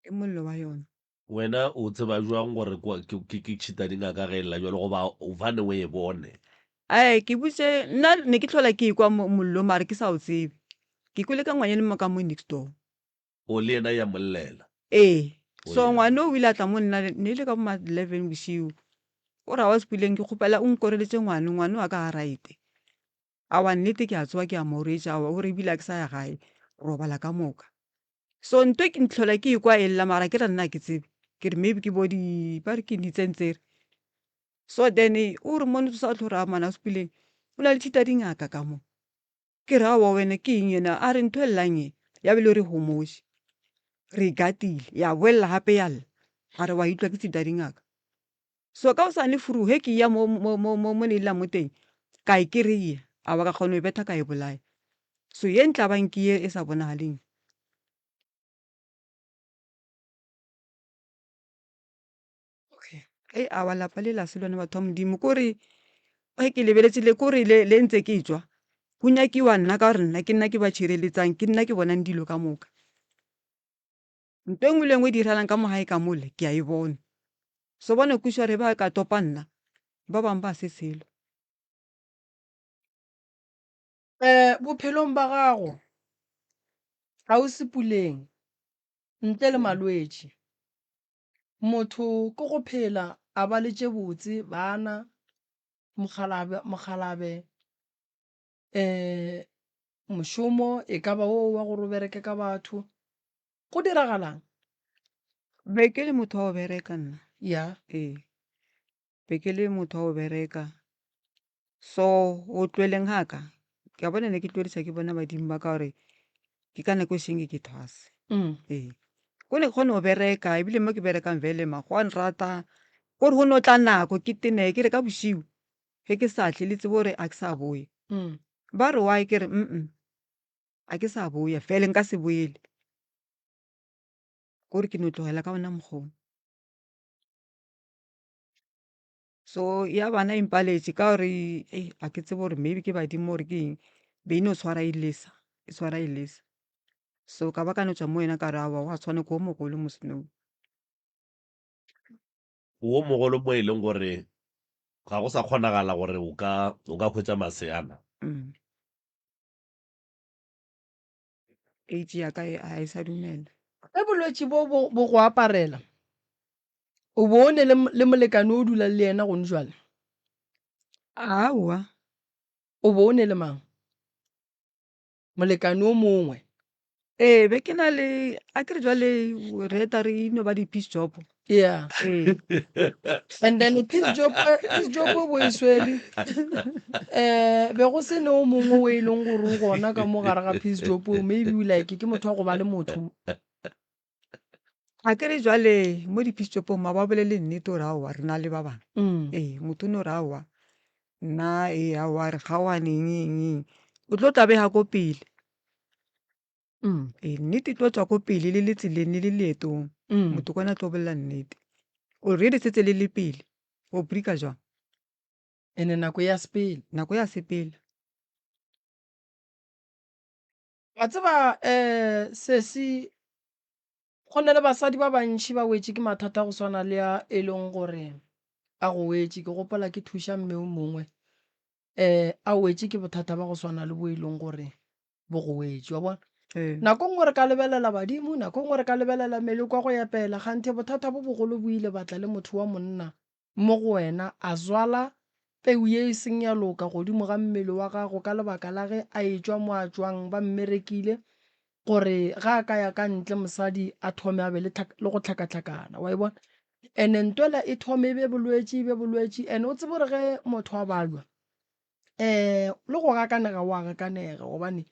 Speaker 9: ke mollo wa yona.
Speaker 1: Wena o tseba jwang gore ke ke tšhita dingaka ge e lla jwalo goba o vane o e bone?
Speaker 9: Ae ke botše nna ne ke hlola ke ekwa mollo mare ke sa o tsebe. Ke kwele ka ngwanyana mo ka mo next door.
Speaker 1: O le yena ya mo llela?
Speaker 9: Ee. So ngwana o ile a tla mo nna ne e le ka bo ma 11 bošego. O re aowa Sepuleng ke kgopela o nkoreletše ngwano, ngwano wa ka ga right. Aowa nnete ke a tsoga ke a mo oretša, aowa o re ebile ga ke sa ya gae, robala ka moka. So nto ke ntlhola ke ekwa e lla mara ke re nna ke tsebe, ke re maybe ke bo di ba re ke ditsentsere. So then o re mo sa tlo ra ngwana Sepuleng o na le thita dingaka ka mo. Ke re aowa wena ke eng yena a re ntho e llang e ya be le re homotše re e gatile ya boelela gape ya lla a re wa utlwa ke tsita dingaka so ka gosane furu ge ke ya mo mo mo mo mo ne e lla mo teng ka e kry-a a ba ka kgona go e betha ka e bolaya so ye ntlabang ke ye e sa bonagaleng.
Speaker 2: Okay.
Speaker 9: Ei awa lapa le la se lone batho ba Modimo kore ge ke lebeletše le kore le le ntse ke tšwa go nyakiwa nna ka gore nna ke nna ke ba tšhireletsang ke nna ke bonang dilo ka moka. Ntho e nngwe le e nngwe e diragalang ka mo gae ka mole ke a e bona. So ba no kwešiša gore ba ka topa nna ba bangwe ba se selo.
Speaker 2: Bophelong ba gago ga o se puleng ntle le malwetši. Motho ke go phela a ba le tše botse, bana, mokgalabje, mokgalabe, mošomo e ka ba wo wa gore o bereke ka batho. Go diragalang?
Speaker 9: Be ke le motho wa go bereka nna.
Speaker 2: Ya.
Speaker 9: Ee, be ke le motho wa go bereka. So go tlogeleng ga ka, ke a bona ne ke tlogelisa ke bona badimo ba ka gore ke ka nako e seng ke thwase. Ee, ko ne ke kgona go bereka ebile mo ke berekang vele makgowa a nrata, kore go no tla nako ke tenege ke re ka bošiu ge ke sa tle le tsebe gore a ke sa boya. Ba re why ke re a ke sa boya fele nka se boele, kore ke no tlogela ka ona mokgwa o. So ya bana e mpaletše ka gore ei ga ke tsebe gore maybe ke badimo or ke eng, be e no tshwara e lesa, e tshwara e lesa. So ka ba ka no tšwa mo yena ka re aowa gwa tshwana ke o mogolo mos nou.
Speaker 1: O mogolo mo e leng gore ga go sa kgonagala gore o ka o ka hwetša maseana.
Speaker 9: Age ya ka ga e sa dumela.
Speaker 2: Ge bolwetši bo bo bo go aparela, o bo o ne le, le molekane o dulang le yena gone jwale?
Speaker 9: Aowa.
Speaker 2: O bo o ne le mang? Molekane o mongwe?
Speaker 9: Ee, be ke na le, a ke re jwale re eta re ino ba di-peace job.
Speaker 2: Yeah.
Speaker 9: Ee.
Speaker 2: And then peace job, peace job o bo e swere. Eh, be go se ne o mongwe o e leng gore o gona ka mo gare ga peace job o maybe o like ke motho wa go ba le motho.
Speaker 9: A ke re jwale mo di-peace jobong ma ba bolele nnete gore aowa re na le ba bangwe. Ee, motho o no re aowa nna ee aowa re kgaogane eng eng eng. O tlo tlabega ko pele. Ee, nnete e tlo tswa ko pele le le tseleng le le leetong. Motho ke yena a tlo bolela nnete. Already setse le le pele, o brika jwang?
Speaker 2: Ene nako ya sepela.
Speaker 9: Nako ya sepela.
Speaker 2: Wa tseba um sesi, go na le basadi ba bantši ba wetše ke mathata a go swana le a e leng gore a go wetše. Ke gopola ke thuša mme o mongwe um a wetše ke bothata ba go swana le bo e leng gore bo go wetše, wa bona.
Speaker 9: Ee.
Speaker 2: Nako nngwe re ka lebelela badimo, nako nngwe re ka lebelela meleko ya go epela, kganthe bothata bo bogolo bo ile ba tla le motho wa monna mo go wena, a zwala peu ye e seng ya loka godimo ga mmele wa gago ka lebaka la ge a etšwa mo a tšwang, ba mmerekile gore ge a ka ya ka ntle mosadi a thome a be le, le go hlakahlakana, wa e bona. Ene ntwela e thome e be bolwetši, e be bolwetši, ene o tsebe gore ge motho a babja, um le go gakanega o a gakanega gobane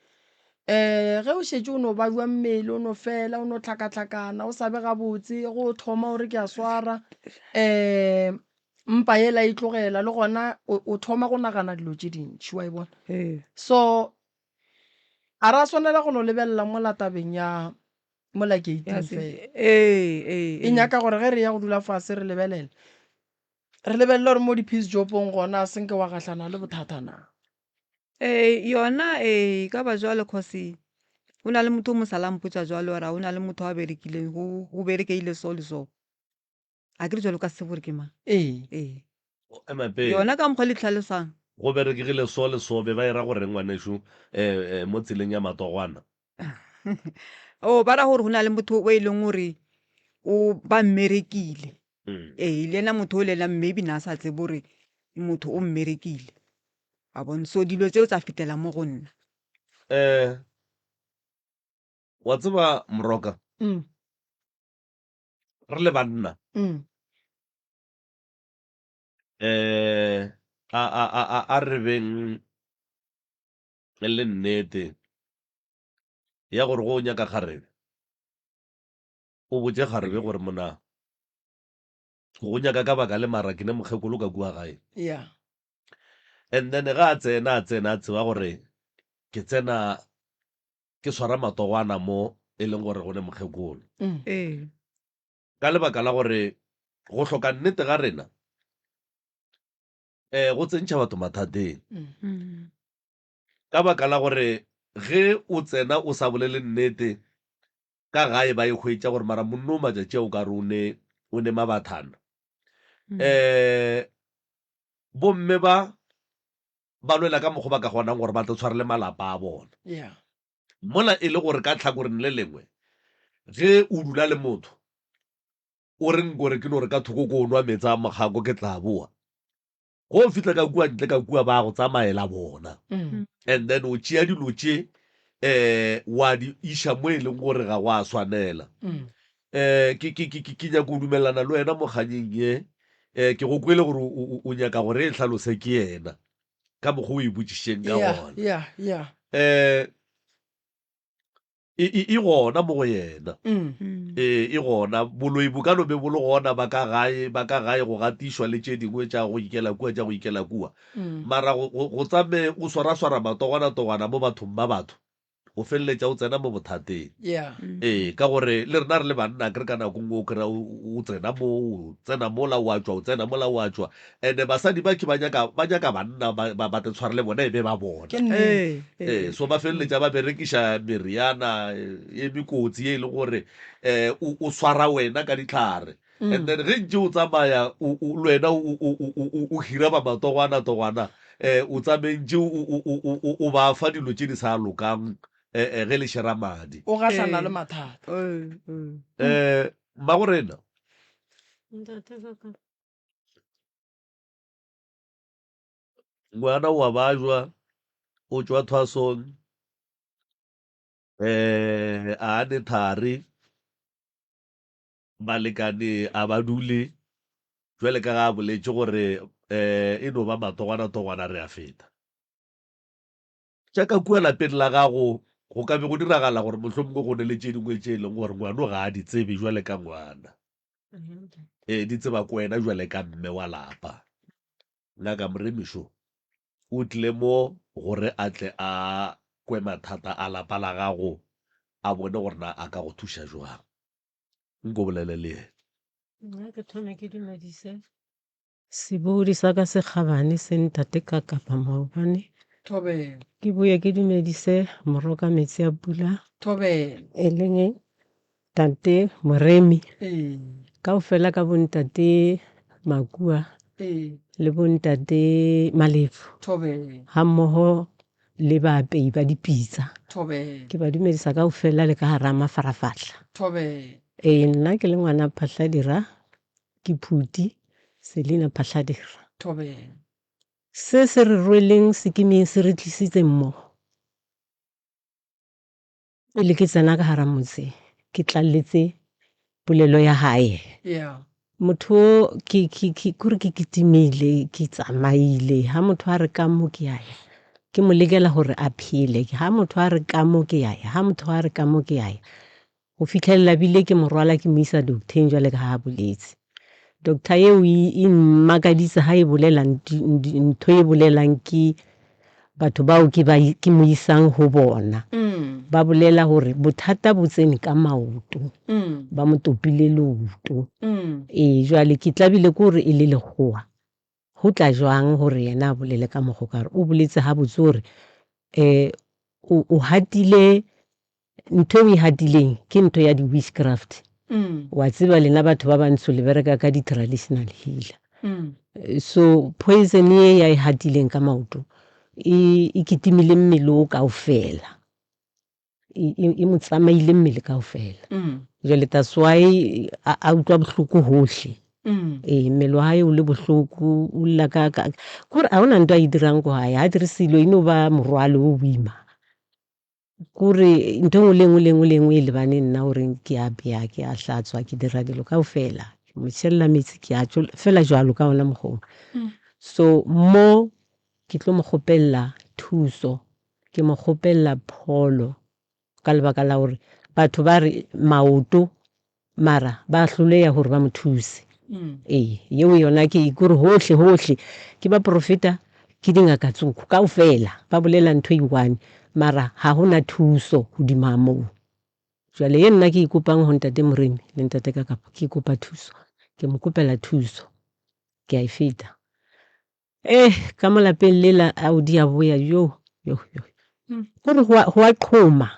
Speaker 2: um ge o šetše o no babja mmele o no fela o no hlakahlakana o sa be gabotse go thoma o re ke a swara um mpa yela e tlogela le gona o thoma go nagana dilo tše dintši wa e bona. So ga ra swanela go no lebelela mola tabeng ya mola gate-ing fela. E nyaka gore ge re ya go dula fase re lebelele Re lebelele gore mo di-peace job-ong gona a senke wa gahlana le bothata na?
Speaker 9: Ee, yona ee e ka ba jwalo cause go na le motho o mo sala mpotša jwalo a re go na le motho a berekileng go go berekeile so le so. A ke re jwalo ka se gore ke mang.
Speaker 2: Ee.
Speaker 9: Ee.
Speaker 1: Ema pele.
Speaker 9: Yona ka mokgwa le tlhalosang.
Speaker 1: Go berekegile so le so be ba e ra goreng ngwanešu um mo tseleng ya matogwana?
Speaker 9: Oh ba ra gore go na le motho o e leng gore o ba mmerekile. Ee, le yena motho o le yena maybe na sa tsebe gore motho o mmerekile. Wa bona? So dilo tseo tsa fetela mo go nna.
Speaker 1: Um wa tseba Moroka, re le banna um a a a a a re beng le nnete ya gore go o nyaka kgarebe o botše kgarebe gore mona go nyaka ka baka le mara ke ne mokgekolo ka kua gae.
Speaker 2: Yeah.
Speaker 1: And then ga a tsena a tsena a tseba gore ke tsena ke swara matogwana mo e leng gore go ne mokgekolo.
Speaker 9: Ee.
Speaker 1: Ka lebaka la gore go hloka nnete ga rena um go tsentšha batho mathateng. Ka baka la gore ge o tsena o sa bolele nnete ka gae ba e hwetša gore mara monno o matšatši a o ka re o ne o ne mabathana. Um bomme ba ba lwela ka mokgwa ba ka kgonang gore ba tlo tshwarele malapa a bona.
Speaker 2: Yeah.
Speaker 1: Mola e le gore ka tlhakoreng le lengwe ge o dula le motho o re nkore ke no re ka thoko ko nwa meetse a mokgako ke tla boa. Go fihla ka kua ntle ka kua ba go tsamaela bona. And then o tšea dilo tše um wa di iša mo e leng gore ga go a swanela. Um ke ke ke ke nyaka go dumelelana le wena mo kganyeng ye. Um ke go kwele gore o nyaka gore e hlalose ke yena ka mokgwa o e botšišeng ka gona.
Speaker 2: Yeah, yeah.
Speaker 1: Um e, e, e gona mo go yena. Ee, e gona. Boloi bo ka no be bo le gona ba ka gae, ba ka gae go gatišwa le tše dingwe tša go ikela kua, tša go ikela kua. Mara go, go, go tsame o swaraswara matogwanatogwana mo bathong ba batho, o feleletša o tsena mo bothateng.
Speaker 2: Yeah.
Speaker 1: Ee, ka gore le rena re le banna akere ka nako nngwe o kry-a o, o tsena mo, o tsena mola o a tšwa, o tsena mola o a tšwa. And-e basadi ba ke ba nyaka, ba nyaka banna ba, ba, ba te tshware le bona e be ba bona.
Speaker 2: Ke nnete.
Speaker 9: Ee,
Speaker 1: Ee, so ba feleletša ba berekiša meriana ye mekotsi ye e leng gore um o, o swara wena ka dihlare. And then ge ntše o tsamaya o, o, le wena o, o, o, o, o, o hira ba matogwana-togwana, um o tsamaye ntše o, o, o, o, o, o ba fa dilo tše di sa lokang um ge le šera madi.
Speaker 2: O gahlana le
Speaker 9: Ee.
Speaker 2: mathata.
Speaker 9: Ee, ee.
Speaker 1: Um mmagorena.
Speaker 10: Ntate kaka.
Speaker 1: Ngwana o a bajwa, o tšwa thwasong, um a ne thari, balekane a ba dule, jwale ka ga a boletše gore um e no ba matogwana-togwana re a feta. Tša ka kua lapeng la gago go ka be go diragala gore mohlomongwe go ne le tše dingwe tše e leng gore ngwano ga a di tsebe jwale ka ngwana. Ee, di tseba ko wena jwale ka mme wa lapa. Ngaka Moremišo o tlile mo gore a tle a kwe mathata a lapa la gago, a bone gore na a ka go thuša jwang. Nko bolele le yena.
Speaker 10: Nna ke thome ke dumedise Sebodi sa ka se kgabane se ntate ka kapa maobane.
Speaker 2: Thobela.
Speaker 10: Ke boye ke dumedise moroka metsi a pula.
Speaker 2: Thobela.
Speaker 10: E leng tate Moremi.
Speaker 2: Ee.
Speaker 10: Kaofela ka bontate Makua.
Speaker 2: Ee.
Speaker 10: Le bontate Malefu.
Speaker 2: Thobela.
Speaker 10: Ga mmogo le baapei ba dipitsa.
Speaker 2: Thobela.
Speaker 10: Ke ba dumedisa kaofela le ka gara mafarafahla.
Speaker 2: Thobela.
Speaker 10: Ee, nna ke le ngwana Phahladira. Ke Phuti, Selina Phahladira.
Speaker 2: Thobela.
Speaker 10: Se se re rweleng sekimeng se re tlisitseng mo. Pele ke tsena ka gara motse, ke tlalletse polelo ya gae.
Speaker 2: Yeah.
Speaker 10: Motho o ke ke ke kore ke kitimile, ke tsamaile. Ha motho a re ka mo ke a ya, ke mo lekela gore a phele. Ha motho a re ka mo ke a ya, ha motho a re ka mo ke a ya. Go fihlelela bile ke mo rwala ke mo isa docteng jwale ka ha a boletse. Doctor eo e, e mmakaditse ha e bolela ntho e bolelang ke batho bao ke ba ke mo isang ho bona. Ba bolela hore bothata bo tsene ka maoto. Ba mo topile leoto. Ee, jwale ke tlabile ke hore e le lekgowa. Ho tla jwang hore yena a bolele ka mokgwa o ka re o boletse habotse hore um o, o hatile Ntho e o e hatileng ke ntho ya di-witchcraft. Wa tseba lena batho ba bantsho le bereka ka di-traditional healer. So poison ye ya e hatileng ka maoto e, e kitimile mmele o kaofela. E, e, e mo tsamaile mmele kaofela. Jwale that's why a, a utlwa bohloko hohle.
Speaker 11: Ee, mmele wa gae o le bohloko, o lla ka, ka, kore ga gona ntho a e dirang ko gae, ga a dire selo e no ba morwalo o boima. Kore ntho e nngwe le nngwe le nngwe le nngwe e lebane nna gore ke a bea, ke a hlatswa, ke dira dilo kaofela. Ke mo tšhelela metsi, ke a tšola, fela jwalo ka ona mokgwa o. So mo ke tlo mo kgopelela thuso, ke mo kgopelela pholo ka lebaka la gore batho ba re maoto mara ba hloleya gore ba mo thuse. Ee, yeo yona ke kore hohle hohle ke baprofeta ke dingaka tsoko kaofela ba bolela ntho e one mara ga go na thuso godimo ga moo. Jwale ye nna ke e kopang go ntate Moremi le ntate Kakapa ke kopa thuso, ke mo kopela thuso ke a e feta. Eh, ka mo lapeng lela ao di a boya yo yo yo. Gore go a go a qhoma.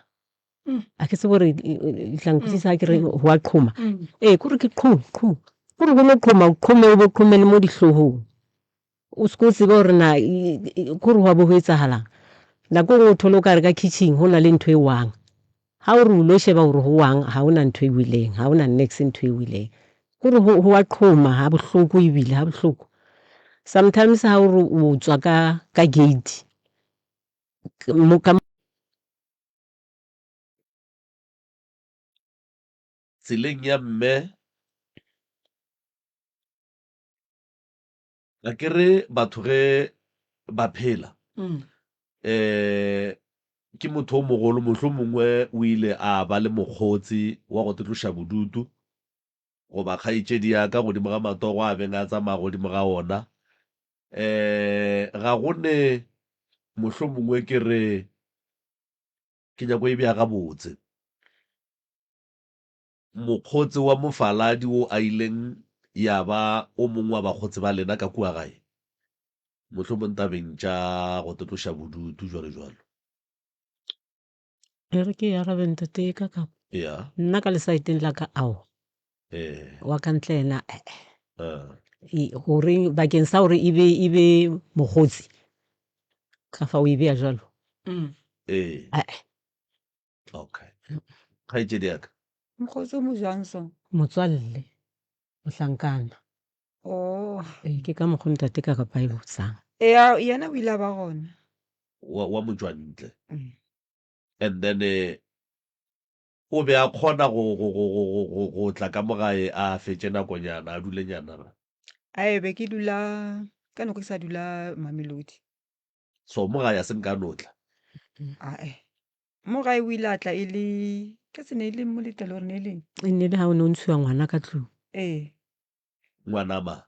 Speaker 11: A ke tsebe gore le tla nkwešiša ga ke re go a qhoma. Ee, kore ke qhom qhom. Kore go no qhoma o qhome o bo qhome le mo dihlogong. O se ko tseba gore na kore gwa bo go etsagalang. Nako e nngwe o thole o kare ka kitchen go na le ntho e wang. Ga o re o lo sheba gore go wang ga o na ntho e weleng, ga o na niks ntho e weleng. Kore go go a qhoma ga bohloko ebile ga bohloko. Sometimes ga o re o tswa ka ka gate mo ka.
Speaker 1: Tseleng ya mme A ke re batho ge ba phela um ke motho o mogolo mohlomongwe o ile a ba le mokgotsi wa go tloša bodutu goba kgaetšedi ya ka godimo ga matsogo a beng a tsamaya godimo ga ona. Um ga go ne mohlomongwe ke re ke nyako e bea gabotse. Mokgotse wa mofaladi wo a ileng ya ba o mongwe wa bakgotse ba lena ka kua gae, mohlomong tabeng tša go te tloša bodutu, jwalo jwalo.
Speaker 11: E re ke e arabe ntate ka ka.
Speaker 1: Ya.
Speaker 11: Nna ka lesaeteng la ka ao.
Speaker 1: Eh.
Speaker 11: Wa ka ntle yena eh.
Speaker 1: Uh.
Speaker 11: E, goreng bakeng sa gore e be e be mokgotsi ka fa o e bea jwalo.
Speaker 1: Ee.
Speaker 11: Eh.
Speaker 1: Okay. Kgaetšedi ya ka.
Speaker 9: Mokgotsi o mo jwang so?
Speaker 11: Motswalle, mohlankana.
Speaker 9: Oh.
Speaker 11: Ee, ke ka mokgo ntate ka kapa e botsang.
Speaker 9: Eya, yena o ile a ba gona.
Speaker 1: Wa, wa motšwantle. And then eh, o be a kgona go, go, go, go, go, go, go tla ka mo gae a fetše nakonyana, a dulenyana.
Speaker 9: Ae, be ke dula, ka nako ke sa dula Mamelodi.
Speaker 1: So mo gae a se nka no tla.
Speaker 9: Ae. Mo gae o ile a tla e le, ka se ne e le moletelo or ne e leng?
Speaker 11: E ne e le ha o ne o ntshiwa ngwana ka tlung.
Speaker 9: Ee.
Speaker 1: Ngwana mang?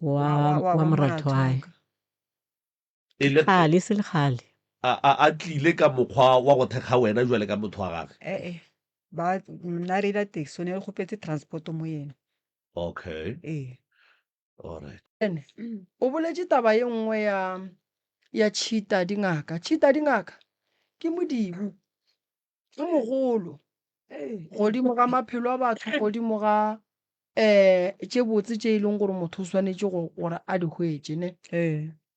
Speaker 11: Wa,
Speaker 9: Wa, wa, wa,
Speaker 11: wa
Speaker 9: wa
Speaker 11: moratho
Speaker 9: moratho
Speaker 11: wa
Speaker 9: wa
Speaker 11: hae.
Speaker 9: ka.
Speaker 1: E le
Speaker 11: Kgale, e se le kgale.
Speaker 1: a, a, a tlile ka mokgwa wa go thekga wena jwale ka motho wa gage?
Speaker 9: E-e. Ba, nna reila taxi, o ne re kgopetse transport mo yena.
Speaker 1: Okay.
Speaker 9: Ee.
Speaker 1: Alright.
Speaker 2: Ene o boletše taba ye nngwe ya ya tšhita dingaka. Tšhita dingaka ke modibo o mogolo godimo ga maphelo a batho, godimo ga um tše botse tše e leng gore motho o swanetše gore a di hwetše ne.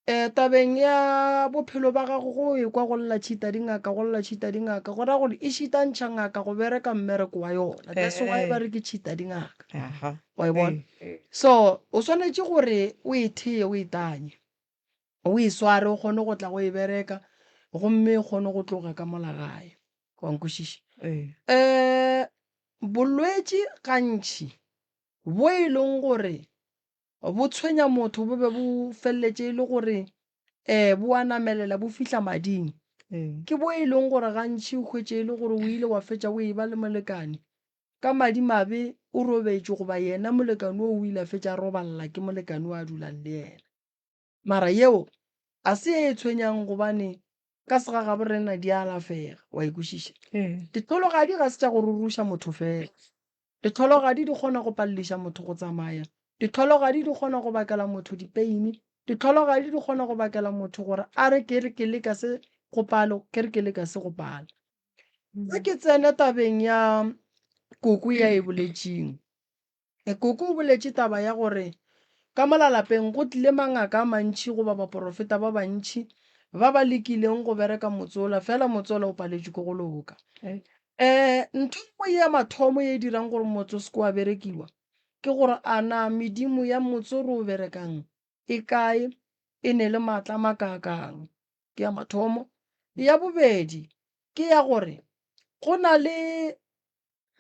Speaker 2: Um tabeng ya bophelo ba gago go ekwa go lla tšhita dingaka, go lla tšhita dingaka, go ra gore e šitantšha ngaka go bereka mmereko wa yona. That's why ba re ke tšhita dingaka. Wa e bona? So o swanetše gore o e theye, o e tanye, o e sware, o kgone go tla go e bereka gomme e kgone go tloga ka mola gae. Wa nkwešiša? Um bolwetši gantši bo e leng gore bo tshwenya motho bo be bo feleletše e le gore um bo a namelela bo fihla mading. Ke bo e leng gore gantši o hwetše e le gore o ile wa fetša o e ba le molekane ka madimabe o robetše goba yena molekane oo o ile a fetša a robalela ke molekane o a dulang le yena. Mara yeo a se ye e tshwenyang gobane ka segagabo rena di a alafega, wa e kwešiša? Dihlologadi ga se tša go ruruša motho fela. Dihlologadi di kgona go palediša motho go tsamaya. Dihlologadi di kgona go bakela motho dipeini. Dihlologadi di kgona go bakela motho gore a re ke re ke leka se go pale, ke re ke leka se go pale. Ge ke tsene tabeng ya koko ya e boletšeng, Koko o boletše taba ya gore ka mola lapeng go tlile mangaka a mantši goba baporofeta ba bantši ba ba lekileng go bereka motse wola fela motse wola o paletšwe ke go loka. Um ntho e nngwe ya mathomo ye e dirang gore motse o se ke wa berekiwa. ke gore a na medimo ya motse o re o berekang e kae, e ne le maatla a makaakang. Ke ya mathomo. Ya bobedi ke ya gore go na le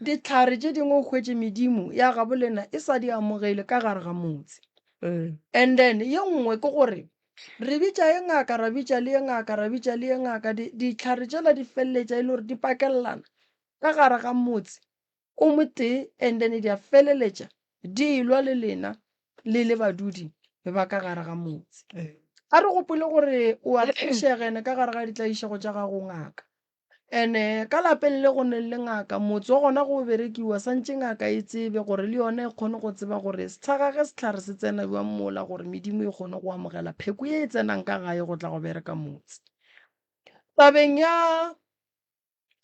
Speaker 2: dihlare tše dingwe o hwetše medimo ya gabo lena e sa di amogele ka gare ga motse. And then ye nngwe ke gore re bitša ye ngaka ra bitša le ye ngaka ra bitša le ye ngaka dihlare tšela di feleletša e le gore di pakelelana ka gare ga motse o motee and then di a feleletša di elwa le lena le le badudi ba ka gare ga motse. A re gopole gore o a tlaišega ene ka gare ga ditlaišego tša gago ngaka. Ene ka lapeng le go neng le ngaka, motse wa gona go berekiwa santše ngaka e tsebe gore le yona e kgone go tseba gore sethaga ge sehlare se tsena bjang mola gore medimo e kgone go amogela pheko ye e tsenang ka gae go tla go bereka motse. Tabeng ya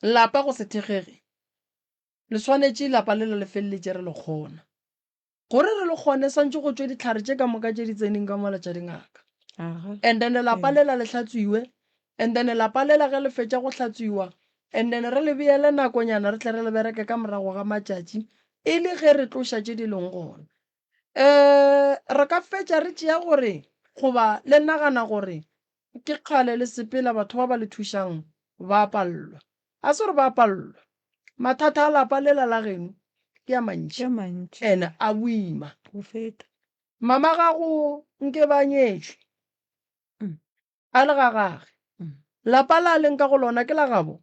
Speaker 2: lapa go se thekgege, le swanetše lapa lela le feleletše re le kgona. Gore re le kgone swantše go tšwe dihlare tše ka moka tše di tseneng ka mola tša dingaka. And then lapa lela le hlatswiwe, and then lapa lela ge le fetša go hlatswiwa, and then re le beele nakonyana re tle re le bereke ka morago ga matšatši e le ge re tloša tše di leng gona. Um re ka fetša re tšea gore goba le nagana gore ke kgale le sepela batho ba ba le thušang ba palelwa. Ga se gore ba palelwa, mathata a lapa lela la geno ke a mantši and a boima.
Speaker 5: Go feta.
Speaker 2: Mama gago nke ba nyetšwe a le ga gage. Lapa la a leng ka go lona ke la gabo.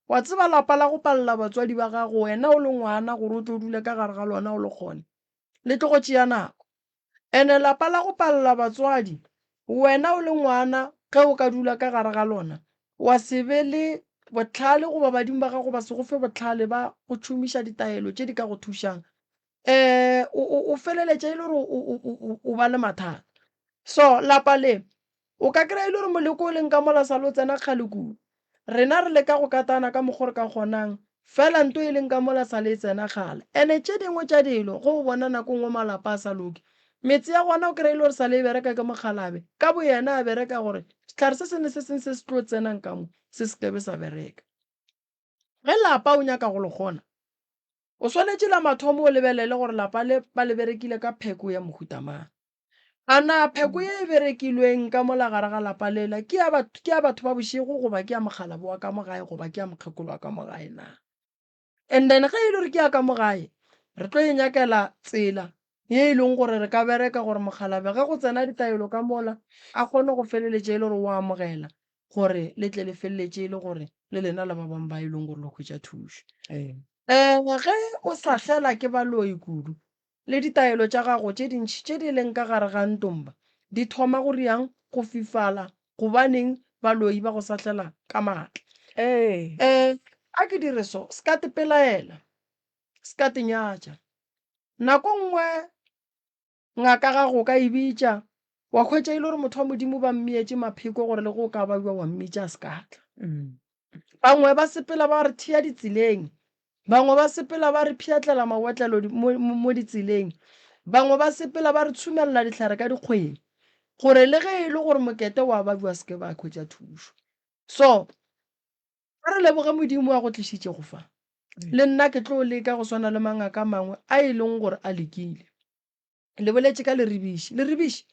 Speaker 2: Wa tseba lapa la go palela batswadi ba gago wena o le ngwana gore o tlo dule ka gare ga lona o le kgone, le tlo go tšea nako. Ene lapa la go palela batswadi, wena o le ngwana ge o ka dula ka gare ga lona, wa se be le bohlale goba badimo ba gago ba se go fe bohlale ba go tšhomiša ditaelo tše di ka go thušang, um o feleletša e le gore o ba le mathata. So lapa le O ka kry-a e le gore moleko o leng ka mola sa lo tsena kgale kudu. Rena re leka go katana ka mokgo re ka kgonang, fela nto e leng ka mola sa le e tsena kgale. Ene tše dingwe tša dilo, ge o bona nako nngwe malapa a sa loke, metse ya gona o kry-e e le gore sa le e bereka ke mokgalabe ka boyena a bereka gore sehlare se sengwe le se sengwe se se tlo tsenang ka mo se se ke be sa bereka. Ge lapa o nyaka go le kgona, o swanetše la mathomo o lebelele gore lapa le ba le berekile ka pheko ya mohuta mang. A na pheko ye e berekilweng ka mola gare ga lapa lela ke ya batho, ke ya batho ba bošego goba ke ya mokgalabo wa ka mo gae goba ke ya mokgekolo wa ka mo gae na? And then ge e le gore ke ya ka mo gae, re tlo e nyakela tsela ye e leng gore re ka bereka gore mokgalabe ge go tsena ditaelo ka mola a kgone go feleletša e le gore o a amogela gore le tle le feleletše e le gore le lena le ba bangwe ba e leng gore le hwetša thušo. Um ge o sa hlela ke baloi kudu, Le ditaelo tša gago tše dintši tše di leng ka gare ga ntomba di thoma go riang go fifala, gobaneng baloi ba go sahlela ka maatla.
Speaker 5: Ee.
Speaker 2: Ee, a ke dire so, se ka te pelaela, se ka te nyatša. Nako nngwe ngaka gago o ka e bitša, wa hwetša e le gore motho wa Modimo ba mmeetše mapheko gore le ge o ka babja wa mmitša a se ka tla. Bangwe ba sepela ba re thea ditseleng, bangwe ba sepela ba re pheatlela mabotlelo mo ditseleng, bangwe ba sepela ba re tshumelela dihlare ka dikgweng, gore le ge e le gore mokete wa babja se ke ba hwetša thušo. So, a re leboge Modimo a go tlišitšego fa. Le nna ke tlo leka go swana le mangaka a mangwe a e leng gore a lekile. Le boletše ka leribiši. Leribiši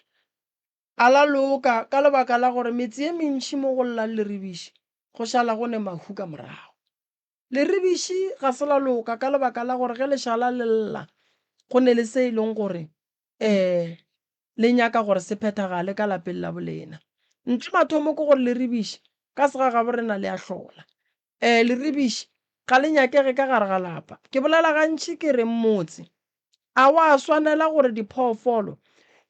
Speaker 2: A la loka ka lebaka la gore metse ye mentši mo go llang leribiši go šala go ne mahu ka morago. Leribiši ga se la loka ka lebaka la gore ge le šala le lla go ne le se e leng gore um le nyaka gore se phethagale ka lapeng la bolena. Ntho mathomo ke gore leribiši ka segagabo rena le a hlola. Um leribiši ga le nyakege ka gare ga lapa. Ke bolela gantši ke re motse a wa swanela gore diphoofolo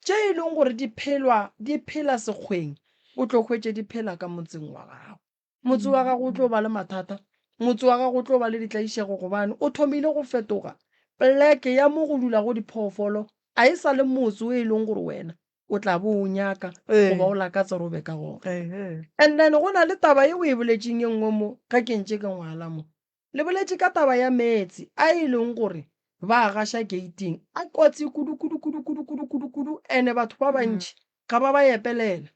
Speaker 2: tše e leng gore di phelwa di phela sekgweng o tlo hwetše di phela ka motseng wa gago. Motse wa gago o tlo ba le mathata, motse wa gago o tlo ba le ditlaišego gobane o thomile go fetoga pleke ya mo go dulago diphoofolo a e sa le motse o e leng gore wena o tla bo o nyaka goba o lakatsa gore o be ka gona. And then go na le taba ye o e boletšeng ye nngwe mo ge ke ntše ke ngwala mo. Le boletše ka taba ya meetse a e leng gore ba a gaša gate-ing a kotsi kudu kudu kudu kudu kudu kudu kudu ene batho ba bantši ga ba ba epelela.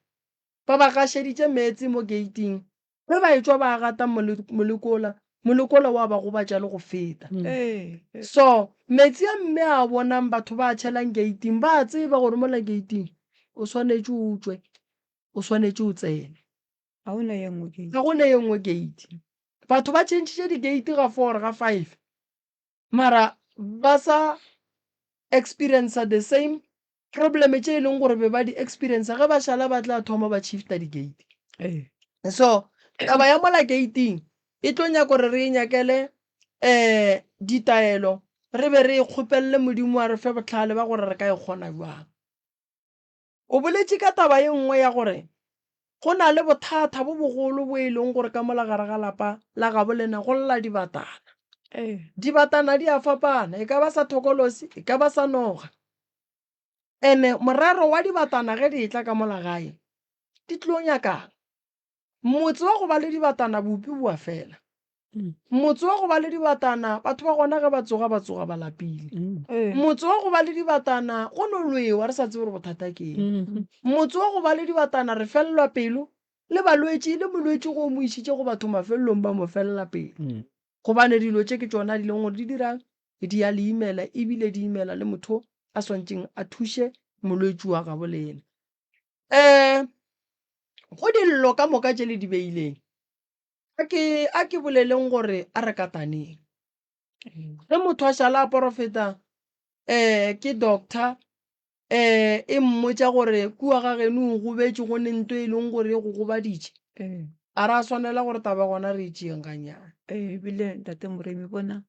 Speaker 2: Ba ba gašeditše meetse mo gate-ing ge ba etšwa ba a gata molekola. Molokola wa ba gobatša le go feta.
Speaker 9: Ee.
Speaker 2: So, metsi a mme a bonang batho ba a tšhelang geiting, ba a tseba gore mola geiting o swanetše o tšwe, o swanetše o tsene.
Speaker 9: Ga go na ye nngwe gate.
Speaker 2: Ga go na ye nngwe gate. Batho ba tšhentšhitše di-gate ga four ga five, mara ba sa experiencer the same problem tše e leng gore be ba di experiencer ge ba šala ba tla thoma ba shifta di-gate.
Speaker 9: Ee.
Speaker 2: So taba ya mola gating e tlo nyaka gore re e nyakele um ditaelo re be re e kgopelele Modimo a re fe bohlale ba gore re ka e kgona bjang. O boletše ka taba ye nngwe ya gore go na le bothata bo bogolo bo e leng gore ka mola gare ga lapa la gabo lena go lla dibatana. Dibatana di a fapana, e ka ba sa thokolosi, e ka ba sa noga. Ene morero wa dibatana ge di etla ka mola gae, di tlo nyakang? Motse wa go ba le dibatana bopi bo a fela. Motse wa go ba le dibatana batho ba gona ge ba tsoga ba tsoga ba lapile. Motse wa go ba le dibatana go no lwewa re sa tsebe gore bothata ke eng. Motse wa go ba le dibatana re felelwa pelo le balwetši le molwetši go o mo išitše go batho mafelelong ba mo felela pelo. Gobane dilo tše ke tšona di leng gore di dirang di a le imela ebile di imela le motho a swantšeng a thuše molwetši wa gabo lena. Um go dillo ka moka tše le di beileng, a ke a ke boleleng gore a re kataneng. Ge motho a šala a porofeta um ke doctor um e mmotša gore kua ga geno o gobetše go ne nto e leng gore e go gobaditše, a ra swanela gore taba gona re e tšeeng gannyane.
Speaker 9: Ee, ebile ntate Moremi bona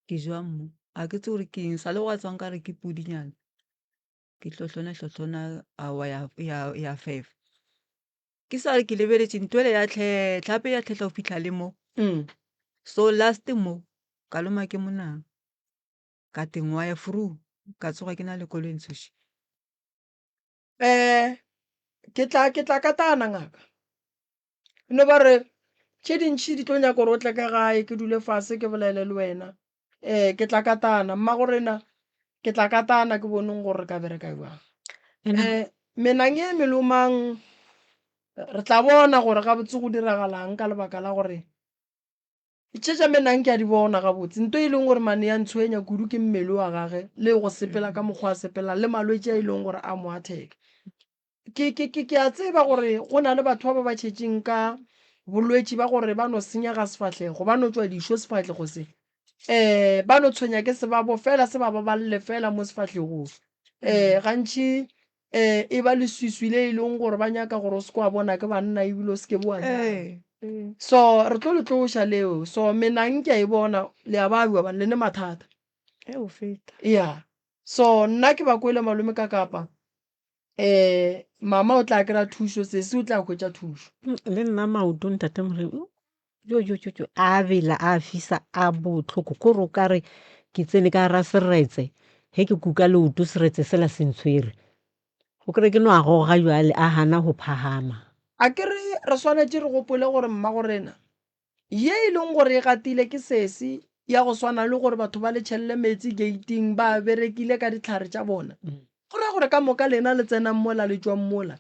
Speaker 9: ke jwang mo ga ke tsebe gore ke eng sa le gwa tswa nkare ke pudinyana. Ke hlohlona hlohlona aowa ya ya ya fefa. Ke sa re ke lebeletše ntho ele ya tlhehla gape ya tlhehla go fihla le mo. So last mo ka loma ke monang ka tengwa ya fru ka tsoga ke na le koloi e ntshoši.
Speaker 2: Um ke tla ke tla katana ngaka. No ba re tše dintši di tlo nyaka gore o tle ka gae ke dule fase ke bolele le wena. Um ke tla katana mmagorena ke tla katana ke boneng gore re ka bereka jwang. Um menang e melomang re tla bona gore gabotse go diragalang ka lebaka la gore tše tša menang ke a di bona gabotse. Nto e leng gore mane ya ntshwenya kudu ke mmele wa gage le go sepela ka mokgwa a sepelang le malwetši a e leng gore a mo attack. Ke, ke, ke, ke a tseba gore go na le batho ba ba ba tšhetšeng ka bolwetši ba gore ba no senyega sefahlego, ba no tšwa dišo sefahlego se. Um ba no tshwenya ke sebabo fela se ba baballe fela mo sefahlegong. Um gantši um e ba leswiswi le e leng gore ba nyaka gore o se ke wa bona ke banna ebile o se ke wa nyala. So re tlo le tloša leo. So menang ke a e bona le a babja bana le ne mathata.
Speaker 6: E o feta.
Speaker 2: Yeah. So nna ke ba kwele malome ka kapa um mama o tla kry-a thušo, sesi o tla hwetša thušo.
Speaker 11: Le nna maoto ntate Moremi jo jo jo jo a bela a fisa a botlhoko kore o kare ke tsene ka gara seretse ge ke kuka leoto seretse sela se ntshwere o kry ke no a goga jale a gana go phagama.
Speaker 2: A ke re re swanetše re gopole gore mmagorena Ye e leng gore e gatile ke sesi ya go swana le gore batho ba le tšhelele meetse geiting ba berekile ka dihlare tša bona. Go ra gore ka moka lena le tsenang mola le tšwang mola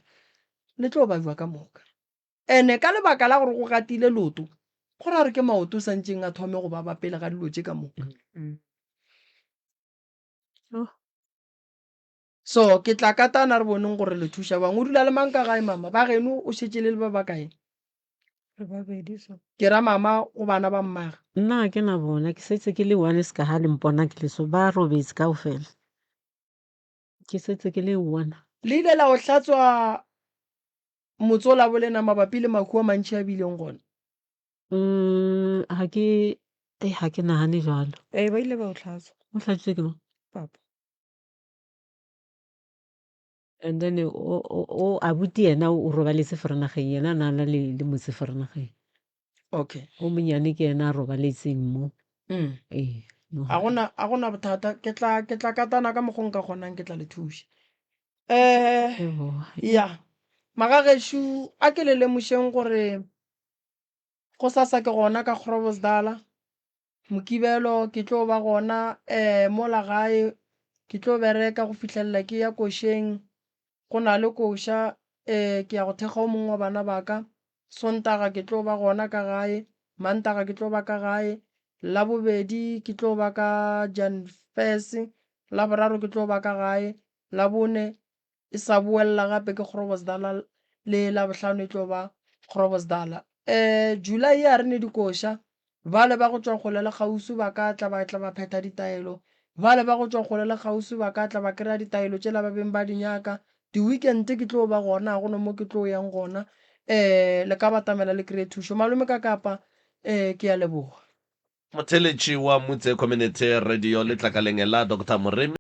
Speaker 2: le tlo bajwa ka moka. Ene ka lebaka la gore go gatile leoto go ra gore ke maoto santšeng a thome go baba pele ga dilo tše ka moka. So ke tla katana re boneng gore le thuša bang. O dula le mang ka gae mama? Ba geno o šetše le le ba bakae?
Speaker 6: Re babedi so.
Speaker 2: Ke ra mama go bana ba mmage.
Speaker 11: Nna ga ke na bona, ke setse ke le one se ka ga le mpona ke le so, ba robetse kaofela. Ke setse ke le one.
Speaker 2: Le ile la o hlatswa motse o la bolena mabapi le mahu a mantši a bileng gona?
Speaker 11: Ga ke, eh, ga ke nagane jalo.
Speaker 6: Ee, ba ile ba o hlatswa.
Speaker 11: O hlatswitse ke mang?
Speaker 6: Papa.
Speaker 11: And then o, o, o abuti yena o robaletse Vereeniging, yena na na le, le motse Vereeniging.
Speaker 2: Okay.
Speaker 11: O monyane ke yena a robaletseng mo. Ee, mo
Speaker 2: A gona, a gona bothata. Ke tla, ke tla katana ka mokgo nka kgonang ke tla le thuša. Eh, ya. Magagešo a ke le lemošeng gore go sasa ke gona ka Groblersdal. Mokibelo ke tlo ba gona um mola gae, ke tlo bereka go fihlelela ke ya košeng. Go na le koša um ke ya go thekga o mongwe wa bana ba ka. Sontaga ke tlo ba gona ka gae. Mantaga ke tlo ba ka gae, Labobedi ke tlo ba ka Jan Fes, Laboraro ke tlo ba ka gae, Labone e sa boelela gape ke Groblersdal le Labohlano e tlo ba Groblersdal. Um July a re ne dikoša, bale ba go tšwa kgole le kgauswi ba ka tla ba tla ba phetha ditaelo, bale ba go tšwa kgole le kgauswi ba ka tla ba kry-a ditaelo tšela ba beng ba di nyaka. Di-weekend ke tlo ba gona, ga go na mo ke tlo yang gona. Um le ka batamela le kry-e thušo. Malome ka Kapa um ke a leboga.
Speaker 1: Motheeletši wa Mutse Community Radio letlakaleng la Doctor Moremi.